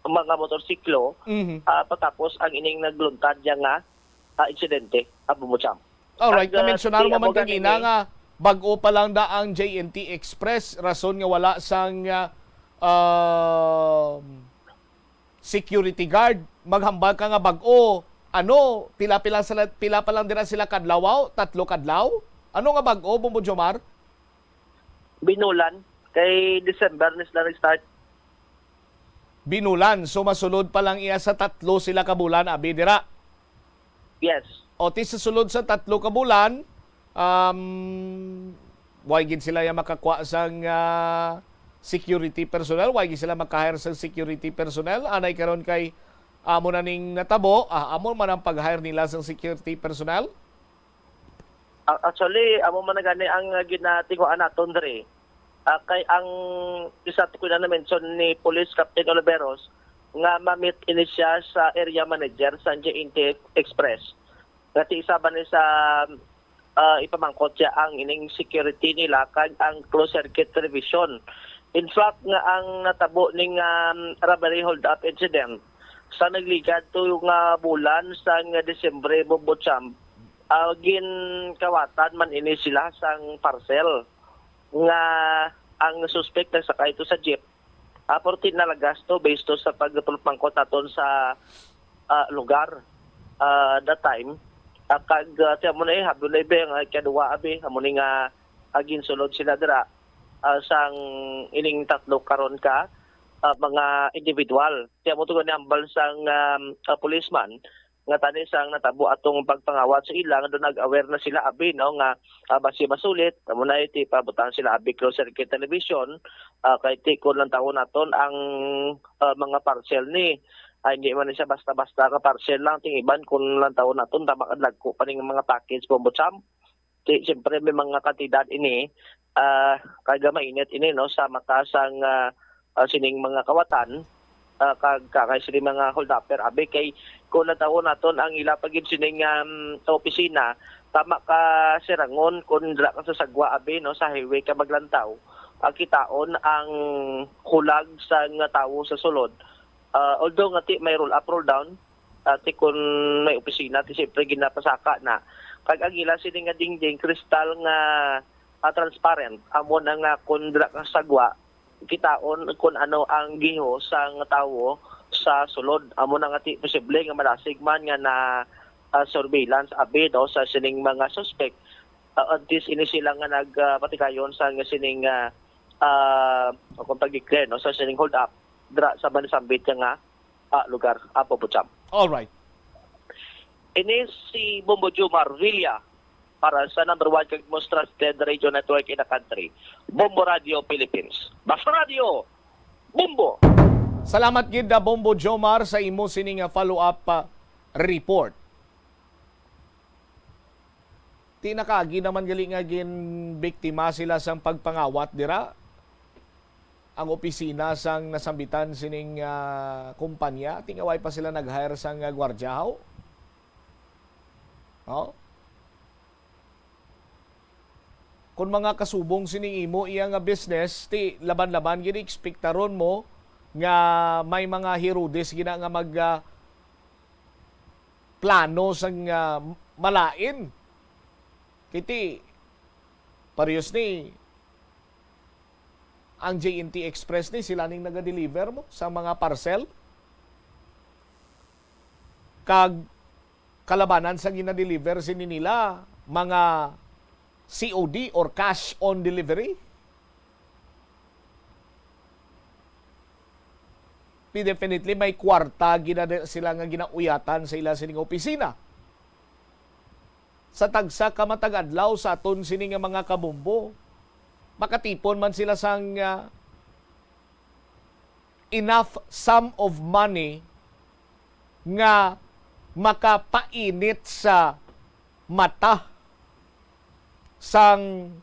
mga motorsiklo, Mhm. ah, patapos ang ining nagluntad niya nga, ah, insidente, Bombo Sam. Alright, Kag, ah, na-mentionar ti mo amo man kagina ganini. Nga bag-o pa lang da ang J N T Express, rason nga wala sang, ah, um, security guard. Maghambal ka nga bag-o. Ano, pila, pila, sila, pila pa lang dira sila kadlaw? Tatlo kadlaw? Ano nga bag-o, Bombo Jomar? Binulan, kay December ni sila nag-start. Binulan. So, masulod pa lang iya sa tatlo sila ka bulan, abi dira. Yes. O, ti sa sulod sa tatlo ka bulan, um, way gid sila ya makakuha sang, ah, security personnel, way gid sila maka-hire sang security personnel. Anay karon kay amo na ning natabo, ah, amo man ang pag-hire nila sang security personnel? A-, actually, amo man na gani ang, ah, ginatinguhaan naton diri. Ah, kay ang isa to ko na na-mention ni Police Captain Oliveros nga ma-meet ini siya sa area manager sa J N T Express. Nga ti isa ba ni sa, ah, ipamangkot siya ang ining security nila kag ang closed circuit television. In fact, nga ang natabo ning, um, robbery hold-up incident sa nagligad to nga bulan sang Disyembre, Bombo Sam, ah, ginkawatan man ini sila sang parcel nga ang suspect nagsakay to sa jeep. Ah, pero ti nalagas to based to sa pagpangkot naton sa, ah, lugar, ah, that time. Ah, kag, ah, ti amo na, eh, habo na, eh, be, nga ikaduha, abi, amo ni nga, ah, ginsulod sila dira, ah, sang ining tatlo karon ka, ah, mga individual. Ti amo to gani hambal sang, um, ah, policeman nga tani sang natabo atong pagpangawat sa ila, nga daw nag-aware na sila, abi, no, nga, ah, basi masulit, amo na iti pabutang sila, abi, closed circuit television, ah, kay ti kun lantawon naton ang, ah, mga parcel ni, ah, hindi man siya basta-basta nga parcel lang, ting iban kun lantawon naton, tama ka, dagko pa ning mga package, Bombo Sam. Ti, siyempre, may mga kantidad ini, ah, kag mainit ini, no, sa mata sang, ah, ah, sining mga kawatan, ah, kag, kag sining mga holdupper. Abi, kay kung natawon naton ang ila pa gid sining, um, opisina, tama ka, Sir Rangon, kung dira ka sa sagwa, abi, no, sa highway ka maglantaw, ah, kitaon ang hulag sang tawo sa sulod. Ah, although nga ti may roll up, roll down, ah, ti kun may opisina, ti siyempre ginapasaka na. Kag ang ila sini nga dingding, kristal nga, ah, transparent, amo na nga kun dira ka sagwa, kitaon kung ano ang giho sang tawo sa sulod. Amo na nga ti posible nga malasig man nga na, ah, surveillance abi, no, sa sining mga suspect. Ah, at least ini sila nga nag, ah, patigayon sa nga sining, ah, ah, kung pag-declare, no, sa sining hold up dra sa manasambit nga, ah, lugar. Apo po, Cham. All right. Ini si Bombo Jomar Villa para sa number one kag most trusted radio network in the country, Bombo Radio Philippines. Basta Radio, Bombo! Salamat gid, ah, Bombo Jomar, sa imo sini nga follow-up, ah, report. Ti nakaagi naman gali nga ginbiktima sila sang pagpangawat dira. Ang opisina sang nasambitan sining, ah, kumpanya, ti nga way pa sila nag-hire sang, ah, gwardya, haw? Oh? Kung mga kasubong sining imo iya nga business, ti laban-laban gid ekspektaron mo nga may mga Herodes gina nga mag, ah, plano sang, ah, malain. Kiti, parehas ni ang J N T Express ni sila ning naga-deliver mo sa mga parcel. Kag kalabanan sa gina-deliver sini nila, mga C O D or cash on delivery. Pi-, definitely may kwarta gina-, sila nga ginauyatan sa ila sining opisina. Sa tagsa ka matag adlaw sa aton sini nga mga kabombo, makatipon man sila sang, ah, enough sum of money nga makapainit sa mata sang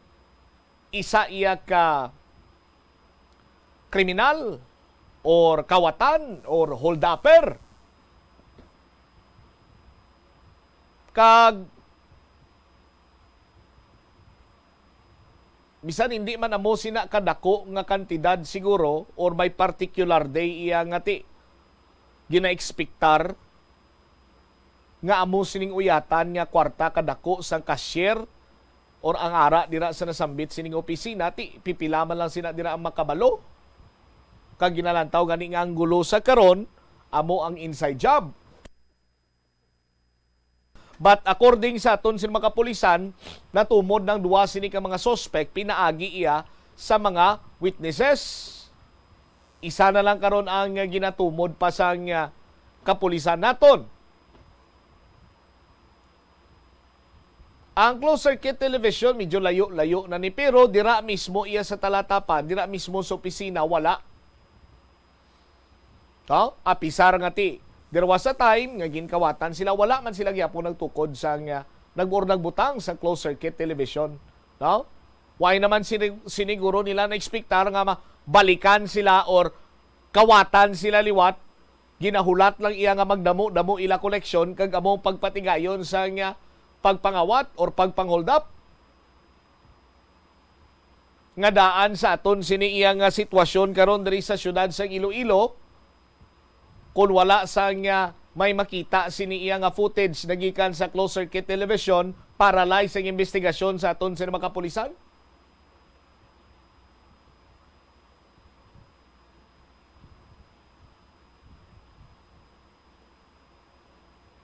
isa iya ka kriminal or kawatan or holdupper. Kag bisan hindi man amo sina kadako nga kantidad siguro or may particular day iya nga ti ginaekspektar nga amo sining uyatan nga kwarta kadako sang cashier or ang ara dira sa nasambit sining opisina, ti pipila man lang sina dira ang makabalo. Kag ginalantaw gani nga ang gulo sa karon amo ang inside job. But according sa aton sing mga kapulisan, natumod ang duwa sini ka mga suspect pinaagi iya sa mga witnesses. Isa na lang karon ang ginatumod pa sang, ah, kapulisan naton. Ang closed circuit television, medyo layo-layo na ni, pero dira mismo iya sa Talatapan, dira mismo sa opisina, wala. No? Apisar nga ti, there was a time nga ginkawatan sila, wala man sila gyapon nagtukod sang, ah, nag-, or nagbutang sa closed circuit television. No? Why naman sini-, siniguro nila na-expectar nga ma-, balikan sila or kawatan sila liwat? Ginahulat lang iya nga magdamo-damo ila koleksyon kag amo ang pagpatigayon sang, ah, pagpangawat or pagpanghold up. Nga daan sa aton sini iya nga sitwasyon karon diri sa siyudad sang Iloilo, kun wala sang, ah, may makita sini iya nga footage nagikan sa closed circuit television, paralyze ang investigasyon sa aton sini mga kapulisan.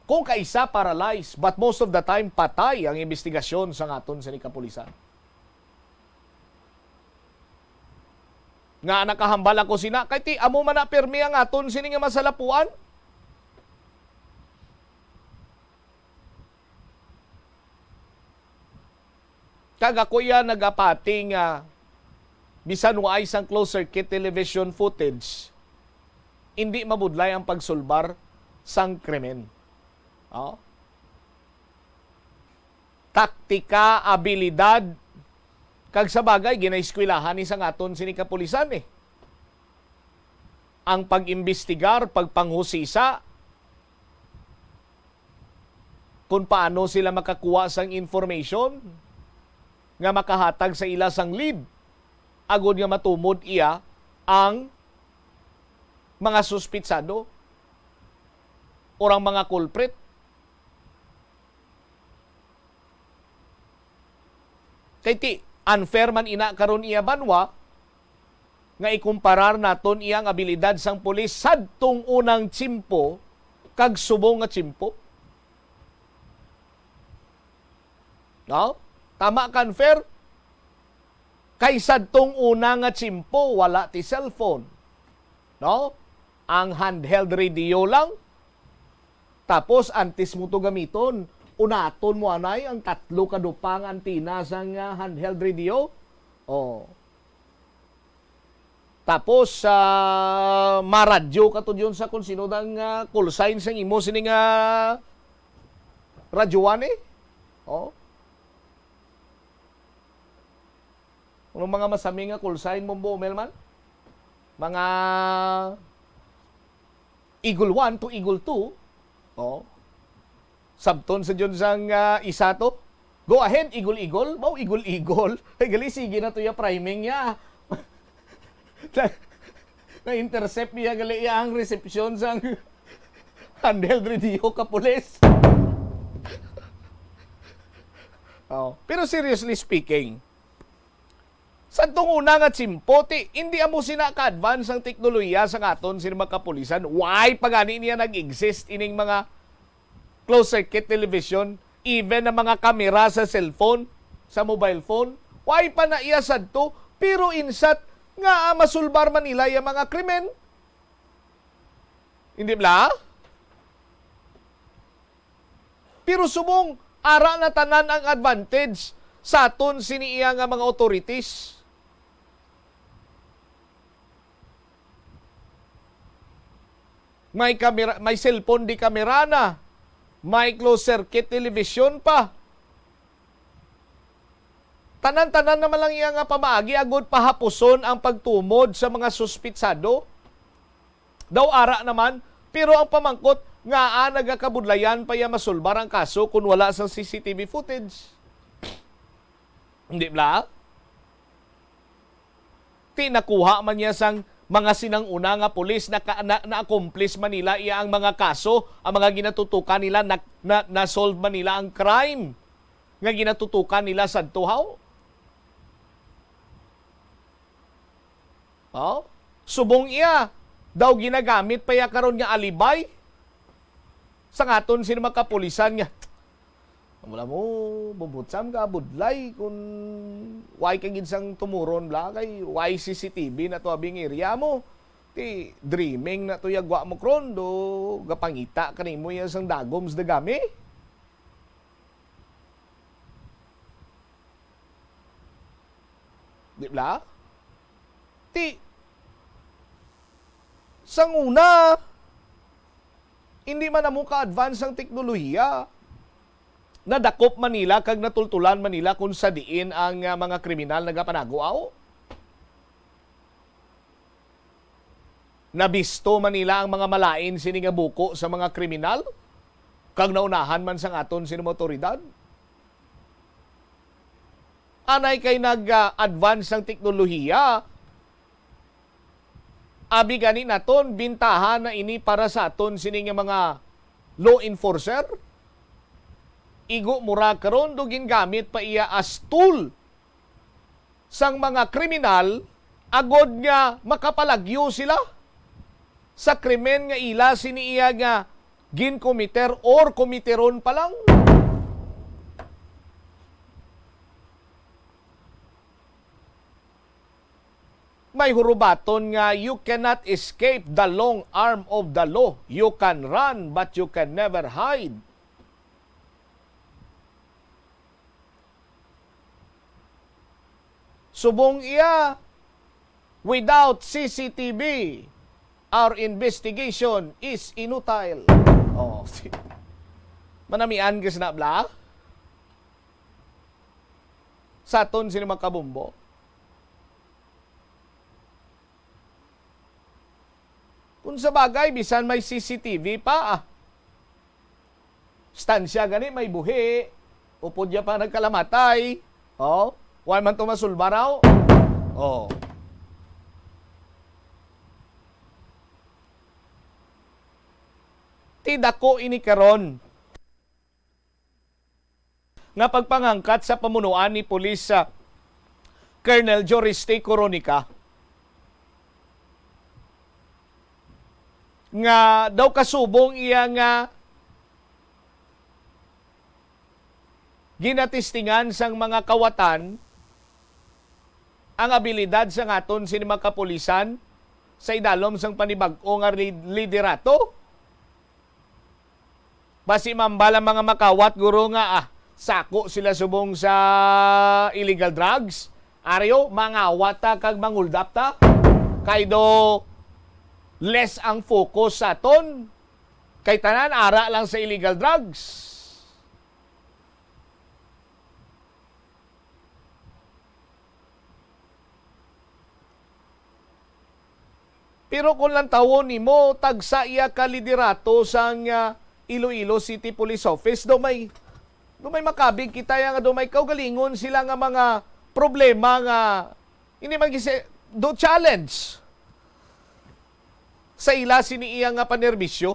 Kung kaisa paralyzed, but most of the time patay ang investigasyon sa aton sini kapulisan. Nga nakahambal ako sina, kay ti amo man na pirmi ang aton sini nga masalapuan. Kag ako iya nagapati nga bisan waay sang closed circuit television footage, indi mabudlay ang pagsulbar sang krimen. Oh? Taktika, abilidad, kag sa bagay, ginaeskwelahan ni sang aton sini kapulisan, eh. Ang pag-imbestigar, pagpanghusisa, kung paano sila makakuha sang information nga makahatag sa ila sang lead, agod nga matumod iya ang mga suspitsado or ang mga culprit. Kay ti, unfair man ina karon iya banwa, nga ikumparar naton iya ang abilidad sang pulis sadtong unang tiyempo kag subong nga tiyempo? No? Tama ka, Unfair? Kay sadtong una nga tiyempo, wala ti cellphone. No? Ang handheld radio lang. Tapos, antes mo to gamiton, unaton mo anay ang tatlo ka dupa nga antenna sang, ah, handheld radio. Oh. Tapos, ah, maradyo ka to diyon sa kung sino dang, ah, call sign sang imo sini nga radyoan, eh. Oh. Ano mga masami nga call sign mo, Bombo Melman? Mga Eagle one to Eagle two. Oh. Sabton sa diyon sang, ah, isa to. Go ahead, Eagle, Eagle. Mao, Eagle, Eagle. Ay, gali, sige na to ya priming niya. Na, na-intercept niya gali iya ang reception sang handheld radio ka pulis. Oh. Pero seriously speaking, sa tong una nga tiyempo, ti, hindi amo sina ka-advance ang teknolohiya sa aton sini mga kapulisan. Why pa gani niya nag-exist ining mga closed circuit television, even ang mga kamera sa cellphone, sa mobile phone? Why pa na iya sadto? Pero insat nga, ah, masulbar man nila yung mga krimen. Hindi bala? Pero subong, ara na tanan ang advantage sa aton sini iya nga mga authorities. May kamera, may cellphone di kamera na, may closed circuit television pa. Tanan-tanan naman lang iya nga pamaagi agod pahapuson ang pagtumod sa mga suspitsado. Daw ara naman, pero ang pamangkot, ngaa nagakabudlayan pa iya masulbar ang kaso kung wala sang C C T V footage? Hindi bala? Ti nakuha man niya sang mga sinang-una nga pulis, naka-, na, na-accomplish man nila iya ang mga kaso, ang mga ginatutukan nila, na, na, na-solve man nila ang crime nga ginatutukan nila sadto, haw? Oh? Subong iya, daw ginagamit pa iya karon nga alibay sa aton sini mga kapulisan nga, "Wala mo, bubutsam ka, budlay, kung why ka gid sang tumuron, bala, kay why C C T V na to abing area mo? Ti, dreaming na to, yagwa mo, kron, do, gapangita ka nimo yan sang dagom sa dagami." Di bala? Ti, sang una, hindi man amo ka-advance ang teknolohiya. Nadakop man nila kag natultulan man nila kung sa diin ang, ah, mga kriminal nagapanago, aw? Nabisto man nila ang mga malain sini nga buko sa mga kriminal, kag naunahan man sang aton sini mga awtoridad. Anay kay nag-advance ang teknolohiya, abi gani naton, bintaha na ini para sa aton sini nga mga law enforcer. Igo mura karon do gingamit pa iya as tool sang mga kriminal agod nga makapalagyo sila sa krimen nga ila sini iya nga ginkomiter or komiteron pa lang. May hurubaton nga, "You cannot escape the long arm of the law. You can run, but you can never hide." Subong iya, "Without C C T V, our investigation is inutile." Oh, si-, manamian ka sa nabla? Sa aton sini mga kabumbo. Kung sa bagay, bisan may C C T V pa, ah. Stansya gani, may buhi. Upod ya pa nagkalamatay. Oh, wala man to masulbaraw. Oh. Ti dako ini karon nga pagpangangkat sa pamunuan ni Pulis, ah, Colonel Joriste Coronica. nga daw kasubong iya nga ginatistingan sang mga kawatan ang abilidad sang aton sini mga kapulisan sa idalom sang panibag-o nga li-, liderato. Basi mambal ang mga makawat, guro, nga, ah, sako sila subong sa illegal drugs. Aryo, mangawat ta kag manguldap ta. Kay do less ang focus sa aton. Kay tanan ara lang sa illegal drugs. Pero kung lantawon nimo, tagsa iya ka liderato sang, ah, Iloilo City Police Office, do may, do may makabig kita ya nga do may kaugalingon sila nga mga problema nga hindi man gisi-, do challenge sa ila sini iya nga panerbisyo.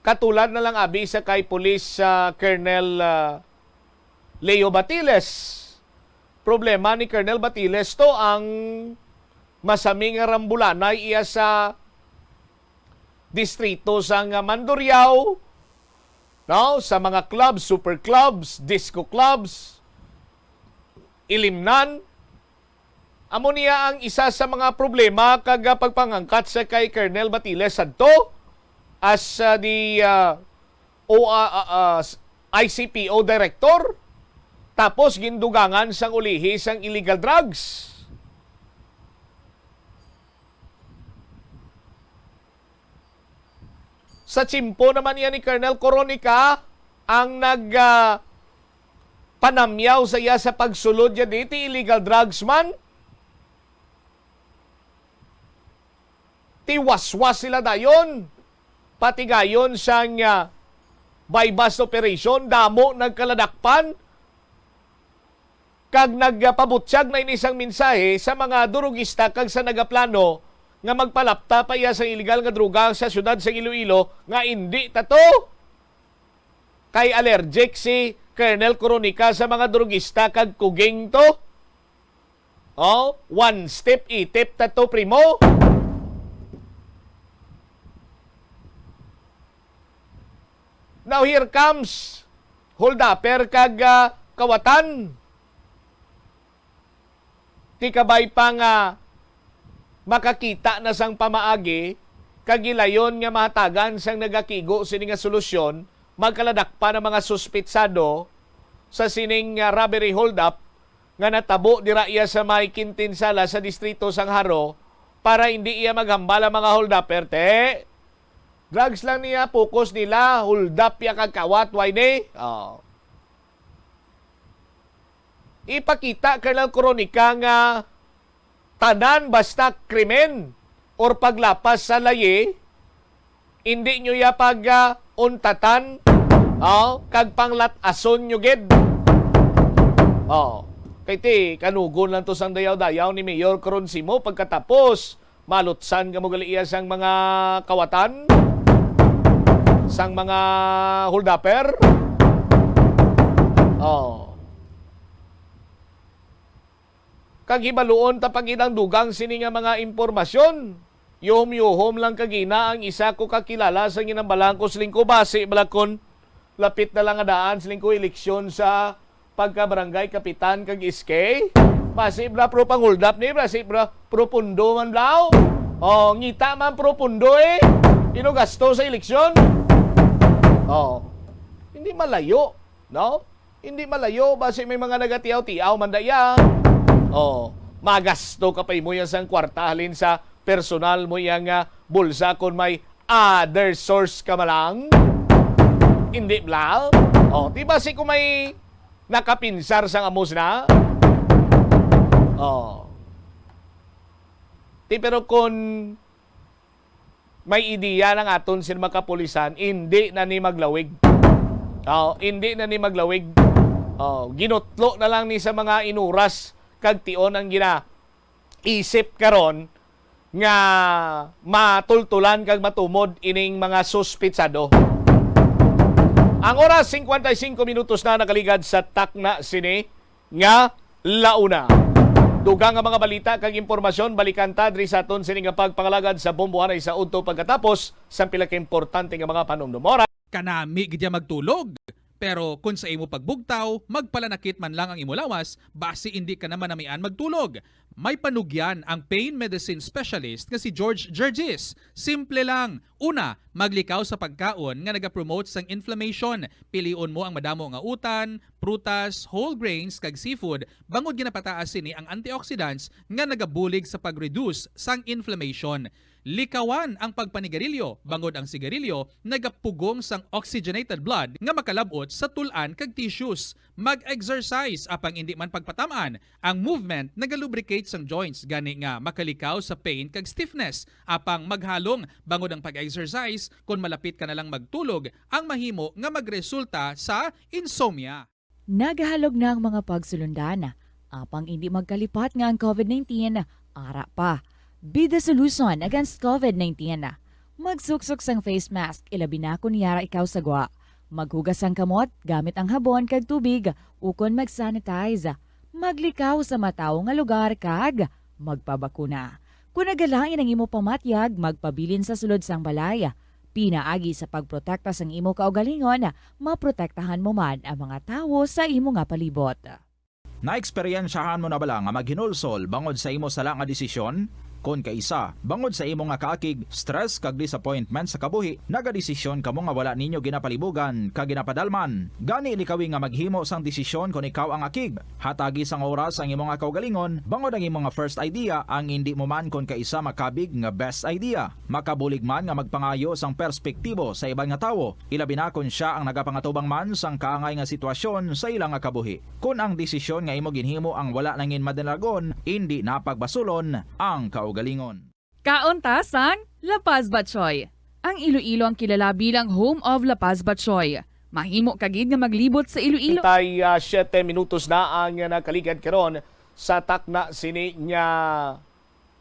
Katulad na lang abi sa kay Police, ah, Colonel, ah, Leo Batiles. Problema ni Colonel Batiles to ang masami nga rambulanay iya sa distrito sang Mandurriao, no, sa mga clubs, super clubs, disco clubs, ilimnan. Amo niya ang isa sa mga problema kag, ah, pagpangangkat sa kay Colonel Batiles sadto as, ah, the, ah, o, ah, ah, ah, s-, I C P O director, tapos gindugangan sang ulihi sang illegal drugs. Sa tiyempo naman iya ni Colonel Coronica ang nag, ah, panamyaw sa iya sa pagsulod niya diti, illegal drugs man, tiwaswas sila dayon. Patigayon sang, ah, buy-bust operation, damo nagkaladakpan. Kag nagpabutyag na ini sang mensahe sa mga durugista kag sa nagaplano nga magpalapta pa iya sang iligal nga droga sa siyudad sa Iloilo nga indi ta to kay allergic si Colonel Coronica sa mga durugista kag kuging to. Oh, one step itip ta to, primo. Now here comes holdupper kag, ah, kawatan. Ti kabay pa nga makakita na sang pamaagi kag gilayon nga mahatagan sang nagakigo sini nga solusyon, magkaladakpan ang mga suspitsado sa sining, ah, robbery holdup nga natabo dira iya sa may Quintin Sala sa distrito sang Jaro para hindi iya maghambal ang mga holdupper, te. Drugs lang niya, focus nila, holdup ya kag kawat, why ni? Oh. Ipakita, Colonel Coronica, nga tanan basta krimen or paglapas sa layi, hindi nyo ya pag, ah, untatan, oh, kag panglatason nyo gid. Oh, kay ti, kanugon lang to sang dayaw-dayaw ni Mayor Coroncimo pagkatapos malutsan kamo gali iya sang mga kawatan, sang mga holdupper. Oh. Kag hibaluon ta pa gid ang dugang sini nga mga impormasyon. Yuhom-yuhom lang kagina ang isa ko kakilala sa ginambalan ko siling ko, basi bala kon lapit na lang nga daan siling ko eleksyon sa pagka-barangay kapitan kag S K. Basi bala pro panguldap ni, basi bala pro pundo man bala. Oh, ngita man pro pundo eh. Ino gasto sa eleksyon? Oh. Hindi malayo, no? Hindi malayo, basi may mga nagatiaw-tiaw man daya. Oh, magasto ka pa imo yan sang kwarta halin sa personal mo yang, ah, bulsa kon may other source ka man lang. Hindi bala? Oh, di ba si kung may nakapinsar sang amos na? Oh. Ti pero kon may ideya ng aton sin mga kapulisan, hindi na ni maglawig. Oh, hindi na ni maglawig. Oh, ginutlo na lang ni sa mga inuras kag tion ang gina-isip karon nga matultulan kag matumod ining mga suspitsado. Ang oras, cincuenta y cinco minutos na nakaligad sa takna sini nga launa. Dugang nga mga balita kag impormasyon, balikan ta diri sa aton sini nga pagpangalagad sa Bombo Anay sa udto pagkatapos sang pila ka importante nga mga panumdum. Oras. Kanami gid ya magtulog. Pero kon sa imo pagbugtaw, magpalanakit man lang ang imo lawas, basi indi ka na manamian magtulog. May panugyan ang pain medicine specialist nga si George Gergis. Simple lang. Una, maglikaw sa pagkaon nga nagapromote sang inflammation. Pilion mo ang madamo nga utan, prutas, whole grains, kag seafood, bangod ginapataas sini ang antioxidants nga nagabulig sa pag-reduce sang inflammation. Likawan ang pagpanigarilyo, bangod ang sigarilyo nagapugong sang oxygenated blood nga makalab-ot sa tul-an kag tissues. Mag-exercise, apang indi man pagpatam-an. Ang movement nagalubricate sang joints, gani nga makalikaw sa pain kag stiffness. Apang maghalong, bangod ang pag-exercise, kon malapit ka na lang magtulog, ang mahimo nga magresulta sa insomnia. Nagahalog na ang mga pagsulundan, apang indi magkalipat nga ang covid nineteen ara pa. Be the solution against covid nineteen. Magsuksok sang face mask, ilabi na kon yara ikaw sa gwa. Maghugas sang kamot gamit ang habon kag tubig, ukon mag-sanitize. Maglikaw sa matawo nga lugar kag magpabakuna. Kon nagalain ang imo pamatyag, magpabilin sa sulod sang balay. Pinaagi sa pagprotekta sang imo kaugalingon, maprotektahan mo man ang mga tawo sa imo nga palibot. Naeksperyensyahan mo na bala nga maghinulsol bangod sa imo sala nga desisyon? Kon kaisa, bangod sa imo nga kaakig, stress kag disappointment sa kabuhi, nagadesisyon kamo nga wala ninyo ginapalibugan kag ginapadalman. Gani, likawi nga maghimo sang desisyon kon ikaw ang akig. Hatagi sang oras ang imo nga kaugalingon, bangod ang imo nga first idea ang indi mo man kon kaisa makabig nga best idea. Makabulig man nga magpangayo sang perspektibo sa iban nga tawo, ilabi na kon sia ang nagapangatubang man sang kaangay nga sitwasyon sa ila nga kabuhi. Kon ang desisyon nga imo ginhimo ang wala nangin madalagon, indi na pagbasulon ang kaugalingon. Kaon ta sang La Paz Batchoy. Ang Iloilo ang kilala bilang home of La Paz Batchoy. Mahimo ka gid nga maglibot sa Iloilo. Tay, ah, siyete minutos na ang nakaligad karon sa takna sini nga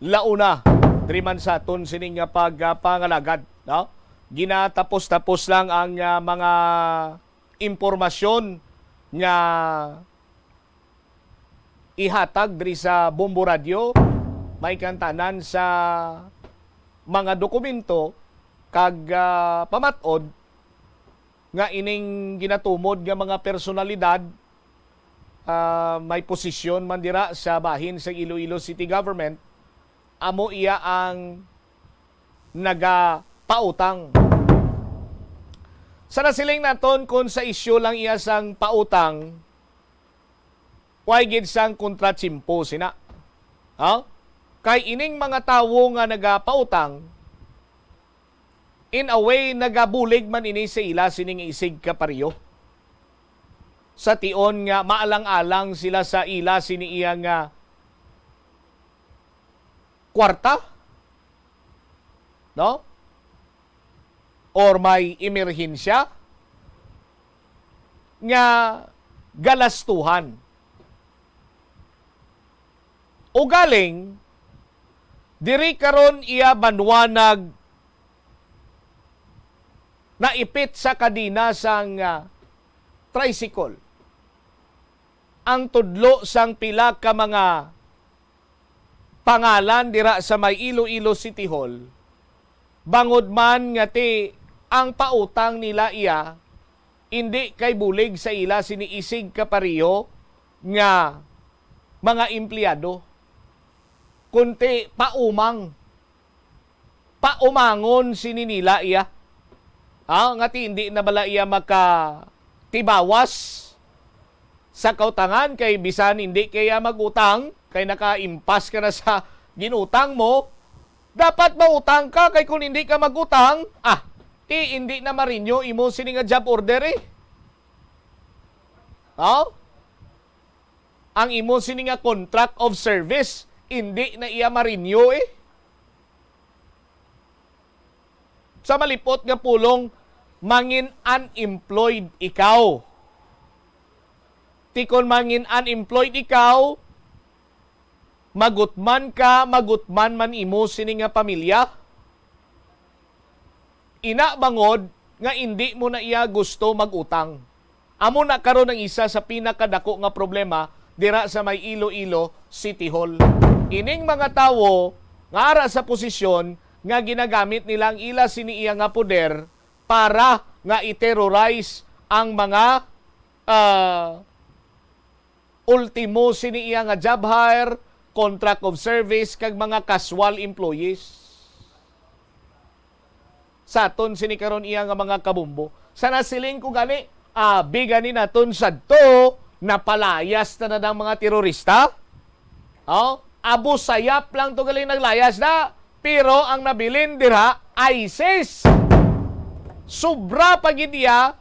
launa diri man sa aton sini nga pagpangalagad, no? Ginatapos-tapos lang ang, ah, mga impormasyon nga ihatag diri sa Bombo Radyo, may kantanan sa mga dokumento kag, ah, pamat-od nga ining ginatumod nga mga personalidad, ah, may posisyon man dira sa bahin sa Iloilo City Government, amo iya ang nagapautang. Sa nasiling naton, kung sa isyu lang iya sang pautang, way gid sang kontratsimpo sina. Ha? Kay ining mga tawo nga nagapautang, in a way, nagabulig man ini sa ila sini nga isig kapareho. Sa tion nga maalang-alang sila sa ila sini iya nga kwarta, no? Or may emerhensya nga galastuhan. Ugaling, diri karon iya banwa nag naipit sa kadena sang, ah, tricycle ang tudlo sang pila ka mga pangalan dira sa may Iloilo City Hall, bangod man nga ti ang pautang nila iya indi kay bulig sa ila sini isig kapareho nga mga empleyado, kunti paumang, paumangon sini nila iya. Ah, nga ti indi na bala iya makatibawas sa kautangan, kay bisan indi kaya mag-utang, kay nakaimpas ka na sa ginutang mo, dapat mautang ka, kay kung indi ka mag-utang, ah, ti indi na ma-renew imo sini nga job order eh. Oh? Ang imo sini nga contract of service, indi na iya ma-renew eh. Sa malipot nga pulong, mangin unemployed ikaw. Ti kon mangin unemployed ikaw, magutman ka, magutman man imo sini nga pamilya. Ina bangod nga indi mo na iya gusto mag-utang. Amo na karon ang isa sa pinakadako nga problema dira sa may Iloilo City Hall. Ining mga tawo nga ara sa posisyon nga ginagamit nila ang ila sini iya nga poder para nga i-terrorize ang mga, ah, ultimo sini iya nga job hire, contract of service, kag mga casual employees. Sa aton sini karon iya nga mga kabumbo. Sa nasiling ko gani, abi gani naton sadto, napalayas na na ang mga terorista. Oh, Abu Sayyaf lang to gali naglayas na. Pero ang nabilin dira, ISIS. Sobra pa gid iya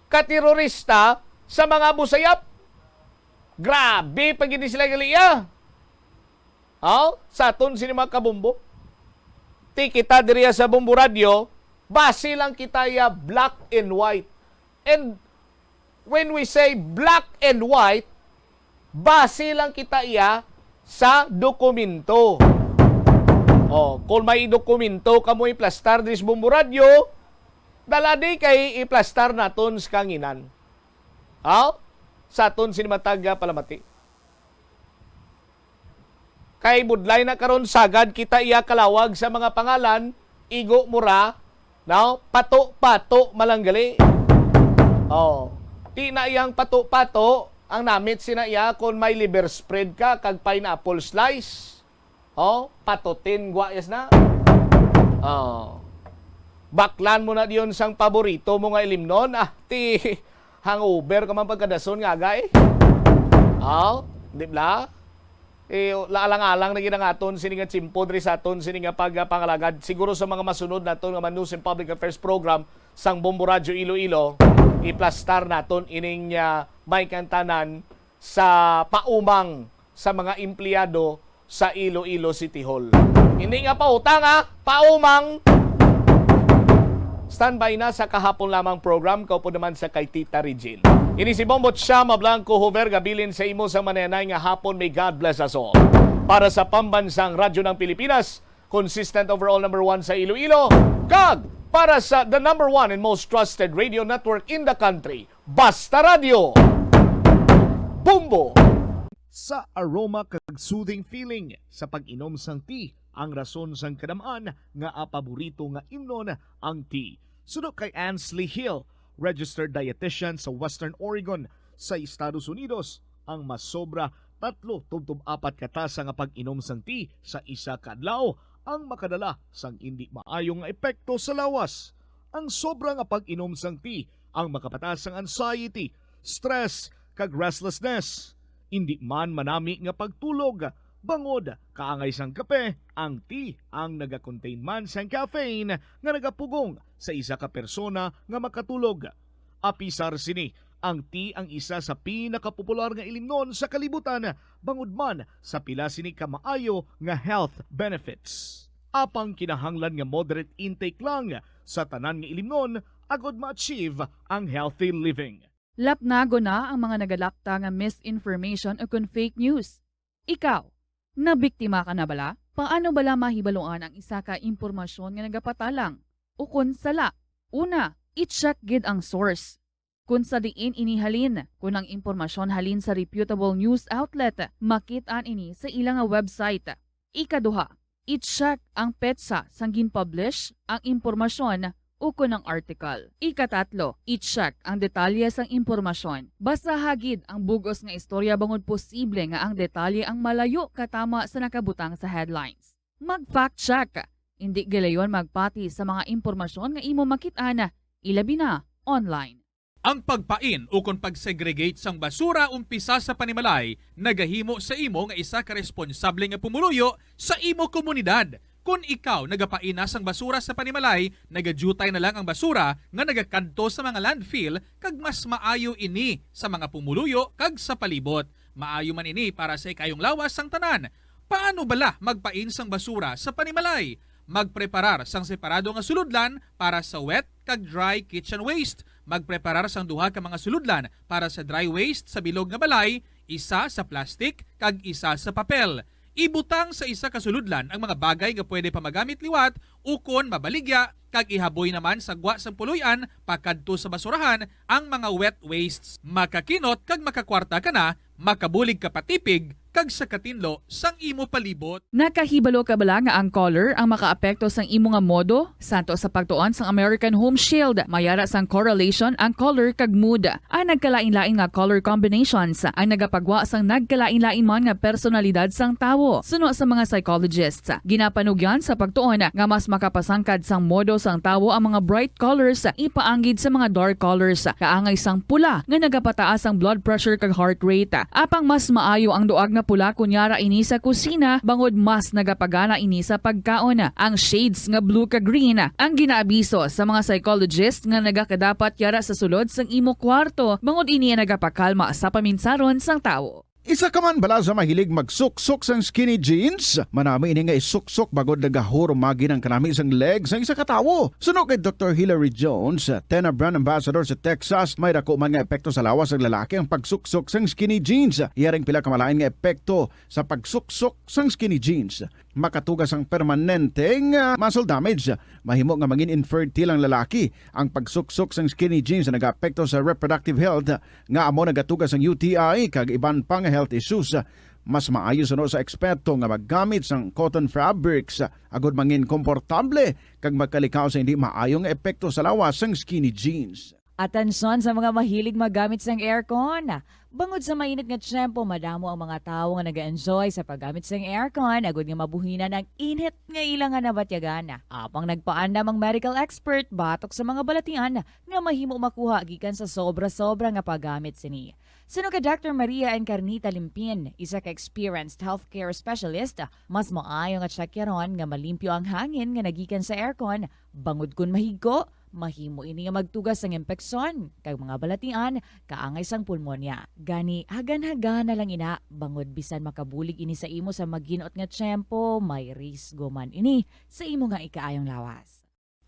ka terorista sa mga Abu Sayyaf. Grabe pa gid ni sila gali iya. Oh, sa aton sini mga kabumbo. Ti kita diriya sa Bombo Radio, base lang kita iya black and white. And when we say black and white, base lang kita iya sa dokumento. Oh, kung may dokumento kamo iplastar diri sa Bombo Radio, dala di kay iplastar naton sa kanginan. Oh, sa aton sini matag, ah, palamati. Kay budlay na karon, sagad kita iya kalawag sa mga pangalan, igo mo ra, no? Pato-pato malanggali. Oh. Ti na iyang pato-pato, ang namit sina iya kon may liver spread ka kag pineapple slice. Oh, patutin gwa yes na. Oh. Baklan mo na diyon sang paborito mo nga ilimnon. Ah, ti hangover ka man pagkadason nga aga eh. Oh, di bla? Eh, laalang-alang na gid ang aton sini nga tiyempo diri sa aton sini nga pagpangalagad. Siguro sa mga masunod naton nga mga News and Public Affairs program sang Bombo Radyo Iloilo, iplastar naton ining, ah, may kantanan sa paumang sa mga empleyado sa Iloilo City Hall. Hindi nga pautang, ha? Paumang! Standby na sa kahapon lamang program, kaupod naman sa kay Tita Regine. Ini si Bombot Shama Blanco Hover, gabilin sa imo sa manayanay nga hapon. May God bless us all. Para sa Pambansang Radyo ng Pilipinas, consistent overall number one sa Iloilo, kag para sa the number one and most trusted radio network in the country, Basta Radio. Bombo! Sa aroma kag soothing feeling sa pag-inom sang tea, ang rason sang kadam-an nga paborito nga imnon ang tea. Suno kay Ansley Hill, registered dietitian sa Western Oregon sa Estados Unidos, ang masobra tatlo tubtob apat ka tasa nga pag-inom sang tea sa isa ka adlaw ang makadala sang indi maayo nga epekto sa lawas. Ang sobra nga pag-inom sang tea ang makapataas sang anxiety, stress, kag restlessness. Indi man manami nga pagtulog, bangod kaangay sang kape, ang tea ang nagakontain man sang caffeine nga nagapugong sa isa ka persona nga makatulog. Apisar sini, ang tea ang isa sa pinakapopular nga ilimnon sa kalibutan, bangod man sa pila sini ka maayo nga health benefits. Apang kinahanglan nga moderate intake lang sa tanan nga ilimnon agod ma-achieve ang healthy living. Lapnagon na ang mga nagalakta nga misinformation ukon fake news. Ikaw, nabiktima ka na bala? Paano bala mahibaluan ang isa ka impormasyon nga nagapatalang ukon sala? Una, i-check gid ang source. Kung sa diin ini halin, kung ang impormasyon halin sa reputable news outlet, makit-an ini sa ila nga website. Ikaduha, i-check ang petsa sang gin-publish ang impormasyon ukon ang article. Ikatatlo, i-check ang detalye sang impormasyon. Basaha gid ang bug-os nga istorya bangod posible nga ang detalye ang malayo katama sa nakabutang sa headlines. Mag-fact check. Indi gilayon magpati sa mga impormasyon nga imo makit-an, ilabi na online. Ang pagpain ukon pag-segregate sang basura umpisa sa panimalay nagahimo sa imo nga isa ka responsable nga pumuluyo sa imo komunidad. Kon ikaw nagapain na sang basura sa panimalay, nagadyutay na lang ang basura nga nagakadto sa mga landfill, kag mas maayo ini sa mga pumuluyo kag sa palibot. Maayo man ini para sa ikayong lawas sang tanan. Paano bala magpain sang basura sa panimalay? Magpreparar sang separado nga sulodlan para sa wet kag dry kitchen waste. Magpreparar sang duha ka mga sulodlan para sa dry waste sa bilog nga balay, isa sa plastic kag isa sa papel. Ibutang sa isa ka sulodlan ang mga bagay nga pwede pa magamit liwat ukon mabaligya, kag ihaboy naman sa gwa sang puloy-an pakadto sa basurahan ang mga wet wastes. Makakinot kag makakwarta ka na, Makabulig ka patipig kag sa katinlo sang imo palibot. Nakahibalo ka bala nga ang color ang makaapekto sang imo nga modo? Santo sa pagtuon sang American Home Shield, may ara sang correlation ang color kag mood. Ang nagkalain-lain nga color combinations ang nagapagwa sang nagkalain-lain man nga personalidad sang tawo. Suno sa mga psychologists, ginapanugyan sa pagtuon nga mas makapasangkad sang modo sang tawo ang mga bright colors ipaanggid sa mga dark colors, kaangay sang pula nga nagapataas ang blood pressure kag heart rate. Apang mas maayo ang duag nga pula kon yara ini sa kusina, bangod mas nagapagana ini sa pagkaon. Ang shades nga blue kag green ang ginaabiso sa mga psychologist nga nagakadapat yara sa sulod sang imo kwarto, bangod ini ang nagapakalma sa paminsaron sang tawo. Isa ka man bala sa mahilig magsuksok sang skinny jeans? Manami ini nga isuksok bangod nagahurumagi ang kanami sang leg sang isa ka tawo. Suno kay Doktor Hilary Jones, Tena brand ambassador sa Texas, may dako man nga epekto sa lawas sang lalaki ang pagsuksok sang skinny jeans. Iya ring pila ka malain nga epekto sa pagsuksok sang skinny jeans. Makatuga sang permanente nga muscle damage. Mahimo nga mangin infertile ang lalaki. Ang pagsuksok sang skinny jeans nagaapekto sa reproductive health, nga amo nagatuga sang U T I kag iban pa nga health issues. Mas maayo suno sa eksperto nga maggamit sang cotton fabrics agod mangin komportable kag makalikaw sa hindi maayo nga epekto sa lawas sang skinny jeans. Atensyon sa mga mahilig maggamit sang aircon. Bangod sa mainit nga tiyempo, madamo ang mga tawo nga nag-enjoy sa paggamit sang aircon agud nga mabuhinan ang init nga ila nga nabatyagan. Apang nagpaandam ang medical expert batok sa mga balatian nga mahimo makuha gikan sa sobra-sobra nga paggamit sini. Suno kay Doctor Maria Encarnita Limpin, isa ka experienced healthcare specialist, mas maayo nga tsekyaron nga malimpyo ang hangin nga nagikan sa aircon, bangod kon mahigko, mahimo ini nga magtuga sang impeksyon kag mga balatian kaangay sang pulmonya. Gani, hagan-hagana lang ina, bangod bisan makabulig ini sa imo sa maginot nga tiyempo, may risgo man ini sa imo nga ikaayong lawas.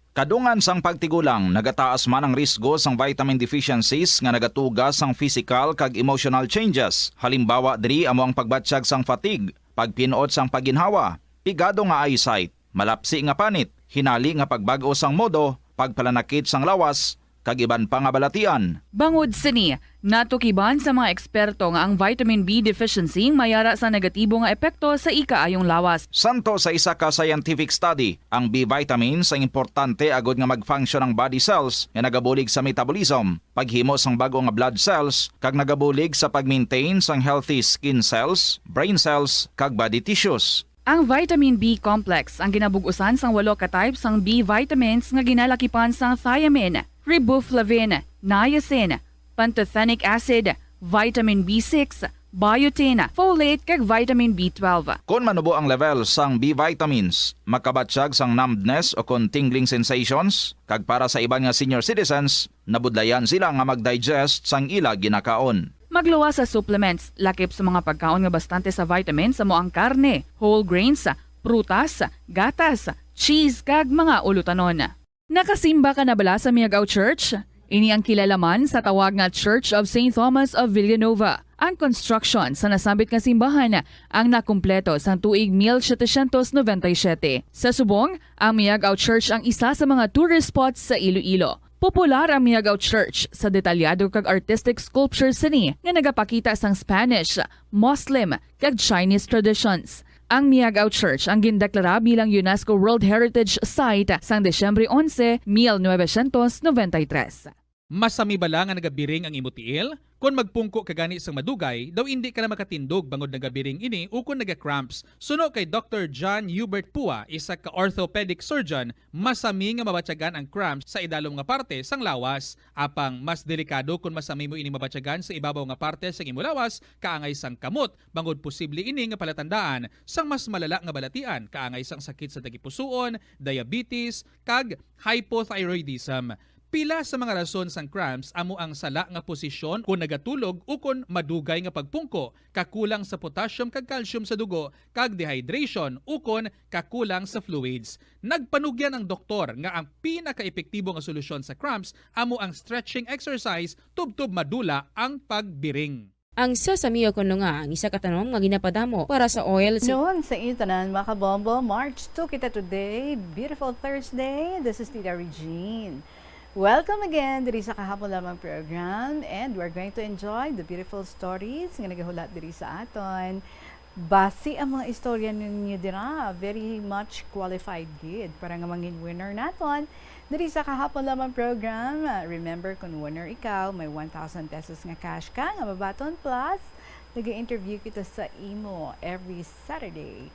Kadungan sang pagtigulang, nagataas man ang risgo sang vitamin deficiencies nga nagatuga sang physical kag emotional changes. Halimbawa diri amo ang pagbatsyag sang fatigue, pagpin-ot sang pagginhawa, pigado nga eyesight, malapsi nga panit, hinali nga pagbag-o sang modo, pagpalanakit sang lawas, kag iban pa nga balatian. Bangod sini, natukiban sa mga eksperto nga ang vitamin B deficiency may ara sa negatibo nga epekto sa ikaayong lawas. Santo sa isa ka scientific study, ang B vitamins ang importante agod nga mag-function ang body cells nga nagabulig sa metabolism, paghimo sang bag-o nga blood cells, kag nagabulig sa pag-maintain sang healthy skin cells, brain cells, kag body tissues. Ang vitamin B complex ang ginabug-usan sang walo ka type sang B vitamins nga ginalakipan sang thiamine, riboflavin, niacin, pantothenic acid, vitamin B six, biotin, folate, kag vitamin B twelve. Kon manubo ang level sang B vitamins, makabatsyag sang numbness o kon tingling sensations, kag para sa iban nga senior citizens, nabudlayan sila nga mag-digest sang ila ginakaon. Magluwas sa supplements, lakip sa mga pagkaon nga bastante sa vitamins amo ang karne, whole grains, prutas, gatas, cheese, kag mga ulutanon. Nakasimba ka na bala sa Miagao Church? Ini ang kilala man sa tawag nga Church of Saint Thomas of Villanova. Ang construction sa nasambit nga simbahan ang nakumpleto sang tuig mil setecientos noventa y siete. Sa subong, ang Miagao Church ang isa sa mga tourist spots sa Iloilo. Popular ang Miagao Church sa detalyado kag artistic sculptures sini nga nagapakita sang Spanish, Muslim, kag Chinese traditions. Ang Miagao Church ang gindeklara bilang UNESCO World Heritage Site sang Disyembre onse, mil novecientos noventa y tres. Masami bala nga nagabiring ang imo tiil? Kon magpungko ka gani sang madugay, daw indi ka na makatindog bangod nagabiring ini ukon naga-cramps. Suno kay Doktor John Hubert Pua, isa ka orthopedic surgeon, masami nga mabatyagan ang cramps sa idalom nga parte sang lawas. Apang mas delikado kon masami mo ini mabatyagan sa ibabaw nga parte sang imo lawas, kaangay sang kamot, bangod posible ini nga palatandaan sang mas malala nga balatian, kaangay sang sakit sa tagipusoon, diabetes, kag hypothyroidism. Pila sa mga rason sang cramps amo ang sala nga posisyon kon nagatulog ukon madugay nga pagpungko, kakulang sa potassium kag calcium sa dugo, kag dehydration ukon kakulang sa fluids. Nagpanugyan ang doktor nga ang pinakaepektibo nga solusyon sa cramps amo ang stretching exercise tubtob madula ang pagbiring. Ang sesamio kuno nga ang isa ka tanom nga ginapadamo para sa oil. Noon sa inyo tanan, mga kabombo, March two kita today. Beautiful Thursday. This is Tita Regine. Welcome again diri sa Kahapon Lamang program, and we're going to enjoy the beautiful stories nga nagahulat diri sa aton. Basi ang mga istorya ninyo dira, very much qualified gid para nga mangin winner naton diri sa Kahapon Lamang program. Ah, remember, kung winner ikaw, may one thousand pesos nga cash ka nga mabaton, plus nag-interview kita sa imo every Saturday.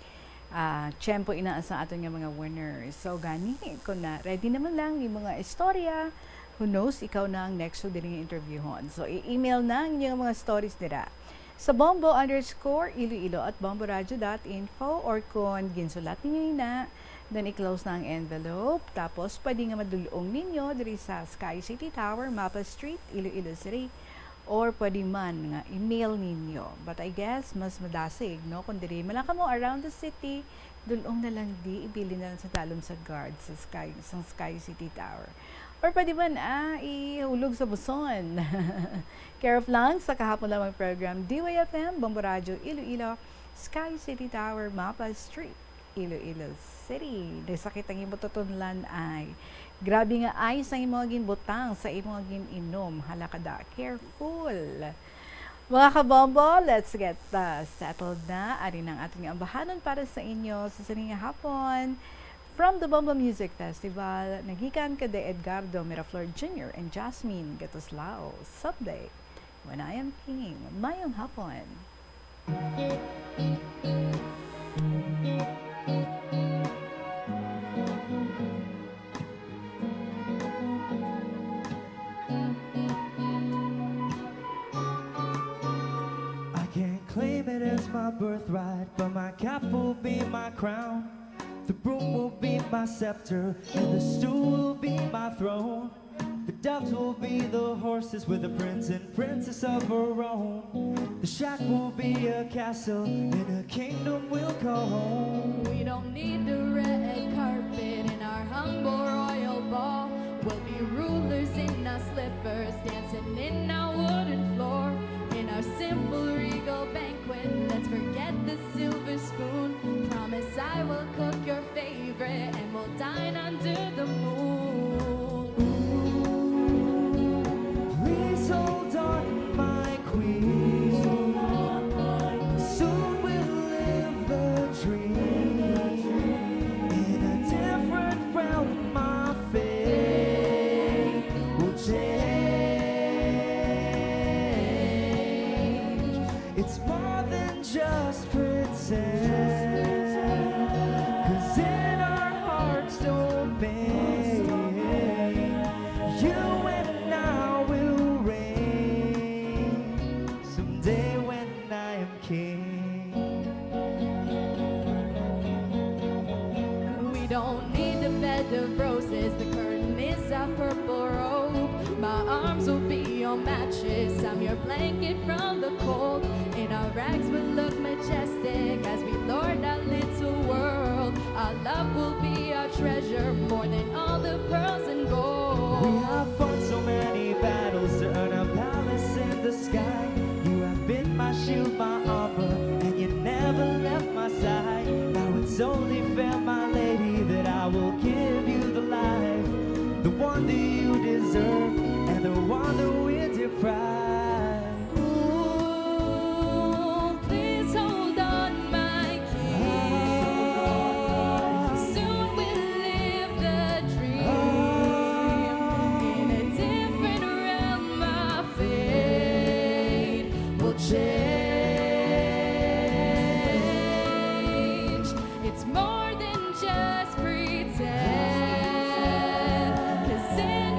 Ah, tiyempo ina sa aton nga mga winners. So, gani, kung na ready naman lang yung mga istorya, who knows, ikaw na ang next ko diri nga interviewhon. So, i-email na ang inyong mga stories dira sa bombo underscore iloilo at bomboradio dot info, or kung ginsulat ninyo ina, then i-close na ang envelope. Tapos, pwede nga madulong ninyo diri sa Sky City Tower, Mapa Street, Iloilo City. Or pwede man nga email ninyo. But I guess, mas madasig, no? Kung diri man lang kamo around the city, dulong na lang di, ibilin na lang sa dalom sa guard sa Sky, sa Sky City Tower. Or pwede man, ah, ihulog sa buson. Care of lang sa Kahapon Lamang program, D Y F M, Bombo Radyo, Iloilo, Sky City Tower, Mapa Street. Iloilo City. Nagsakit ang imo tutunlan ay. Grabe nga ice ang imo ginbutang sa imo gin-inom. Hala ka da, careful. Mga kabombo, let's get, uh, settled na. Ari nang aton nga ambahanon para sa inyo sa sini nga hapon. From the Bombo Music Festival, nagikan kay Edgardo Miraflor Junior and Jasmine Gatuslao. Someday, When I Am King. Mayong hapon. I can't claim it as my birthright, but my cap will be my crown. The broom will be my scepter, and the stool will be my throne. The doves will be the horses with the prince and princess of our own. The shack will be a castle, and a kingdom will call home. We don't need the red carpet in our humble royal ball. We'll be rulers in our slippers, dancing in our wooden floor. In our simple regal banquet, let's forget the silver spoon. Promise I will cook your favorite, and we'll dine under the moon. Ooh, please hold on, my queen. Soon we'll live the dream. In a different realm, my fate will change. It's more than just pretend. 'Cause in our hearts domain, you and I will reign. Someday when I am king. We don't need a bed of roses, the curtain is a purple robe. My arms will be your mattress, I'm your blanket from the cold. In our rags we'll look majestic as we lord our little world. Our love will be our treasure, more than all the pearls and gold. We have fought so many battles to earn a palace in the sky. You have been my shield, my armor, and you never left my side. Now it's only fair, my lady, that I will give you the life, the one that you deserve, and the one that we deprive. Ooh, please hold on, my king. Soon we'll live the dream. In a different realm, our fate will change. It's more than just pretend. 'Cause in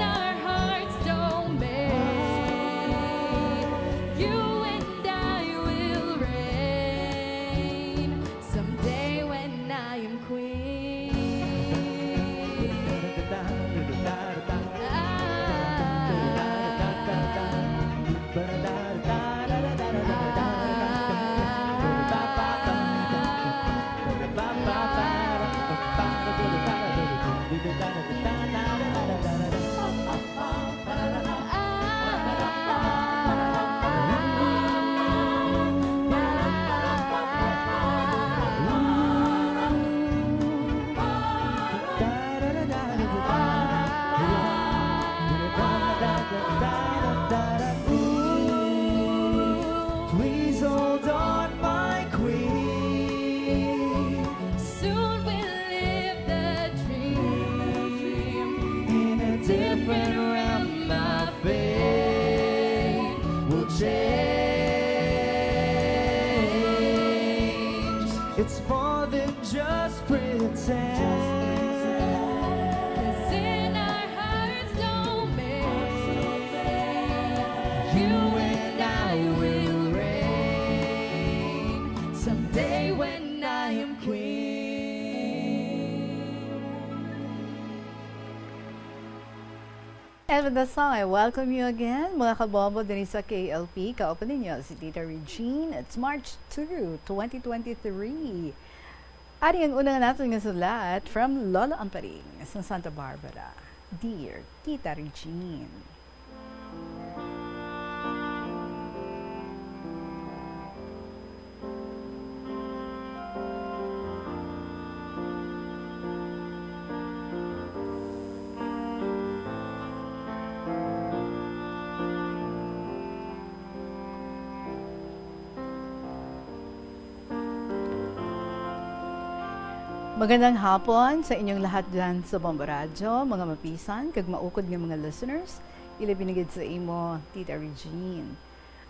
'Cause in our hearts don't make you and I will reign someday when I am queen. And with the song, I welcome you again, mga kabombo, diri sa K L P. Kauban ninyo si Tita Regine. It's March two, twenty twenty-three. Ari ang una nga naton nga sulat from Lolo Amparing sa Santa Barbara. Dear Tita Regine. Magandang hapon sa inyong lahat dyan sa Bombo Radyo, mga mapisan kag maukod nga mga listeners, ilabi na gid sa imo, Tita Regine.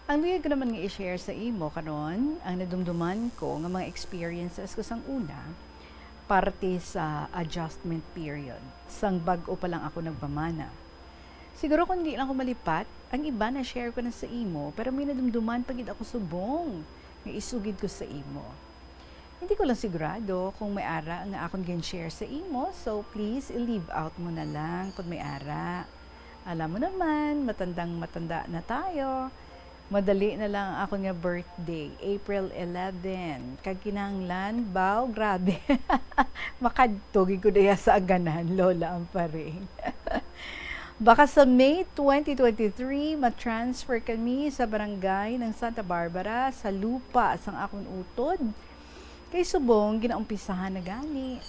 Ang luyag ko naman nga i-share sa imo karon ang nadumduman ko nga mga experiences ko sang una, parte sa adjustment period, sang bag-o pa lang ako nagpamana. Siguro kung di lang ko malipat, ang iba na-share ko na sa imo, pero may nadumduman pa gid ako subong nga isugid ko sa imo. Hindi ko lang sigurado kung may ara nga akon gin-share sa imo, so please i-leave out mo na lang kung may ara. Alam mo naman, matandang matanda na tayo. Madali na lang ang akon nga birthday, April eleven. Kag kinahanglan, baw, grabe. Makadto gid ko diya sa Aganan, Lola Amparing. Baka sa May twenty twenty-three, ma-transfer kami sa barangay ng Santa Barbara sa lupa sang akon utod. Kay subong, ginaumpisahan na gani.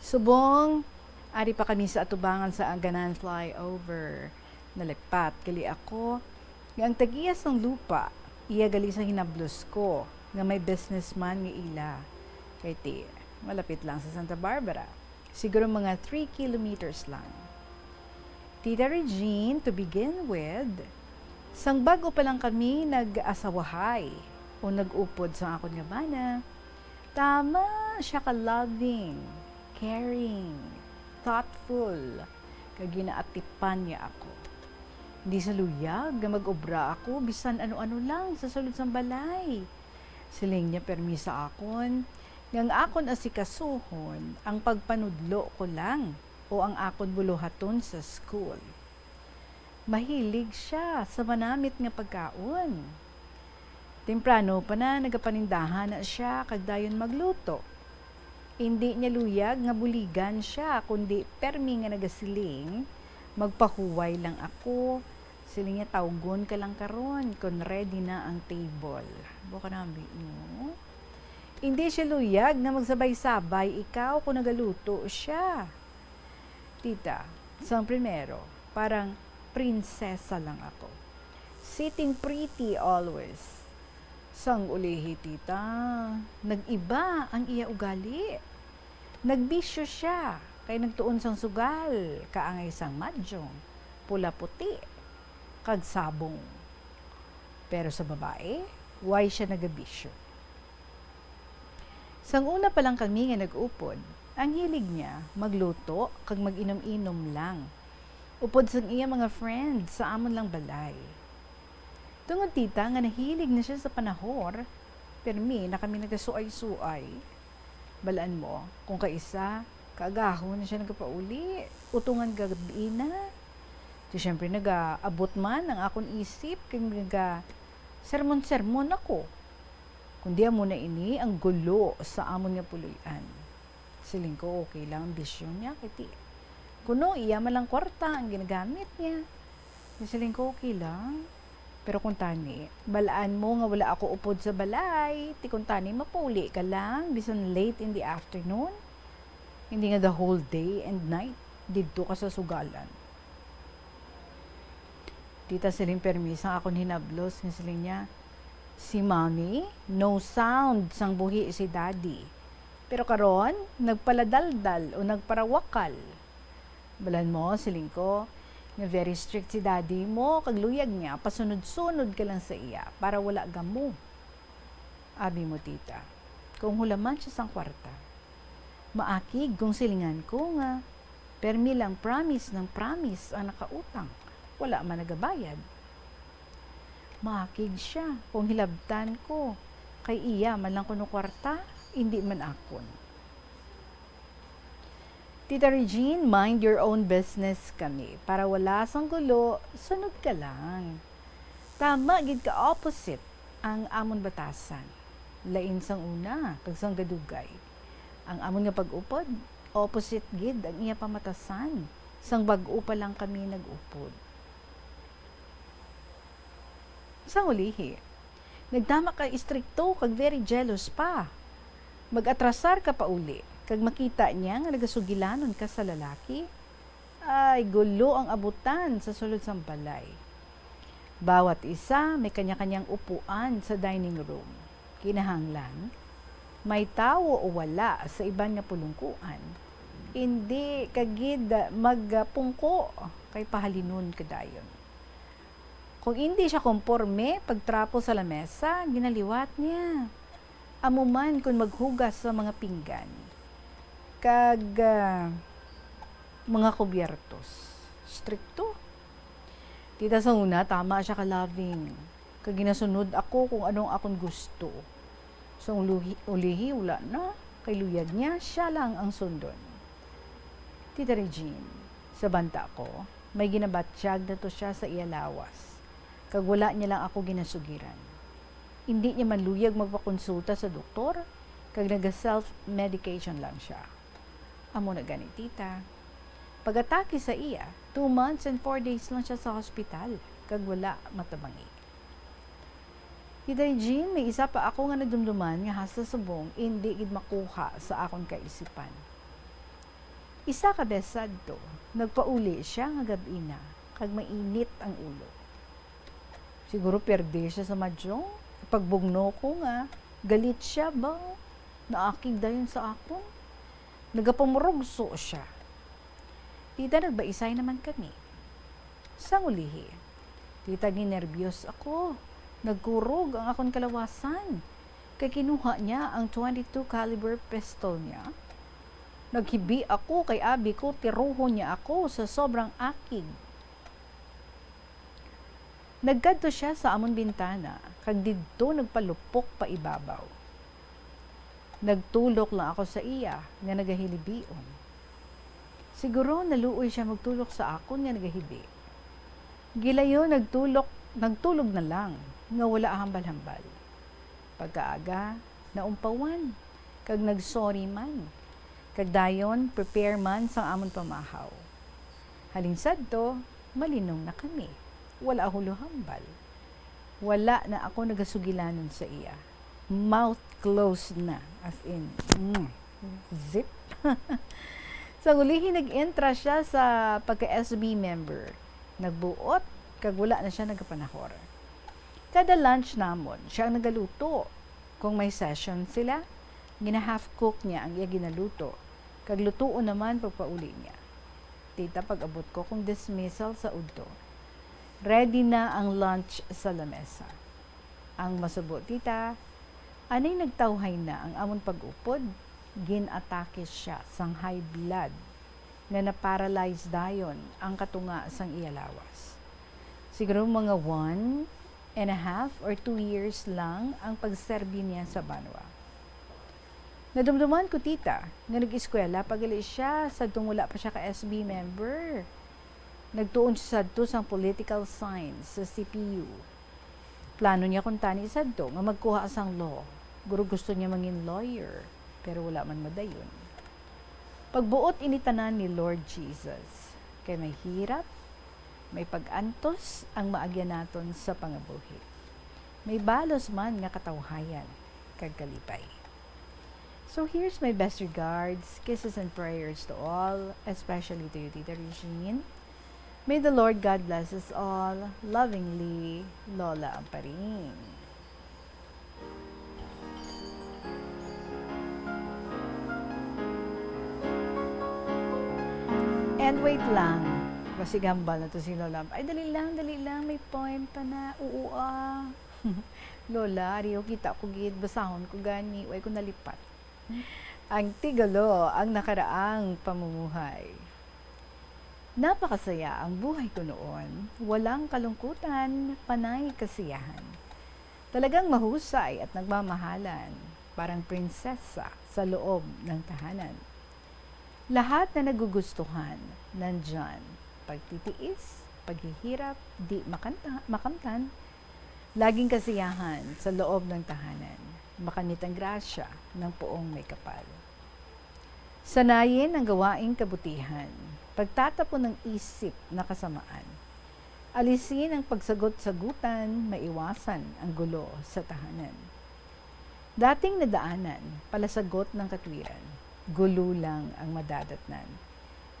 Subong, ari pa kami sa atubangan sa Aganan flyover. Nalipat gali ako nga ang tag-iya sang lupa, iya gali sa hinablos ko nga may businessman nga ila. Kay ti, malapit lang sa Santa Barbara. Siguro mga three kilometers lang. Tita Regine, to begin with, sang bag-o pa lang kami nag-asawahay o nag-upod sa akon nga bana, tama siya ka loving, caring, thoughtful, kag ginaatipan niya ako. Hindi siya luyag nga mag-obra ako bisan ano-ano lang sa sulod sang balay. Siling niya permi sa akon nga ang akon asikasuhon ang pagpanudlo ko lang o ang akon buluhaton sa school. Mahilig siya sa manamit nga pagkaon. Temprano pa na nagapanindahan na siya kag dayon magluto. Indi niya luyag nga buligan siya, kundi permi nga nagasiling, "Magpahuway lang ako." Siling niya, "Tawgon ka lang karon kon ready na ang table." Buka nabi, no? Indi siya luyag nga magsabay-sabay ikaw kung nagaluto siya. Tita, sang primero, parang prinsesa lang ako. Sitting pretty always. Sang ulihi, tita, nag-iba ang iya ugali. Nagbisyo siya kay nagtuon sang sugal, kaangay sang madyong, pula-puti, kag sabong. Pero sa babae, why siya nagabisyo? Sang una pa lang kami nga nag-upod, ang hilig niya magluto kag mag-inom-inom lang upod sang iya mga friends sa amon lang balay. Tungod, tita, nga nahilig na siya sa panahor, permi na kami nagasuay-suay. Balaan mo, kung kaisa, kaagahon na siya nagapauli, utungan gab-i na. Di siyempre nagaabot man ang akon isip kag naga-sermon-sermon ako. Kundi amo na ini ang gulo sa amon nga puloy-an. Siling ko, okay lang ang bisyo niya, kay ti-, kuno iya man lang kwarta ang ginagamit niya. Siling ko, okay lang. Pero kung tani, balaan mo nga wala ako upod sa balay, ti kung tani, mapauli ka lang, bisan late in the afternoon. Hindi nga the whole day and night, didto ka sa sugalan. Tita, siling permi sang akon hinablos nga siling niya, "Si Mommy, no sound sang buhi si Daddy. Pero karon, nagpaladaldal o nagparawakal." Balaan mo, siling ko, nga very strict si Daddy mo, kag luyag niya pasunod-sunod ka lang sa iya para wala gamo. Abi mo, tita, kung hulaman siya sang kwarta, Maakig kung silingan ko nga permi lang promise ng promise ang nakautang, wala man nagabayad. Maakig siya kung hilabtan ko kay iya man lang kuno kwarta, indi man akon. Tita Regine, mind your own business kami. Para wala sang gulo, sunod ka lang. Tama gid ka, opposite ang amon batasan. Lain sang una kag sang gadugay. Ang amon nga pag-upod, opposite gid ang iya pamatasan sang bag-o pa lang kami nag-upod. Sang ulihi, nagtama ka istrikto kag very jealous pa. Mag-atrasar ka pauli, kag makita niya nga nagasugilanon ka sa lalaki, ay, gulo ang abutan sa sulod sang balay. Bawat isa may kanya-kanyang upuan sa dining room. Kinahanglan, may tawo o wala sa iban nga pulungkuan, indi ka gid magpungko kay pahalinon ka dayon. Kung indi siya komporme pagtrapo sa lamesa, ginaliwat niya. Amo man kon maghugas sa mga pinggan kag, ah, mga kubyertos. Strikto. Tita, sa una, tama siya ka loving. Kag ginasunod ako kung ano ang akon gusto. Sa uluhi-, ulihi, wala na. Kay luyag niya, siya lang ang sundon. Tita Regine, sa banta ko, may ginabatyag na to siya sa iya lawas. Kag wala niya lang ako ginasugiran. Indi niya man luyag magpakonsulta sa doktor, kag naga-self-medication lang siya. Amo na gani, tita. Pag-atake sa iya, two months and four days lang siya sa hospital, kag wala matabangi. Tita Regine, may isa pa ako nga nadumduman nga hasta subong indi gid makuha sa akon kaisipan. Isa ka bes sadto, nagpauli siya nga gab-i na, kag mainit ang ulo. Siguro pierde siya sa madyong pagbugno ko nga galit siya ba naakig dayon sa akon. Nagapamurugso siya. Tita, nagbaisay naman kami. Sang ulihi, tita, ginerbiyos ako. Nagkurog ang akon kalawasan. Kay kinuha niya ang twenty-two caliber pistol niya. Naghibi ako kay abi ko tiruhon niya ako sa sobrang akig. Nagkadto siya sa amon bintana kag didto nagpalupok paibabaw. Nagtulok lang ako sa iya nga nagahilibion. Siguro naluoy siya magtulok sa akon nga nagahibi. Gilayon nagtulok, nagtulog na lang nga wala hambal-hambal. Pagkaaga, naumpawan, kag nag-sorry man. Kag dayon, prepare man sang amon pamahaw. Halin sadto, malinong na kami. Wala hulo hambal. Wala na ako nagasugilanon sa iya. Mouth closed na. As in, mm, zip. Sa ulihi, nag-entra siya sa pagka-S B member. Nagbuot, kag wala na siya nagapanahor. Kada lunch namon, siya ang nagaluto. Kung may session sila, gina-half cook niya ang iya ginaluto, kag lutuon naman pagpauli niya. Tita, pag-abot ko kung dismissal sa udto, ready na ang lunch sa lamesa. Ang masubo, tita, anay nagtawhay na ang amon pag-upod, gin-atake siya sang high blood nga na-paralyze dayon ang katunga sang iya lawas. Siguro mga one and a half or two years lang ang pagserbi niya sa banwa. Nadumduman ko, tita, nga nag-eskwela pa gali siya sadtong wala pa siya ka S B member. Nagtuon siya sadto sang political science sa C P U. Plano niya kuntani sadto nga magkuha sang law. Guro gusto niya mangin lawyer, pero wala man madayon. Pagbuot ini tanan ni Lord Jesus, kay may hirap, may pag-antos ang maagyan naton sa pangabuhi. May balos man nga katawhayan kag kalipay. So here's my best regards, kisses and prayers to all, especially to you, Tita Regine. May the Lord God bless us all. Lovingly, Lola Amparing. And wait lang. Basig hambal na to si Lola. Ay, dali lang, dali lang. May poem pa na. Oo, ah. Lola, ari o, kita ko gid. Basahon ko gani. Way ko nalipat. Ang tigulo, ang nakaraang pamumuhay. Napakasaya ang buhay ko noon, walang kalungkutan, panay kasiyahan. Talagang mahusay at nagmamahalan, parang prinsesa sa loob ng tahanan. Lahat na nagugustuhan, nandyan. Pagtitiis, paghihirap, di makanta, makamtan, laging kasiyahan sa loob ng tahanan. Makanit ang grasya ng Poong May Kapal. Sanayin ang gawaing kabutihan, pagtatapon ng isip na kasamaan. Alisin ang pagsagot-sagutan, maiwasan ang gulo sa tahanan. Dating nadaanan, palasagot ng katwiran, gulo lang ang madadatnan.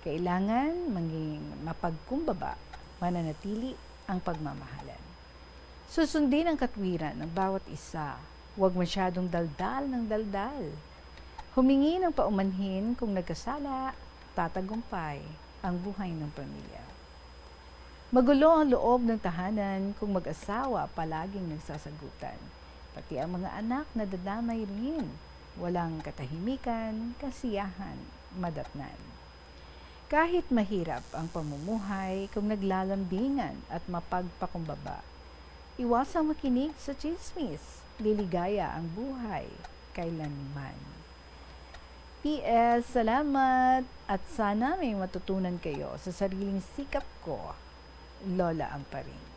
Kailangan maging mapagkumbaba, mananatili ang pagmamahalan. Susundin ang katwiran ng bawat isa, huwag masyadong daldal ng daldal. Humingi ng paumanhin kung nagkasala, tatagumpay ang buhay ng pamilya. Magulo ang loob ng tahanan kung mag-asawa palaging nagsasagutan. Pati ang mga anak nadadamay rin. Walang katahimikan, kasiyahan, madatnan. Kahit mahirap ang pamumuhay kung naglalambingan at mapagpakumbaba, iwasang makinig sa tsismis. Liligaya ang buhay kailanman. P S, salamat at sana may matutunan kayo sa sariling sikap ko, Lola Amparing.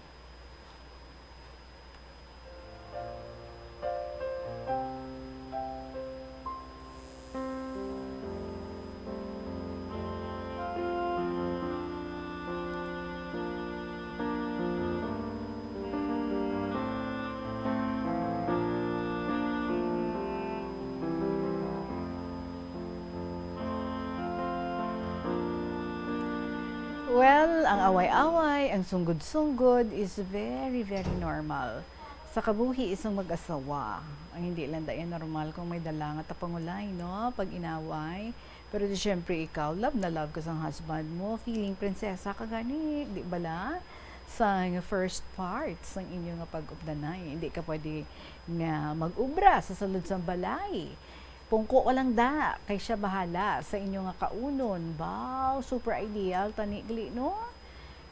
Well, ang away-away, ang sunggod-sunggod is very, very normal sa kabuhi isang mag-asawa. Ang hindi lang daya normal kung may dala nga tapangulay, no? Pag inaway. Pero di syempre ikaw, love na love ka sang husband mo, feeling prinsesa ka gani, di bala? Sang first part sang inyo nga pag-updanay, hindi ka pwede nga mag-ubra sa sulod sang balay. Pungko ka lang da, kay siya bahala sa inyo nga kaunon. Baw, super ideal tani gali, no?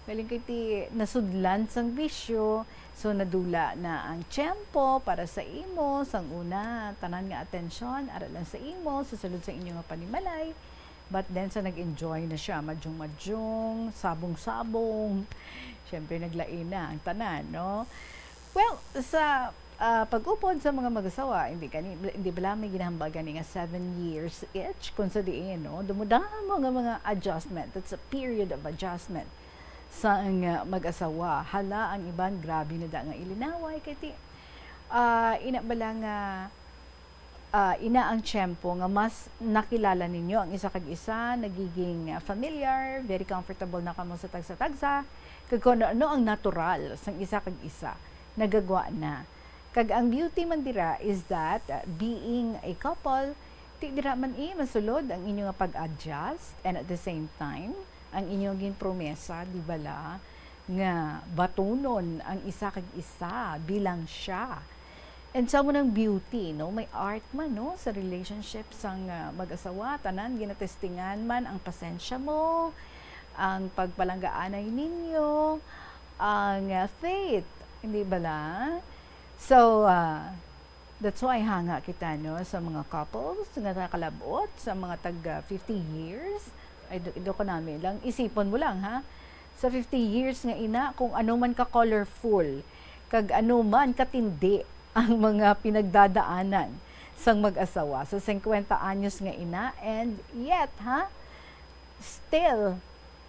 Galing kay ti nasudlan sang bisyo, so nadula na ang tiyempo para sa imo. Sang una, tanan nga atensyon ara lang sa imo, sa sulod sa inyo nga panimalay. But then, sa nag-enjoy na siya, madyong-madyong, sabong-sabong, syempre, naglain na ang tanan, no? Well, sa, ah, pag-upod sa mga mag-asawa, hindi gani, hindi bala may ginahambal gani nga seven years each, kung sa diin, no? Dumudamo nga mga adjustment. That's a period of adjustment sa, ah, mag-asawa. Hala, ang iban, grabe na da nga ilinaway. Kay ti, ah, ina bala nga, ah, ina ang tiyempo nga mas nakilala ninyo ang isa kag isa, nagiging, ah, familiar, very comfortable na kamo sa tagsa-tagsa, kag kung ano ang natural sang isa kag isa, nagagwa na. Kag ang beauty man dira is that, ah, being a couple, ti dira man, eh, masulod ang inyo nga pag-adjust, and at the same time, ang inyong ginpromesa, di bala, nga batunon ang isa kag isa bilang siya. And sa mo nang beauty, no? May art man, no? Sa relationship sang, ah, mag-asawa, tanan ginatestingan man ang pasensya mo, ang pagpalanggaanay ninyo, ang, ah, faith, hindi bala? So, ah, that's why hanga kita, no, sa mga couples nga nakalab-ot, sa mga tag, ah, fifty years. Ay, do, do ko nami lang. Isipon mo lang, ha? Sa fifty years nga ina, kung ano man ka colorful, kag ano man katindi ang mga pinagdadaanan sang mag-asawa sa singkwenta anyos nga ina, and yet, ha? Still,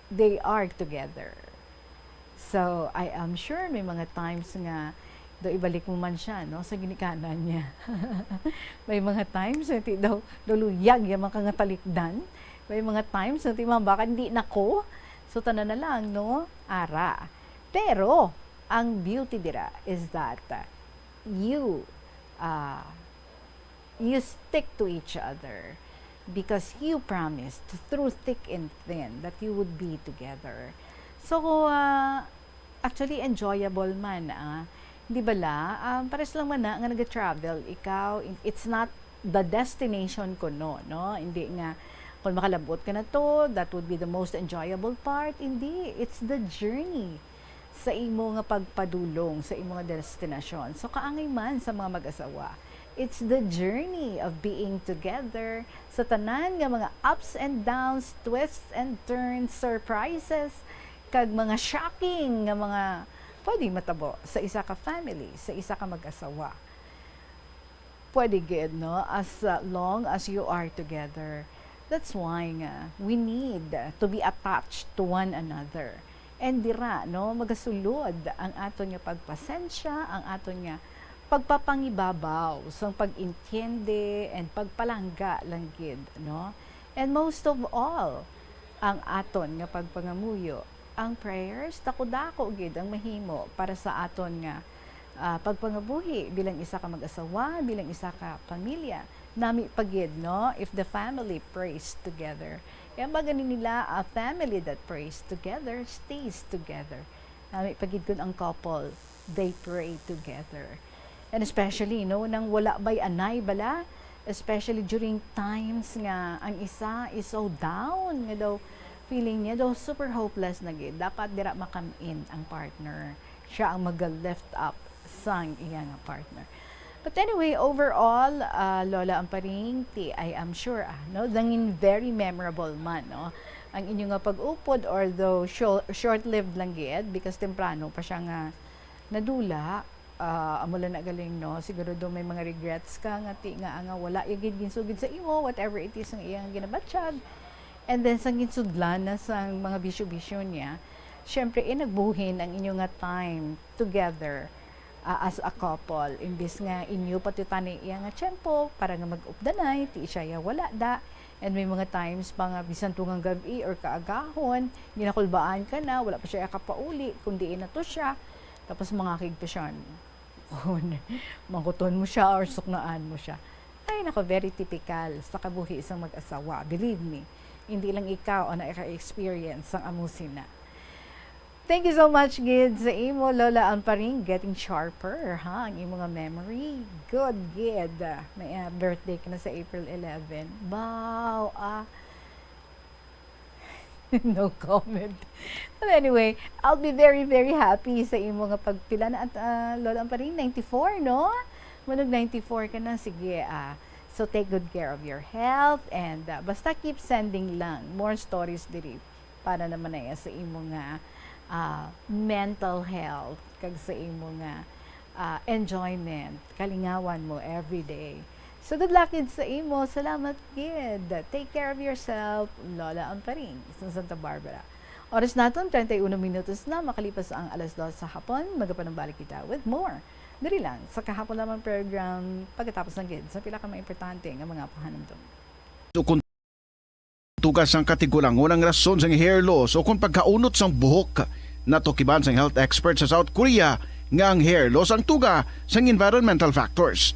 they are together. So, I am sure may mga times nga do ibalik mo man siya, no, sa ginikanan niya. May mga times nga ti daw luluyag ya man ka nga talikdan. May mga times nga ti man baka hindi na ko. So, tanan na lang, no? Ara. Pero, ang beauty dira is that, uh, you, uh, you stick to each other because you promised through thick and thin that you would be together. So, ah, actually, enjoyable man, ah. Di bala? Um, pares lang man na nga nag-travel ikaw. In, it's not the destination kuno, no? Hindi nga, kung makalabot ka na to, that would be the most enjoyable part. Hindi, it's the journey sa imo nga pagpadulong sa imo nga destinasyon. So, kaangay man sa mga mag-asawa, it's the journey of being together sa tanan nga mga ups and downs, twists and turns, surprises, kag mga shocking nga mga pwedeng matabo sa isa ka family, sa isa ka mag-asawa. Pwede gid, no? As uh, long as you are together. That's why nga we need to be attached to one another. And dira, no, magasulod ang aton nga pagpasensya, ang aton nga pagpapangibabaw sang pag-intindi and pagpalangga lang gid, no? And most of all, ang aton nga pagpangamuyo, ang prayers, dako-dako gid ang mahimo para sa aton nga ah, pagpangabuhi bilang isa ka mag-asawa, bilang isa ka pamilya. Nami pa gid, no? If the family prays together. Kaya ba gani nila, "A family that prays together stays together." Nami pa gid kun ang couple, they pray together. And especially, no, nang wala ba'y anay bala, especially during times nga ang isa is so down, nga daw feeling niya daw super hopeless na gid. Dapat dira makam-in ang partner. Siya ang mag-lift up sang iya nga partner. But anyway, overall, ah, Lola Amparing, ti, I am sure, ah, no, nangin very memorable man, no, ang inyo nga pag-upod, although shor-, short-lived lang gid, because temprano pa siya nga nadula. Ah, amo lang na galing, no, siguro do may mga regrets ka nga ti nga, nga wala ya gid ginsugid sa imo, whatever it is nga iyang ginabatyag. And then, sang ginsudlan na sang mga bisyo-bisyo niya, syempre, eh, nagbuhin ang inyo nga time together, ah, as a couple. Imbis nga inyo patutani iya nga tiyempo para nga mag-updanay, ti siya ya wala da. And may mga times pa nga bisan tungang gab-i or kaagahon, ginakulbaan ka na, wala pa siya kapauli, kundi ina to siya. Tapos mangakig pa siya. Mangkuton mo siya or suknaan mo siya. Ay, nako, very typical sa kabuhi sang mag-asawa. Believe me, hindi lang ikaw ang naka-experience sang amo sina. Thank you so much gid sa imo, Lola Amparing. Getting sharper, ha, ang imo nga memory. Good gid. May, ah, birthday ka na sa April eleven. Wow, ah. No comment. But anyway, I'll be very, very happy sa imo nga pagpila na at, ah, Lola Amparing, ninety-four, no? Manog ninety-four ka na, sige, ah. So take good care of your health and, ah, basta keep sending lang more stories diri para naman na sa imo nga, ah, mental health kag sa imo nga, ah, enjoyment, kalingawan mo every day. So good luck gid sa imo. Salamat gid. Take care of yourself, Lola Amparing, sa Santa Barbara. Oras naton, treinta y uno minutos na makalipas ang alas dos sa hapon. Magapanumbalik kita with more diri lang sa Kahapon Lamang program, pagkatapos lang gid sa pila ka mga importante nga mga pahanumdom. Ukon tuga sang katigulangon ang rason sang hair loss o kon pagkaunot sang buhok. Natukiban sang health expert sa South Korea nga ang hair loss ang tuga sang environmental factors.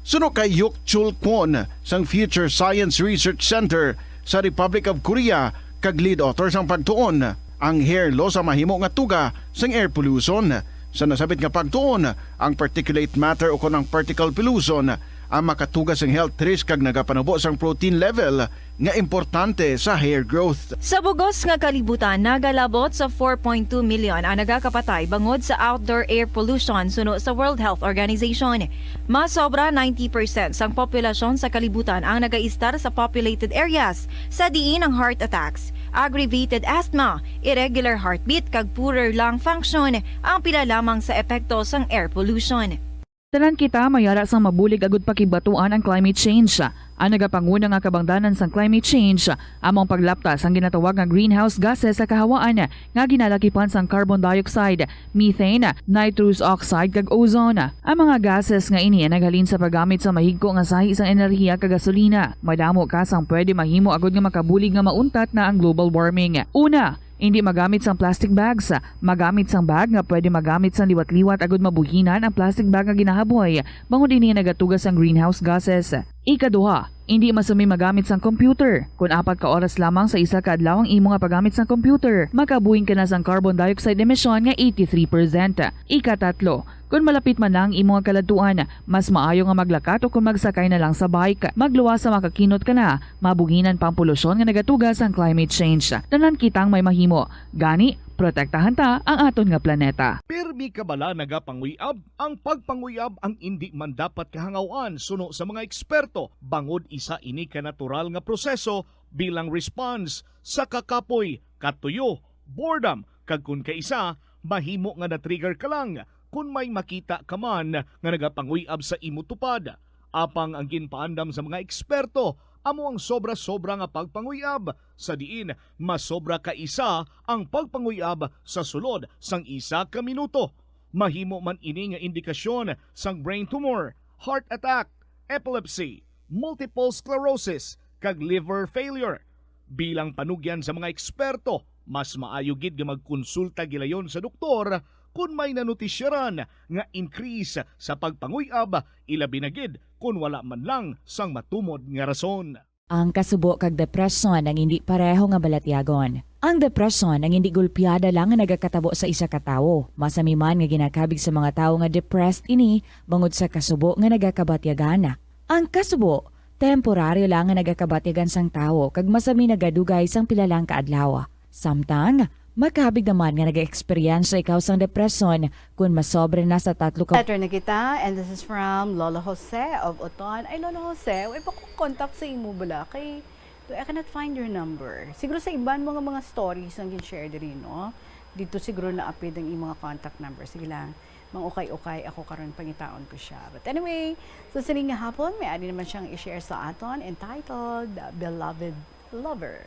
Suno kay Hyuk Chul Kwon sang Future Science Research Center sa Republic of Korea kag lead author sang pagtuon, ang hair loss ang mahimo nga tuga sang air pollution. Sa nasabit nga pagtuon, ang particulate matter ukon ang particle pollution ang makatuga sang health risk kag nagapanubo sang protein level nga importante sa hair growth. Sa bug-os nga kalibutan, nagalabot sa four point two million ang nagakapatay bangod sa outdoor air pollution suno sa World Health Organization. Mas sobra ninety percent sang populasyon sa kalibutan ang nagaistar sa populated areas, sa diin ang heart attacks, aggravated asthma, irregular heartbeat, kag poorer lung function ang pila lamang sa epekto sang air pollution. Tanan kita may ara sang mabulig agud pakigbatuan ang climate change. Ang nagapanguna nga kabangdanan sang climate change amo ang paglapta sang ginatawag nga greenhouse gases sa kahawaan nga ginalakipan sang carbon dioxide, methane, nitrous oxide, kag ozone. Ang mga gases nga ini naghalin sa paggamit sa mahigko nga sahi sang enerhiya kag gasolina. Madamo ka sang pwede mahimo agud nga makabulig nga mauntat na ang global warming. Una, hindi magamit sang plastic bags. Magamit sang bag nga pwede magamit sang liwat-liwat agud mabuhinan ang plastic bag nga ginahaboy, bangod ini nagatuga sang greenhouse gases. Ikaduha, indi masami magamit sang computer. Kon apat ka oras lamang sa isa ka adlaw ang imo nga paggamit sang computer, makabuhing ka na sang carbon dioxide emission nga eighty-three percent. Ikatatlo, kon malapit man na ang imo nga kaladtuan, mas maayo nga maglakat o kon magsakay na lang sa bike. Magluwas sa makakinot ka na, mabuhinan pa ang polusyon nga nagatuga sang climate change. Tanan kitang may mahimo. Gani, protektahan ta ang aton nga planeta. Pirmi ka bala nagapanguyab? Ang pagpanguyab ang indi man dapat kahangawan suno sa mga eksperto, bangod isa ini ka natural nga proseso bilang response sa kakapoy, katuyo, boredom, kag kon kaisa, mahimo nga na-trigger ka lang kon may makita ka man nga nagapanguyab sa imo tupad. Apang ang ginpaandam sa mga eksperto amo ang sobra-sobra nga pagpanguyab, sa diin masobra ka isa ang pagpanguyab sa sulod sang isa ka minuto. Mahimo man ini nga indikasyon sang brain tumor, heart attack, epilepsy, multiple sclerosis, kag liver failure. Bilang panugyan sa mga eksperto, mas maayo gid nga magkonsulta gilayon sa doktor kon may nanotisyaran nga increase sa pagpanguyab, ilabi na gid kon wala man lang sang matumod nga rason. Ang kasubo kag depresyon ang indi pareho nga balatyagon. Ang depresyon ang indi gulpiada lang nga nagakatabo sa isa ka tawo. Masami man nga ginakabig sa mga tawo nga depressed ini bangod sa kasubo nga nagakabatyagan. Ang kasubo, temporaryo lang nga nagakabatyagan sang tawo kag masami nagadugay sang pila lang ka adlaw. Samtang, makabig naman nga nag-eksperyensya ikaw sang depresyon kon masobra na sa tatlo ka Letter na kita, and this is from Lolo Jose of Oton. Ay, Lolo Jose, way pa ko contact sa imo bala kay I cannot find your number. Siguro sa iban mo nga mga stories ang gin-share diri, no? Dito siguro naapid ang imo nga contact number. Sige lang, mangukay-ukay ako karon, pangitaon ko siya. But anyway, so sining nga hapon, may adi naman siyang i-share sa aton entitled Beloved Lover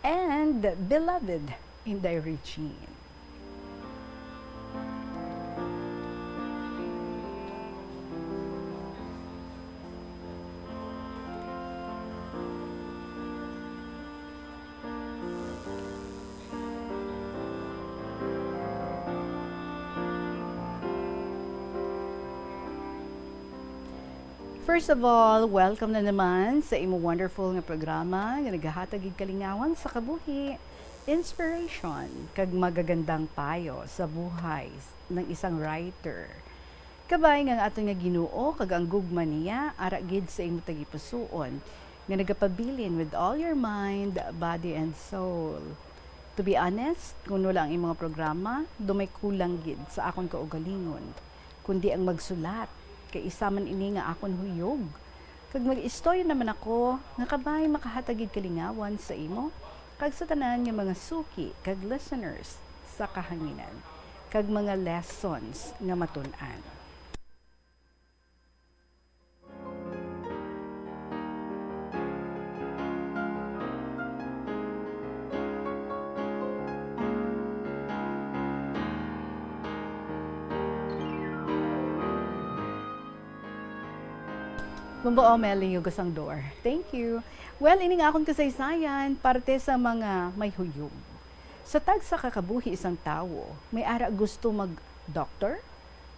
and Beloved Inday Regine. First of all, welcome na naman sa imo wonderful nga programa nga nagahatag gid kalingawan sa kabuhi, inspiration, kag magagandang payo sa buhay ng isang writer. Kabay nga ang aton nga Ginoo kag ang gugma niya ara gid sa imo tagipusoon nga nagapabilin with all your mind, body, and soul. To be honest, kun wala ang imong programa, do may kulang gid sa akon kaugalingon, kundi ang magsulat, kay isa man ini nga akon huyog. Kag mag-istorya naman ako nga kabay makahatag gid kalingawan sa imo kag sa tanan nga mga suki kag listeners sa kahanginan, kag mga lessons nga matun-an. Bumbo Omel, lingog sang door. Thank you. Well, ini nga akong kasaysayan, parte sa mga may huyog. Sa tagsa ka kabuhi sang tawo, may ara gusto mag doctor,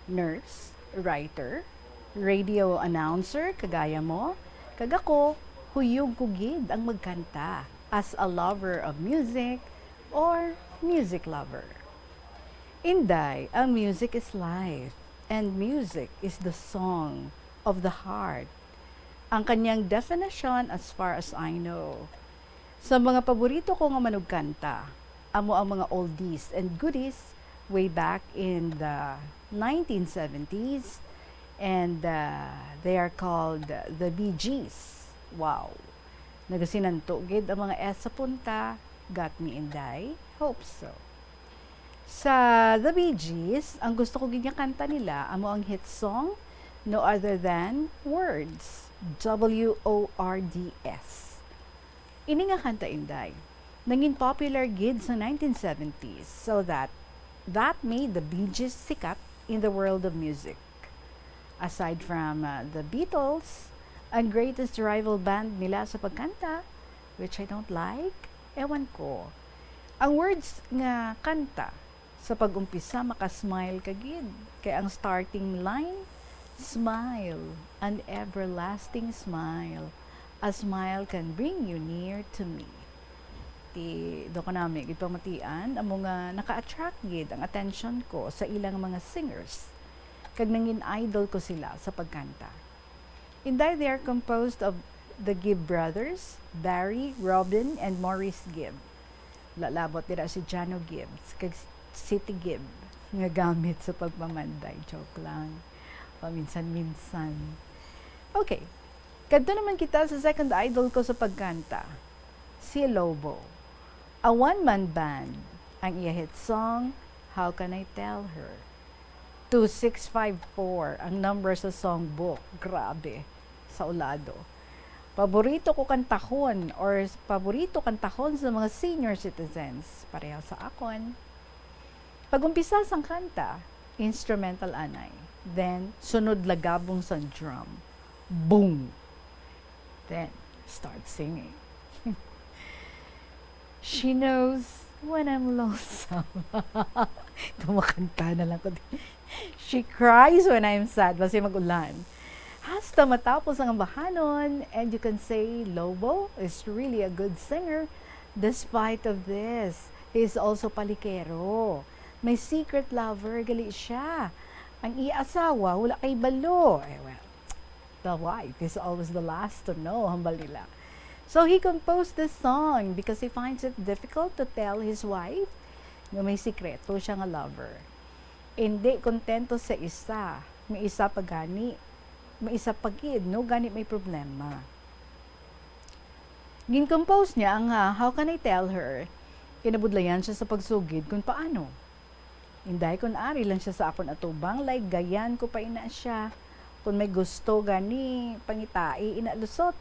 nurse, writer, radio announcer kagaya mo, kag ako, huyog ko gid ang magkanta as a lover of music or music lover. Inday, ang music is life, and music is the song of the heart. Ang kanyang definition, as far as I know. Sa mga paborito ko nga manugkanta, amo ang mga oldies and goodies way back in the nineteen seventies, and, uh, they are called the Bee Gees. Wow! Nagasinanto gid ang mga S sa punta, "Got me, Inday? Hope so." Sa The Bee Gees, ang gusto ko gid nga kanta nila amo ang hit song, no other than Words, W O R D S. Ini nga kanta, Inday, nangin popular gid sa nineteen seventies, so that, that made the Bee Gees sikat in the world of music. Aside from, uh, the Beatles, ang greatest rival band nila sa pagkanta, which I don't like, ewan ko. Ang words nga kanta, sa pag-umpisa, makasmile ka gid, kay ang starting line, Smile, an everlasting smile. A smile can bring you near to me. Ti, do ko nami gid pamatian, amo nga naka-attract gid ang attention ko sa ilang mga singers. Kag nangin idol ko sila sa pagkanta. Inday, they are composed of the Gibb brothers, Barry, Robin, and Maurice Gibb. Lalabot dira si Jano Gibbs kag City Gibb nga gamit sa pagpamanday. Joke lang. Paminsan-minsan. Okay. Kadto naman kita sa second idol ko sa pagkanta, si Lobo. A one-man band ang iya hit song, How Can I Tell Her? Two six five four ang number sa songbook. Grabe. Sa ulado. Paborito ko kantahon or s-, paborito kantahon sa mga senior citizens, pareho sa akon. Pag-umpisa sang kanta, instrumental anay. Then, sunod lagabong sang drum. Boom! Then, start singing. She knows when I'm lonesome. Kumakanta na lang ko. She cries when I'm sad. Basi mag-ulan. Hasta matapos ang ambahanon, and you can say Lobo is really a good singer. Despite of this, he is also palikero. May secret lover gali siya. Ang iya asawa wala kay balo. Eh, well, the wife is always the last to know, hambal nila. So he composed this song because he finds it difficult to tell his wife nga may sikreto siya nga lover. Hindi kontento sa isa, may isa pa gani, may isa pa gid, no, gani may problema. Gin-compose niya ang, ah, How Can I Tell Her? Kinabudlayan siya sa pagsugid kung paano. Inday, kun ari lang siya sa akon atubang, laygayan ko pa ina siya. Kun may gusto gani, pangitai ina lusot.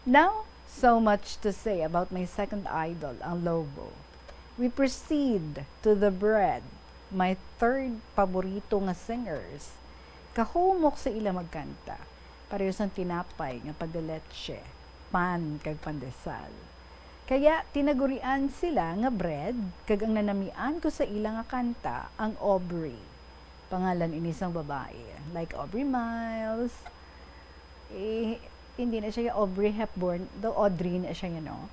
Now, so much to say about my second idol, ang Lobo. We proceed to the Bread, my third paborito nga singers. Kahumok sa ila magkanta, pareho sang tinapay nga pagdaletse, pan kag pandesal. Kaya tinagurian sila nga Bread, kag ang nanamian ko sa ila nga kanta, ang Aubrey. Pangalan ini sang babae, like Aubrey Miles, eh, hindi na siya Aubrey Hepburn, daw Audrey na siya, you know.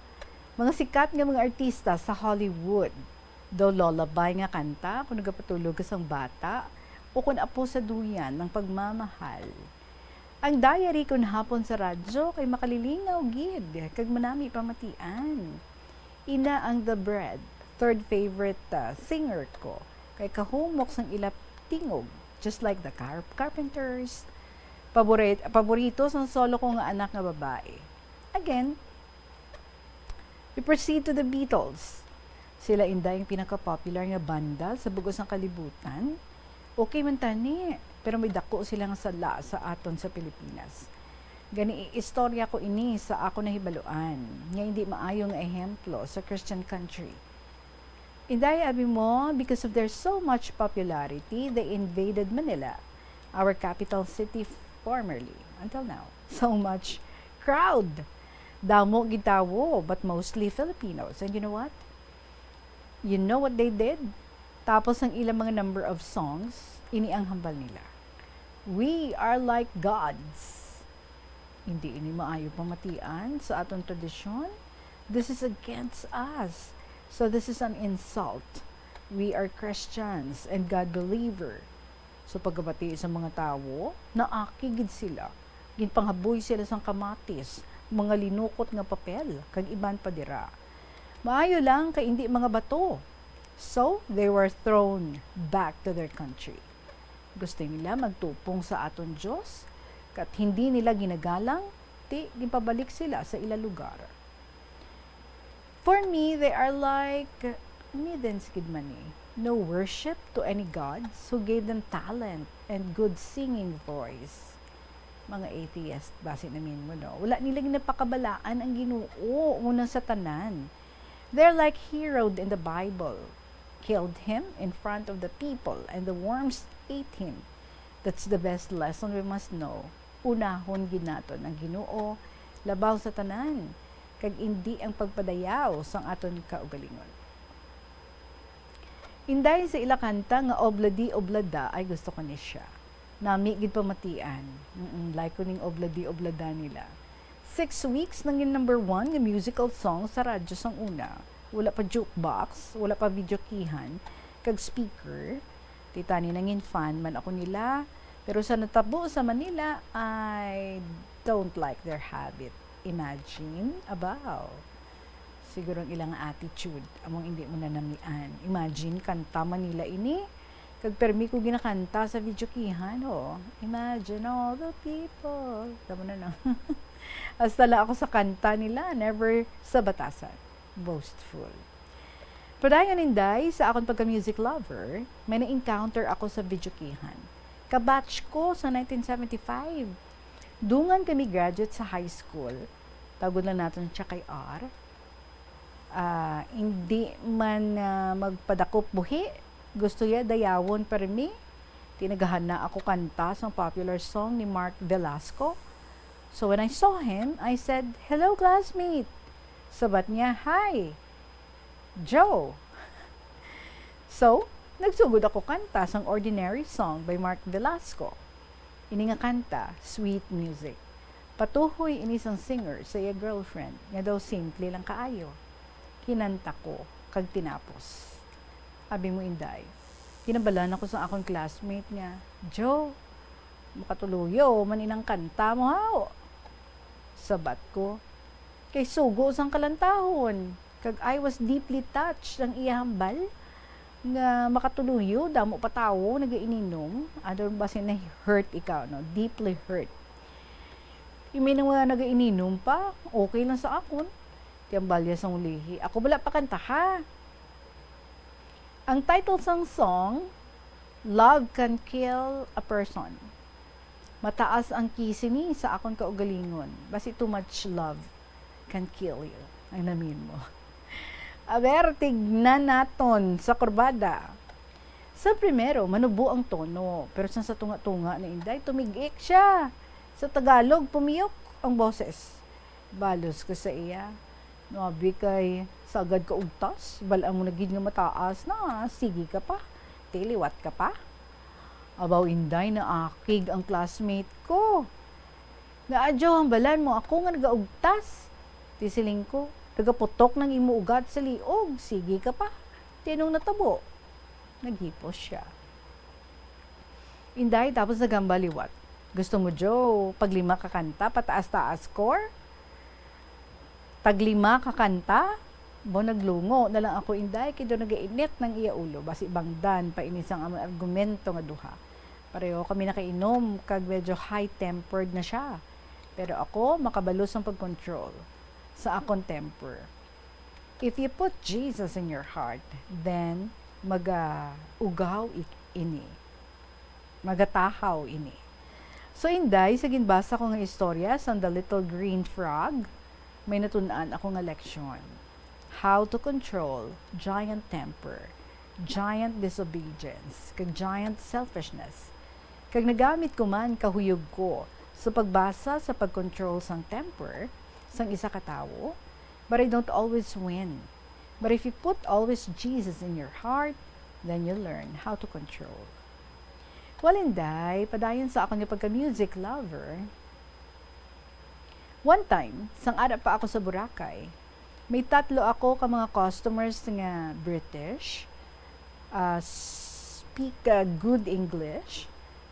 Mga sikat nga mga artista sa Hollywood. Daw lullaby nga kanta kung nagapatulog ka sang bata o kung apo sa duyan ng pagmamahal. Ang diary kon hapon sa radyo kay makalilingaw gid kag manami pamatian. Ina ang The Bread, third favorite, ah, singer ko, kay kahumok sang ila tingog, just like the Car-, Carpenters. Paborit-, paborito sang solo ko nga anak nga babae. Again, we proceed to the Beatles. Sila inday ang pinaka-popular nga banda sa bug-os nga kalibutan. Okay man tani, pero may dako sila nga sala sa aton sa Pilipinas. Gani, iistorya ko ini sa akon nahibaluan nga indi maayo nga ehemplo sa Christian country. Inday, abi mo, because of their so much popularity, they invaded Manila, our capital city formerly, until now. So much crowd. Damo gid tawo, but mostly Filipinos. And you know what? You know what they did? Tapos ang ilang mga number of songs, ini ang hambal nila, "We are like gods." Hindi ini maayo pamatian sa aton tradisyon. This is against us. So this is an insult. We are Christians and God believer. So pagkabati sa mga tawo, naaki gid sila. Ginpanghaboy sila sang kamatis, mga linukot nga papel, kag iban pa dira. Maayo lang kay indi mga bato. So, they were thrown back to their country. Gusto nila magtupong sa aton Dios, kat hindi nila ginagalang, ti ginpabalik sila sa ila lugar. For me, they are like maidens gid man ni. No worship to any gods who gave them talent and good singing voice. Mga atheist, basi namin mo, no? Wala nila ginapakabalaan ang Ginoo, una sa tanan. They're like Herod in the Bible. Killed him in front of the people, and the worms ate him. That's the best lesson we must know. Unahon gid naton ang Ginoo labaw sa tanan, kag indi ang pagpadayaw sang aton kaugalingon. Inday, sa ila kanta nga Obladi Oblada, ay gusto ko ni siya. Nami gid pamatian. Mm-mm, like ko ning obladi-oblada nila. Six weeks nangin number one nga musical song sa radyo sang una. Wala pa jukebox, wala pa videokihan, kag speaker. Ti tani nangin fan man ako nila. Pero sa natabo sa Manila, I don't like their habit. Imagine, abaw. Siguro ang ilang attitude, among hindi mo nanamian. Imagine, kanta Manila ini. Kag permi ko ginakanta sa videokihan, oh. Imagine all the people. Tama na, no? Hasta lang ako sa kanta nila, never sa batasan. Boastful. Padayon, Inday, sa akon pagka-music lover, may na-encounter ako sa videokihan. Kabatch ko sa nineteen seventy-five. Dungan kami graduate sa high school. Tawgon lang naton siya kay R. Ah, hindi man, ah, magpadakop buhi, gusto niya dayawon permi. Ti nagahana ako kanta sang popular song ni Mark Velasco. So when I saw him, I said, "Hello, classmate." Sabat niya, "Hi, Joe." So, nagsugod ako kanta sang Ordinary Song by Mark Velasco. Ini nga kanta, sweet music. Patuhoy ini sang singer sa iya girlfriend nga daw simple lang kaayo. Kinanta ko kag tinapos. Abi mo, Inday, kinabalan ako sa akon classmate nga, "Joe, makatuluyo man inang kanta mo, haw?" Sabat ko, "Kay sugo sang kalantahon." Kag I was deeply touched ang iya hambal nga makatuluyo, damo pa tawo nagaininom. Ano, basin na-hurt ikaw, no? Deeply hurt. Yung may mga nagaininom pa, okay lang sa akon. Ti hambal niya sang ulihi. Ako bala pa kanta, ha? Ang title sang song, Love Can Kill a Person. Mataas ang key sini sa akon kaugalingon. Basi too much love can kill you. Ang namin mo. Aber, tignan naton sa kurbada. Sa primero, manubo ang tono, pero sa, sa tunga-tunga na, Inday, tumig-ik siya. Sa Tagalog, pumiyok ang boses. Balos ko sa iya. Nabi kay, sagad ka ugtas, bal-an mo na gid nga mataas na, sige ka pa, ti liwat ka pa. Abaw, Inday, naakig ang classmate ko. Nga adyo, hambalan mo ako nga nagaugtas. Ti siling ko, nagaputok nang imo ugat sa liog, sige ka pa, ti anong natabo? Naghipos siya. Inday, tapos nagambaliwat. Gusto mo, Joe, paglima ka kanta, pataas-taas score? Taglima ka kanta? Bo, naglungo na lang ako, Inday, kay daw nagainit nang iya ulo. Basi bangdan pa ini sang amon argumento nga duha. Pareho kami nakainom, kag medyo high-tempered na siya. Pero ako, makabalo sang pag-control sa akon temper. If you put Jesus in your heart, then maga-ugaw ik-, ini. Magatahaw ini. So, Inday, sa ginbasa ko nga istorya sang The Little Green Frog, may natun-an ako nga leksyon. How to control giant temper, giant disobedience, kag giant selfishness. Kag nagamit ko man kahuyog ko sa pagbasa sa pag-control sang temper sang isa ka tawo, but I don't always win. But if you put always Jesus in your heart, then you learn how to control. Well, Inday, padayon sa akon nga pagka-music lover. One time, sang ara pa ako sa Boracay, may tatlo ako ka mga customers nga British, ah, speak, ah, good English.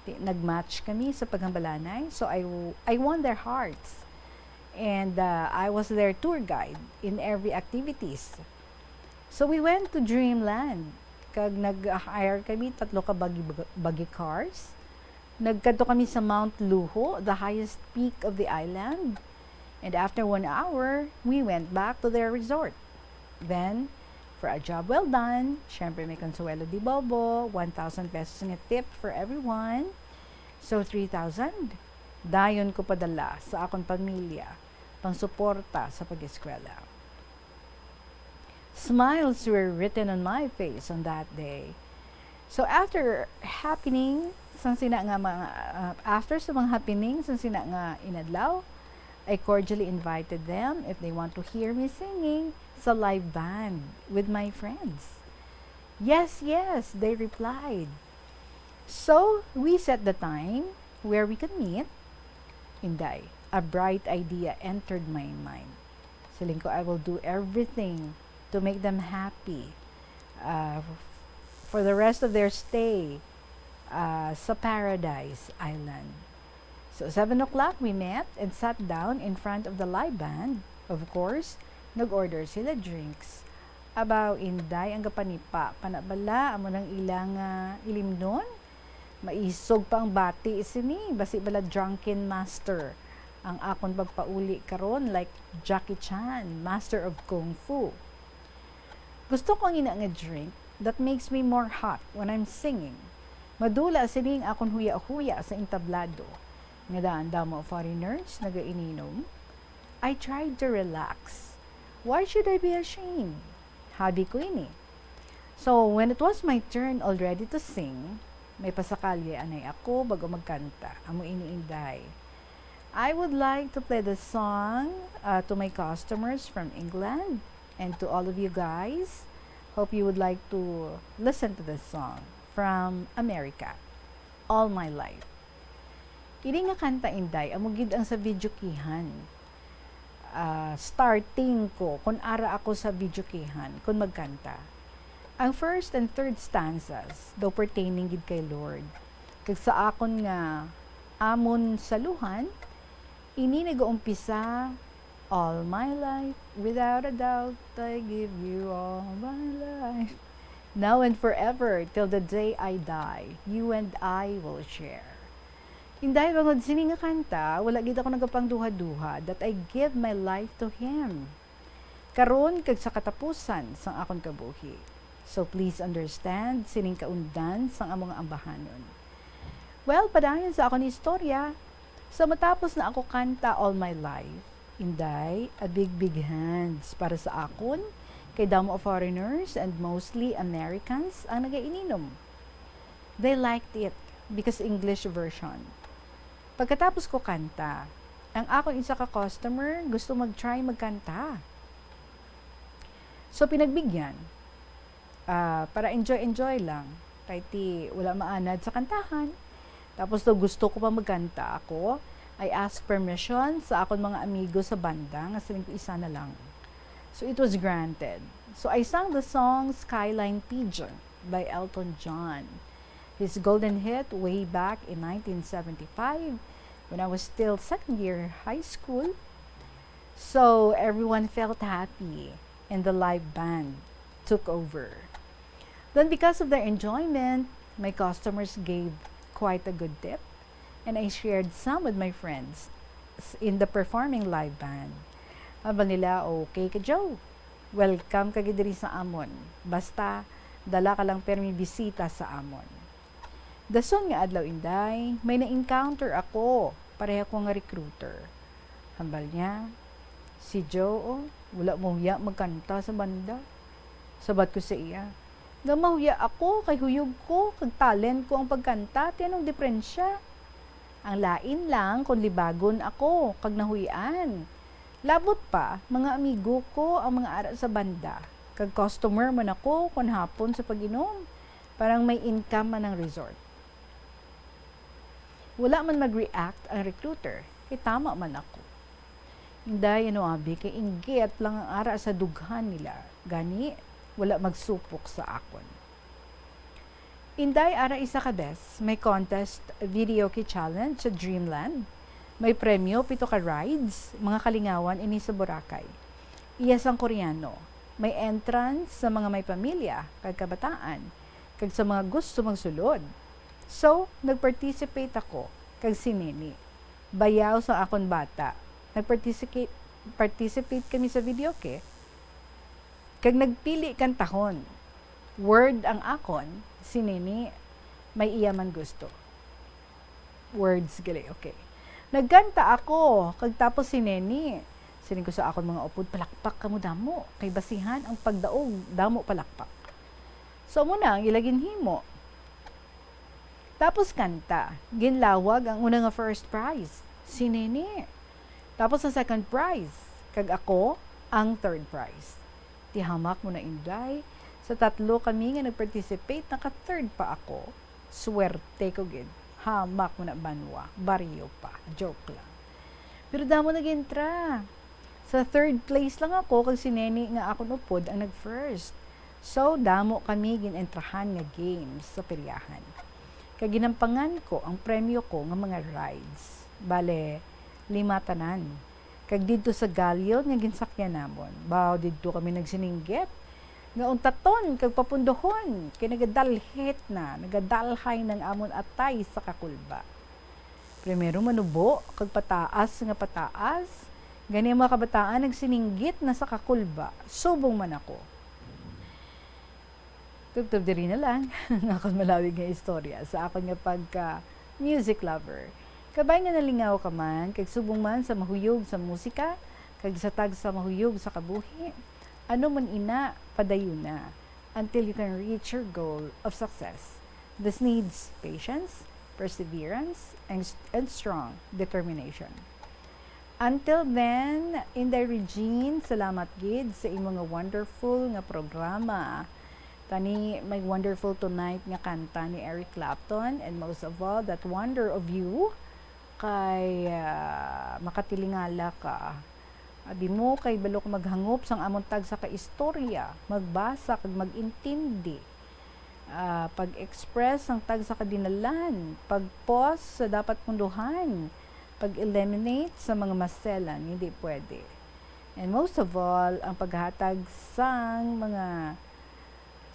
Ti-, nag-match kami sa paghambalanay. So, I w-, I won their hearts. And, ah, I was their tour guide in every activities. So, we went to Dreamland. Kag nag-hire kami tatlo ka buggy, buggy cars. Nagkadto kami sa Mount Luho, the highest peak of the island. And after one hour, we went back to their resort. Then, for a job well done, syempre may consuelo di bobo, one thousand pesos nga tip for everyone. So, three thousand. Dayon ko padala sa akon pamilya, pangsuporta sa pag-eskwela. Smiles were written on my face on that day. So, after happening, sang sina nga mga, uh, after sa mga happening, sang sina nga inadlaw, I cordially invited them if they want to hear me singing sa live band with my friends. "Yes, yes," they replied. So, we set the time where we could meet. Inday, a bright idea entered my mind. Siling ko, "I will do everything to make them happy, uh, for the rest of their stay, uh, sa Paradise Island." So, seven o'clock, we met and sat down in front of the live band. Of course, nag-order sila drinks. Abaw, Inday, ang gapanipa, pana bala, amo nang ilang, ah, ilimnon. Maisog pa ang bati sini, basi bala drunken master ang akon pagpauli karon, like Jackie Chan, master of kung fu. Gusto ko ang ina nga drink that makes me more hot when I'm singing. Madula sini ang akon huya-huya sa entablado, nga daan damo foreigners nagaininom. I tried to relax. Why should I be ashamed? Hobby ko ini. So, when it was my turn already to sing, may pasakalye anay ako bago magkanta. Amo ini, Inday. I would like to play the song, uh, to my customers from England and to all of you guys. Hope you would like to listen to this song from America, All My Life. Ini nga kanta, Inday, amo gid ang sa videokehan. Ah, starting ko, kun ara ako sa videokehan, kun magkanta. Ang first and third stanzas daw pertaining gid kay Lord. Kag sa akon nga amon saluhan, ini nagaumpisa, "All my life, without a doubt, I give you all my life. Now and forever, till the day I die, you and I will share." Inday, bangod sini nga kanta, wala gid ako nagapangduha-duha that I give my life to Him karon kag sa katapusan sang akon kabuhi. So please understand sining kaundan sang amo nga ambahanon. Well, padayon sa akon istorya, sa matapos na ako kanta all my life, Inday, a big, big hands para sa akon, kay damo foreigners and mostly Americans ang nagaininom. They liked it because English version. Pagkatapos ko kanta, ang akon isa ka customer gusto mag-try magkanta. So, pinagbigyan, ah, para enjoy-enjoy lang. Kay ti wala maanad sa kantahan. Tapos daw gusto ko pa magkanta ako, I asked permission sa akon mga amigo sa banda nga siling ko isa na lang. So, it was granted. So, I sang the song Skyline Pigeon by Elton John. His golden hit way back in nineteen seventy-five, when I was still second year high school. So, everyone felt happy, and the live band took over. Then, because of their enjoyment, my customers gave quite a good tip, and I shared some with my friends s-, in the performing live band. Hambal nila, "Okay ka, Joe. Welcome ka gid diri sa amon. Basta, dala ka lang permi bisita sa amon." Dason nga adlaw, Inday, may na-encounter ako, pareha ko nga recruiter. Hambal niya, "Si Joe, oh, wala mahuya magkanta sa banda." Sabat ko sa iya, "Nga mahuya ako, kay huyog ko, kag talent ko ang pagkanta, ti anong diperensya? Ang lain lang kung libagon ako, kag nahuy-an. Labot pa, mga amigo ko ang mga ara sa banda, kag customer man ako kon hapon sa pag-inom, parang may income man ang resort." Wala man mag-react ang recruiter, kay tama man ako. Inday, ano abi, kay inggit lang ang ara sa dughan nila, gani wala magsupok sa akon. Inday, ara isa ka bes, may contest videoke challenge sa Dreamland. May premyo, pito ka rides, mga kalingawan ini sa Boracay. Iya sang Koreano, may entrance sa mga may pamilya kag kabataan, kag sa mga gusto magsulod. So, nag-participate ako kag si Nini, bayaw sang akon bata. Nag-participate, participate kami sa videoke, kag nagpili kantahon. Word ang akon, si Nini, may iya man gusto. Words gali, okay. Nagkanta ako, kag tapos si Neni. Siling ko sa akon mga upod, "Palakpak kamo damo, kay basihan ang pagdaog, damo palakpak." So, amo na ang ila ginhimo. Tapos kanta, ginlawag ang una nga first prize, si Neni. Tapos ang second prize, kag ako ang third prize. Ti hamak mo na, Inday. Sa tatlo kami nga nag-participate, naka-third pa ako. Swerte ko gid. Hamak mo na, banwa. Baryo pa. Joke lang. Pero damo nag-entra. Sa third place lang ako, kag si Neni nga akon upod ang nag-first. So, damo kami gin-entrahan nga games sa peryahan. Kag ginampangan ko ang premyo ko nga mga rides. Bale, lima tanan. Kag didto sa galyon nga ginsakyan namon, baw didto kami nagsininggit nga untaton kag papundohon, kay nagadalhit na, nagadalhay nang amon atay sa kakulba. Primero manubo kag pataas nga pataas, gani ang mga kabataan nagsininggit na sa kakulba, subong man ako. Tubtob diri na lang ang akon malawig nga istorya sa akon nga pagka music lover. Kabay nga nalingaw ka man, kag subong man sa mahuyog sa musika, kag sa tagsa mahuyog sa kabuhi, ano man ina, padayuna, until you can reach your goal of success. This needs patience, perseverance, and, and strong determination. Until then, Inday Regine, salamat gid sa imo nga wonderful nga programa. Tani, may Wonderful Tonight nga kanta ni Eric Clapton, and most of all, that Wonder of You, kay, ah, makatilingala ka. Abi mo, kay balo ka maghangop sang amon tagsa ka istorya, magbasa kag mag-intindi. Ah, pag-express sang tagsa ka dinalan, pag-pause sa dapat punduhan, pag-eliminate sa mga maselan, hindi pwede. And most of all, ang paghatag sang mga,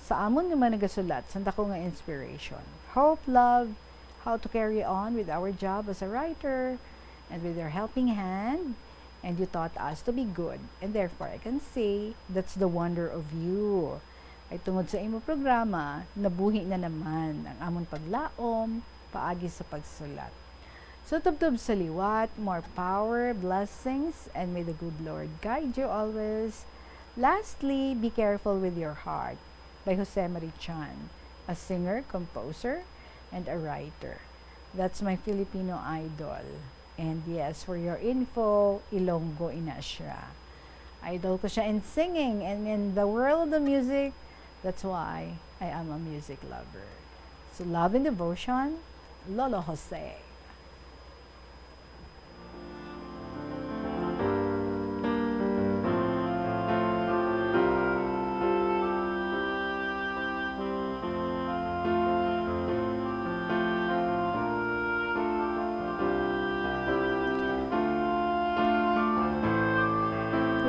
sa amon nga mga nagasulat, sang dako nga inspiration. Hope, love, how to carry on with our job as a writer, and with your helping hand, and you taught us to be good, and therefore I can say, that's the wonder of you. Ay tungod sa imo programa, nabuhi na naman ang amon paglaom paagi sa pagsulat. So, tubtob sa liwat, more power, blessings, and may the good Lord guide you always. Lastly, Be Careful with Your Heart by Jose Marichan, a singer, composer, and a writer. That's my Filipino idol. And yes, for your info, Ilonggo ina siya. Idol ko siya in singing and in the world of music. That's why I am a music lover. So, love and devotion, Lolo Jose.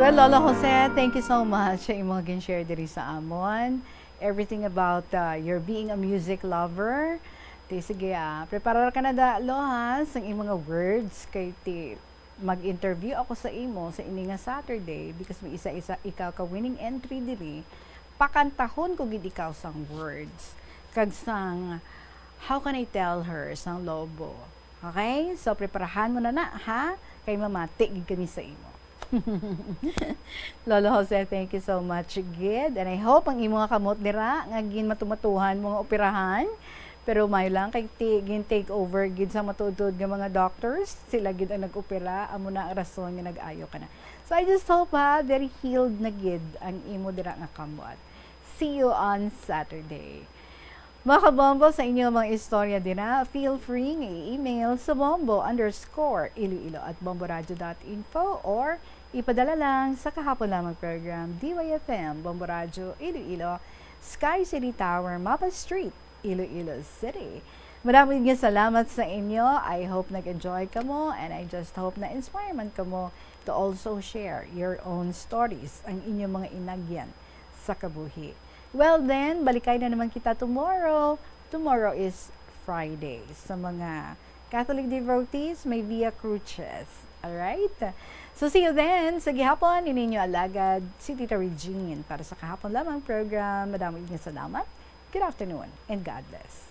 Well, Lolo Jose, thank you so much sa imong gin-share diri sa amon. Everything about, uh, your being a music lover. Ti, sige, ah, preparar ka na da, Lo, ha, sang imong nga words kay ti mag-interview ako sa imo sa ini nga Saturday because may isa-isa ikaw ka winning entry diri. Pakantahon ko gid ikaw sang words kag sang How Can I Tell Her sang Lobo. Okay? So, preparahan mo na na, ha? Kay mamati gid kami sa imo. Lolo Jose, thank you so much gid. And I hope ang imo nga kamot dira nga ginmatumatuhan mo nga operahan, pero may lang kay ti-, gin-take over gid sa matuod-tuod nga mga doctors. Sila gid ang nag-opera, amo na ang rason nga nag-ayo ka na. So, I just hope, ha, very healed na gid ang imo dira nga kamot. See you on Saturday. Mga kabombo, sa inyo mga istorya dira, feel free nga i-email sa bombo underscore iloilo at bomboradio dot info or ipadala lang sa Kahapon Lamang Program, D Y F M, Bombo Radyo, Iloilo, Sky City Tower, Mapa Street, Iloilo City. Madamo nga salamat sa inyo. I hope nag-enjoy kamo, and I just hope na-inspire man kamo to also share your own stories, ang inyong mga inagyan sa kabuhi. Well then, balikay na naman kita tomorrow. Tomorrow is Friday. Sa mga Catholic devotees, may Via Crucis. Alright? So, see you then. Sa gihapon, ini inyo alagad, si Tita Regine para sa Kahapon Lamang Program. Madamo nga salamat. Good afternoon and God bless.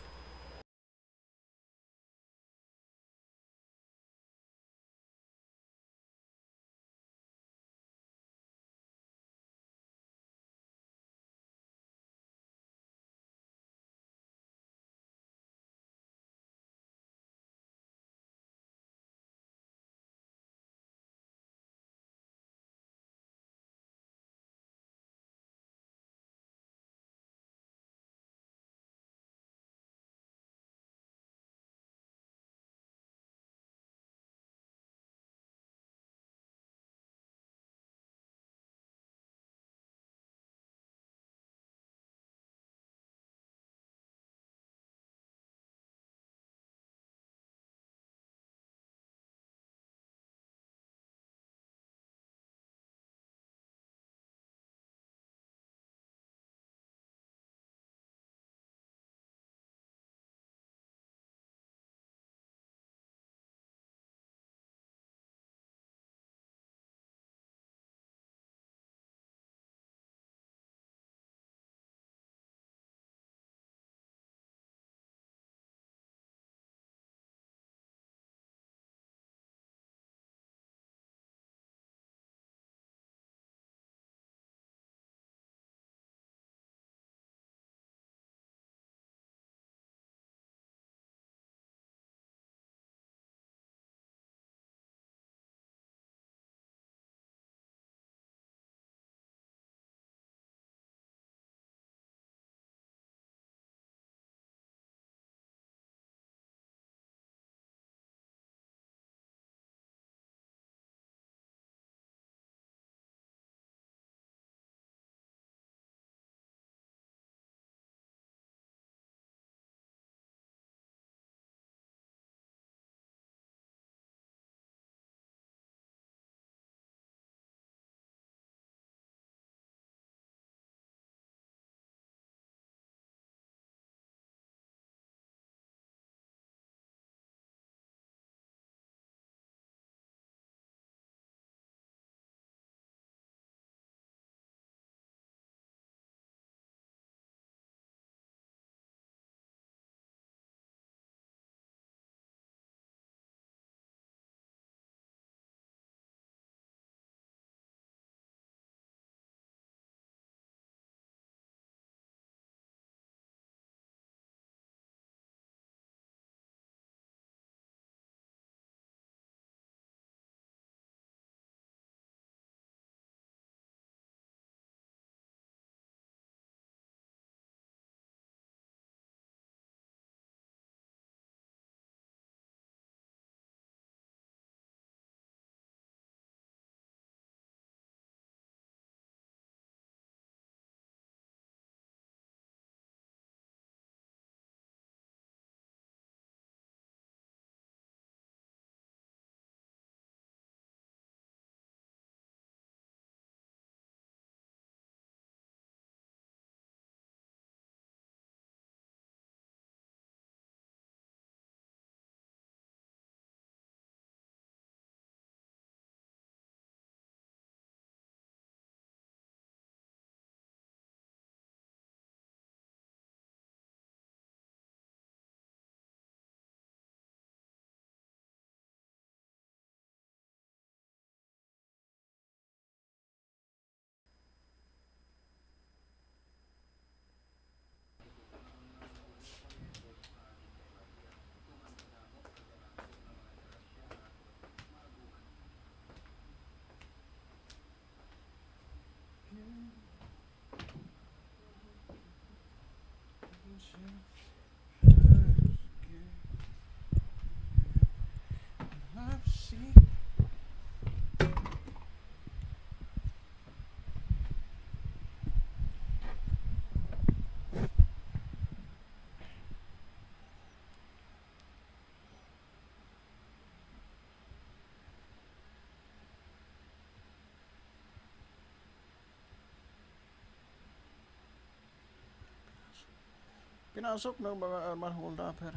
Pinasok ng mga armor holder.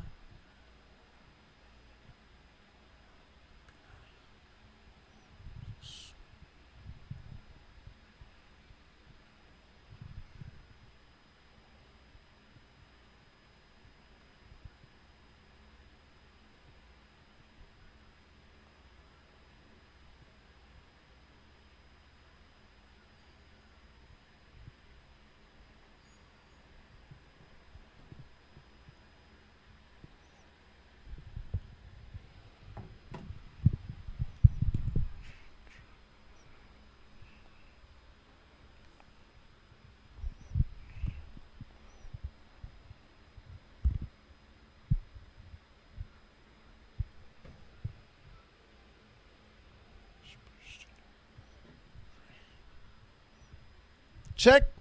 Check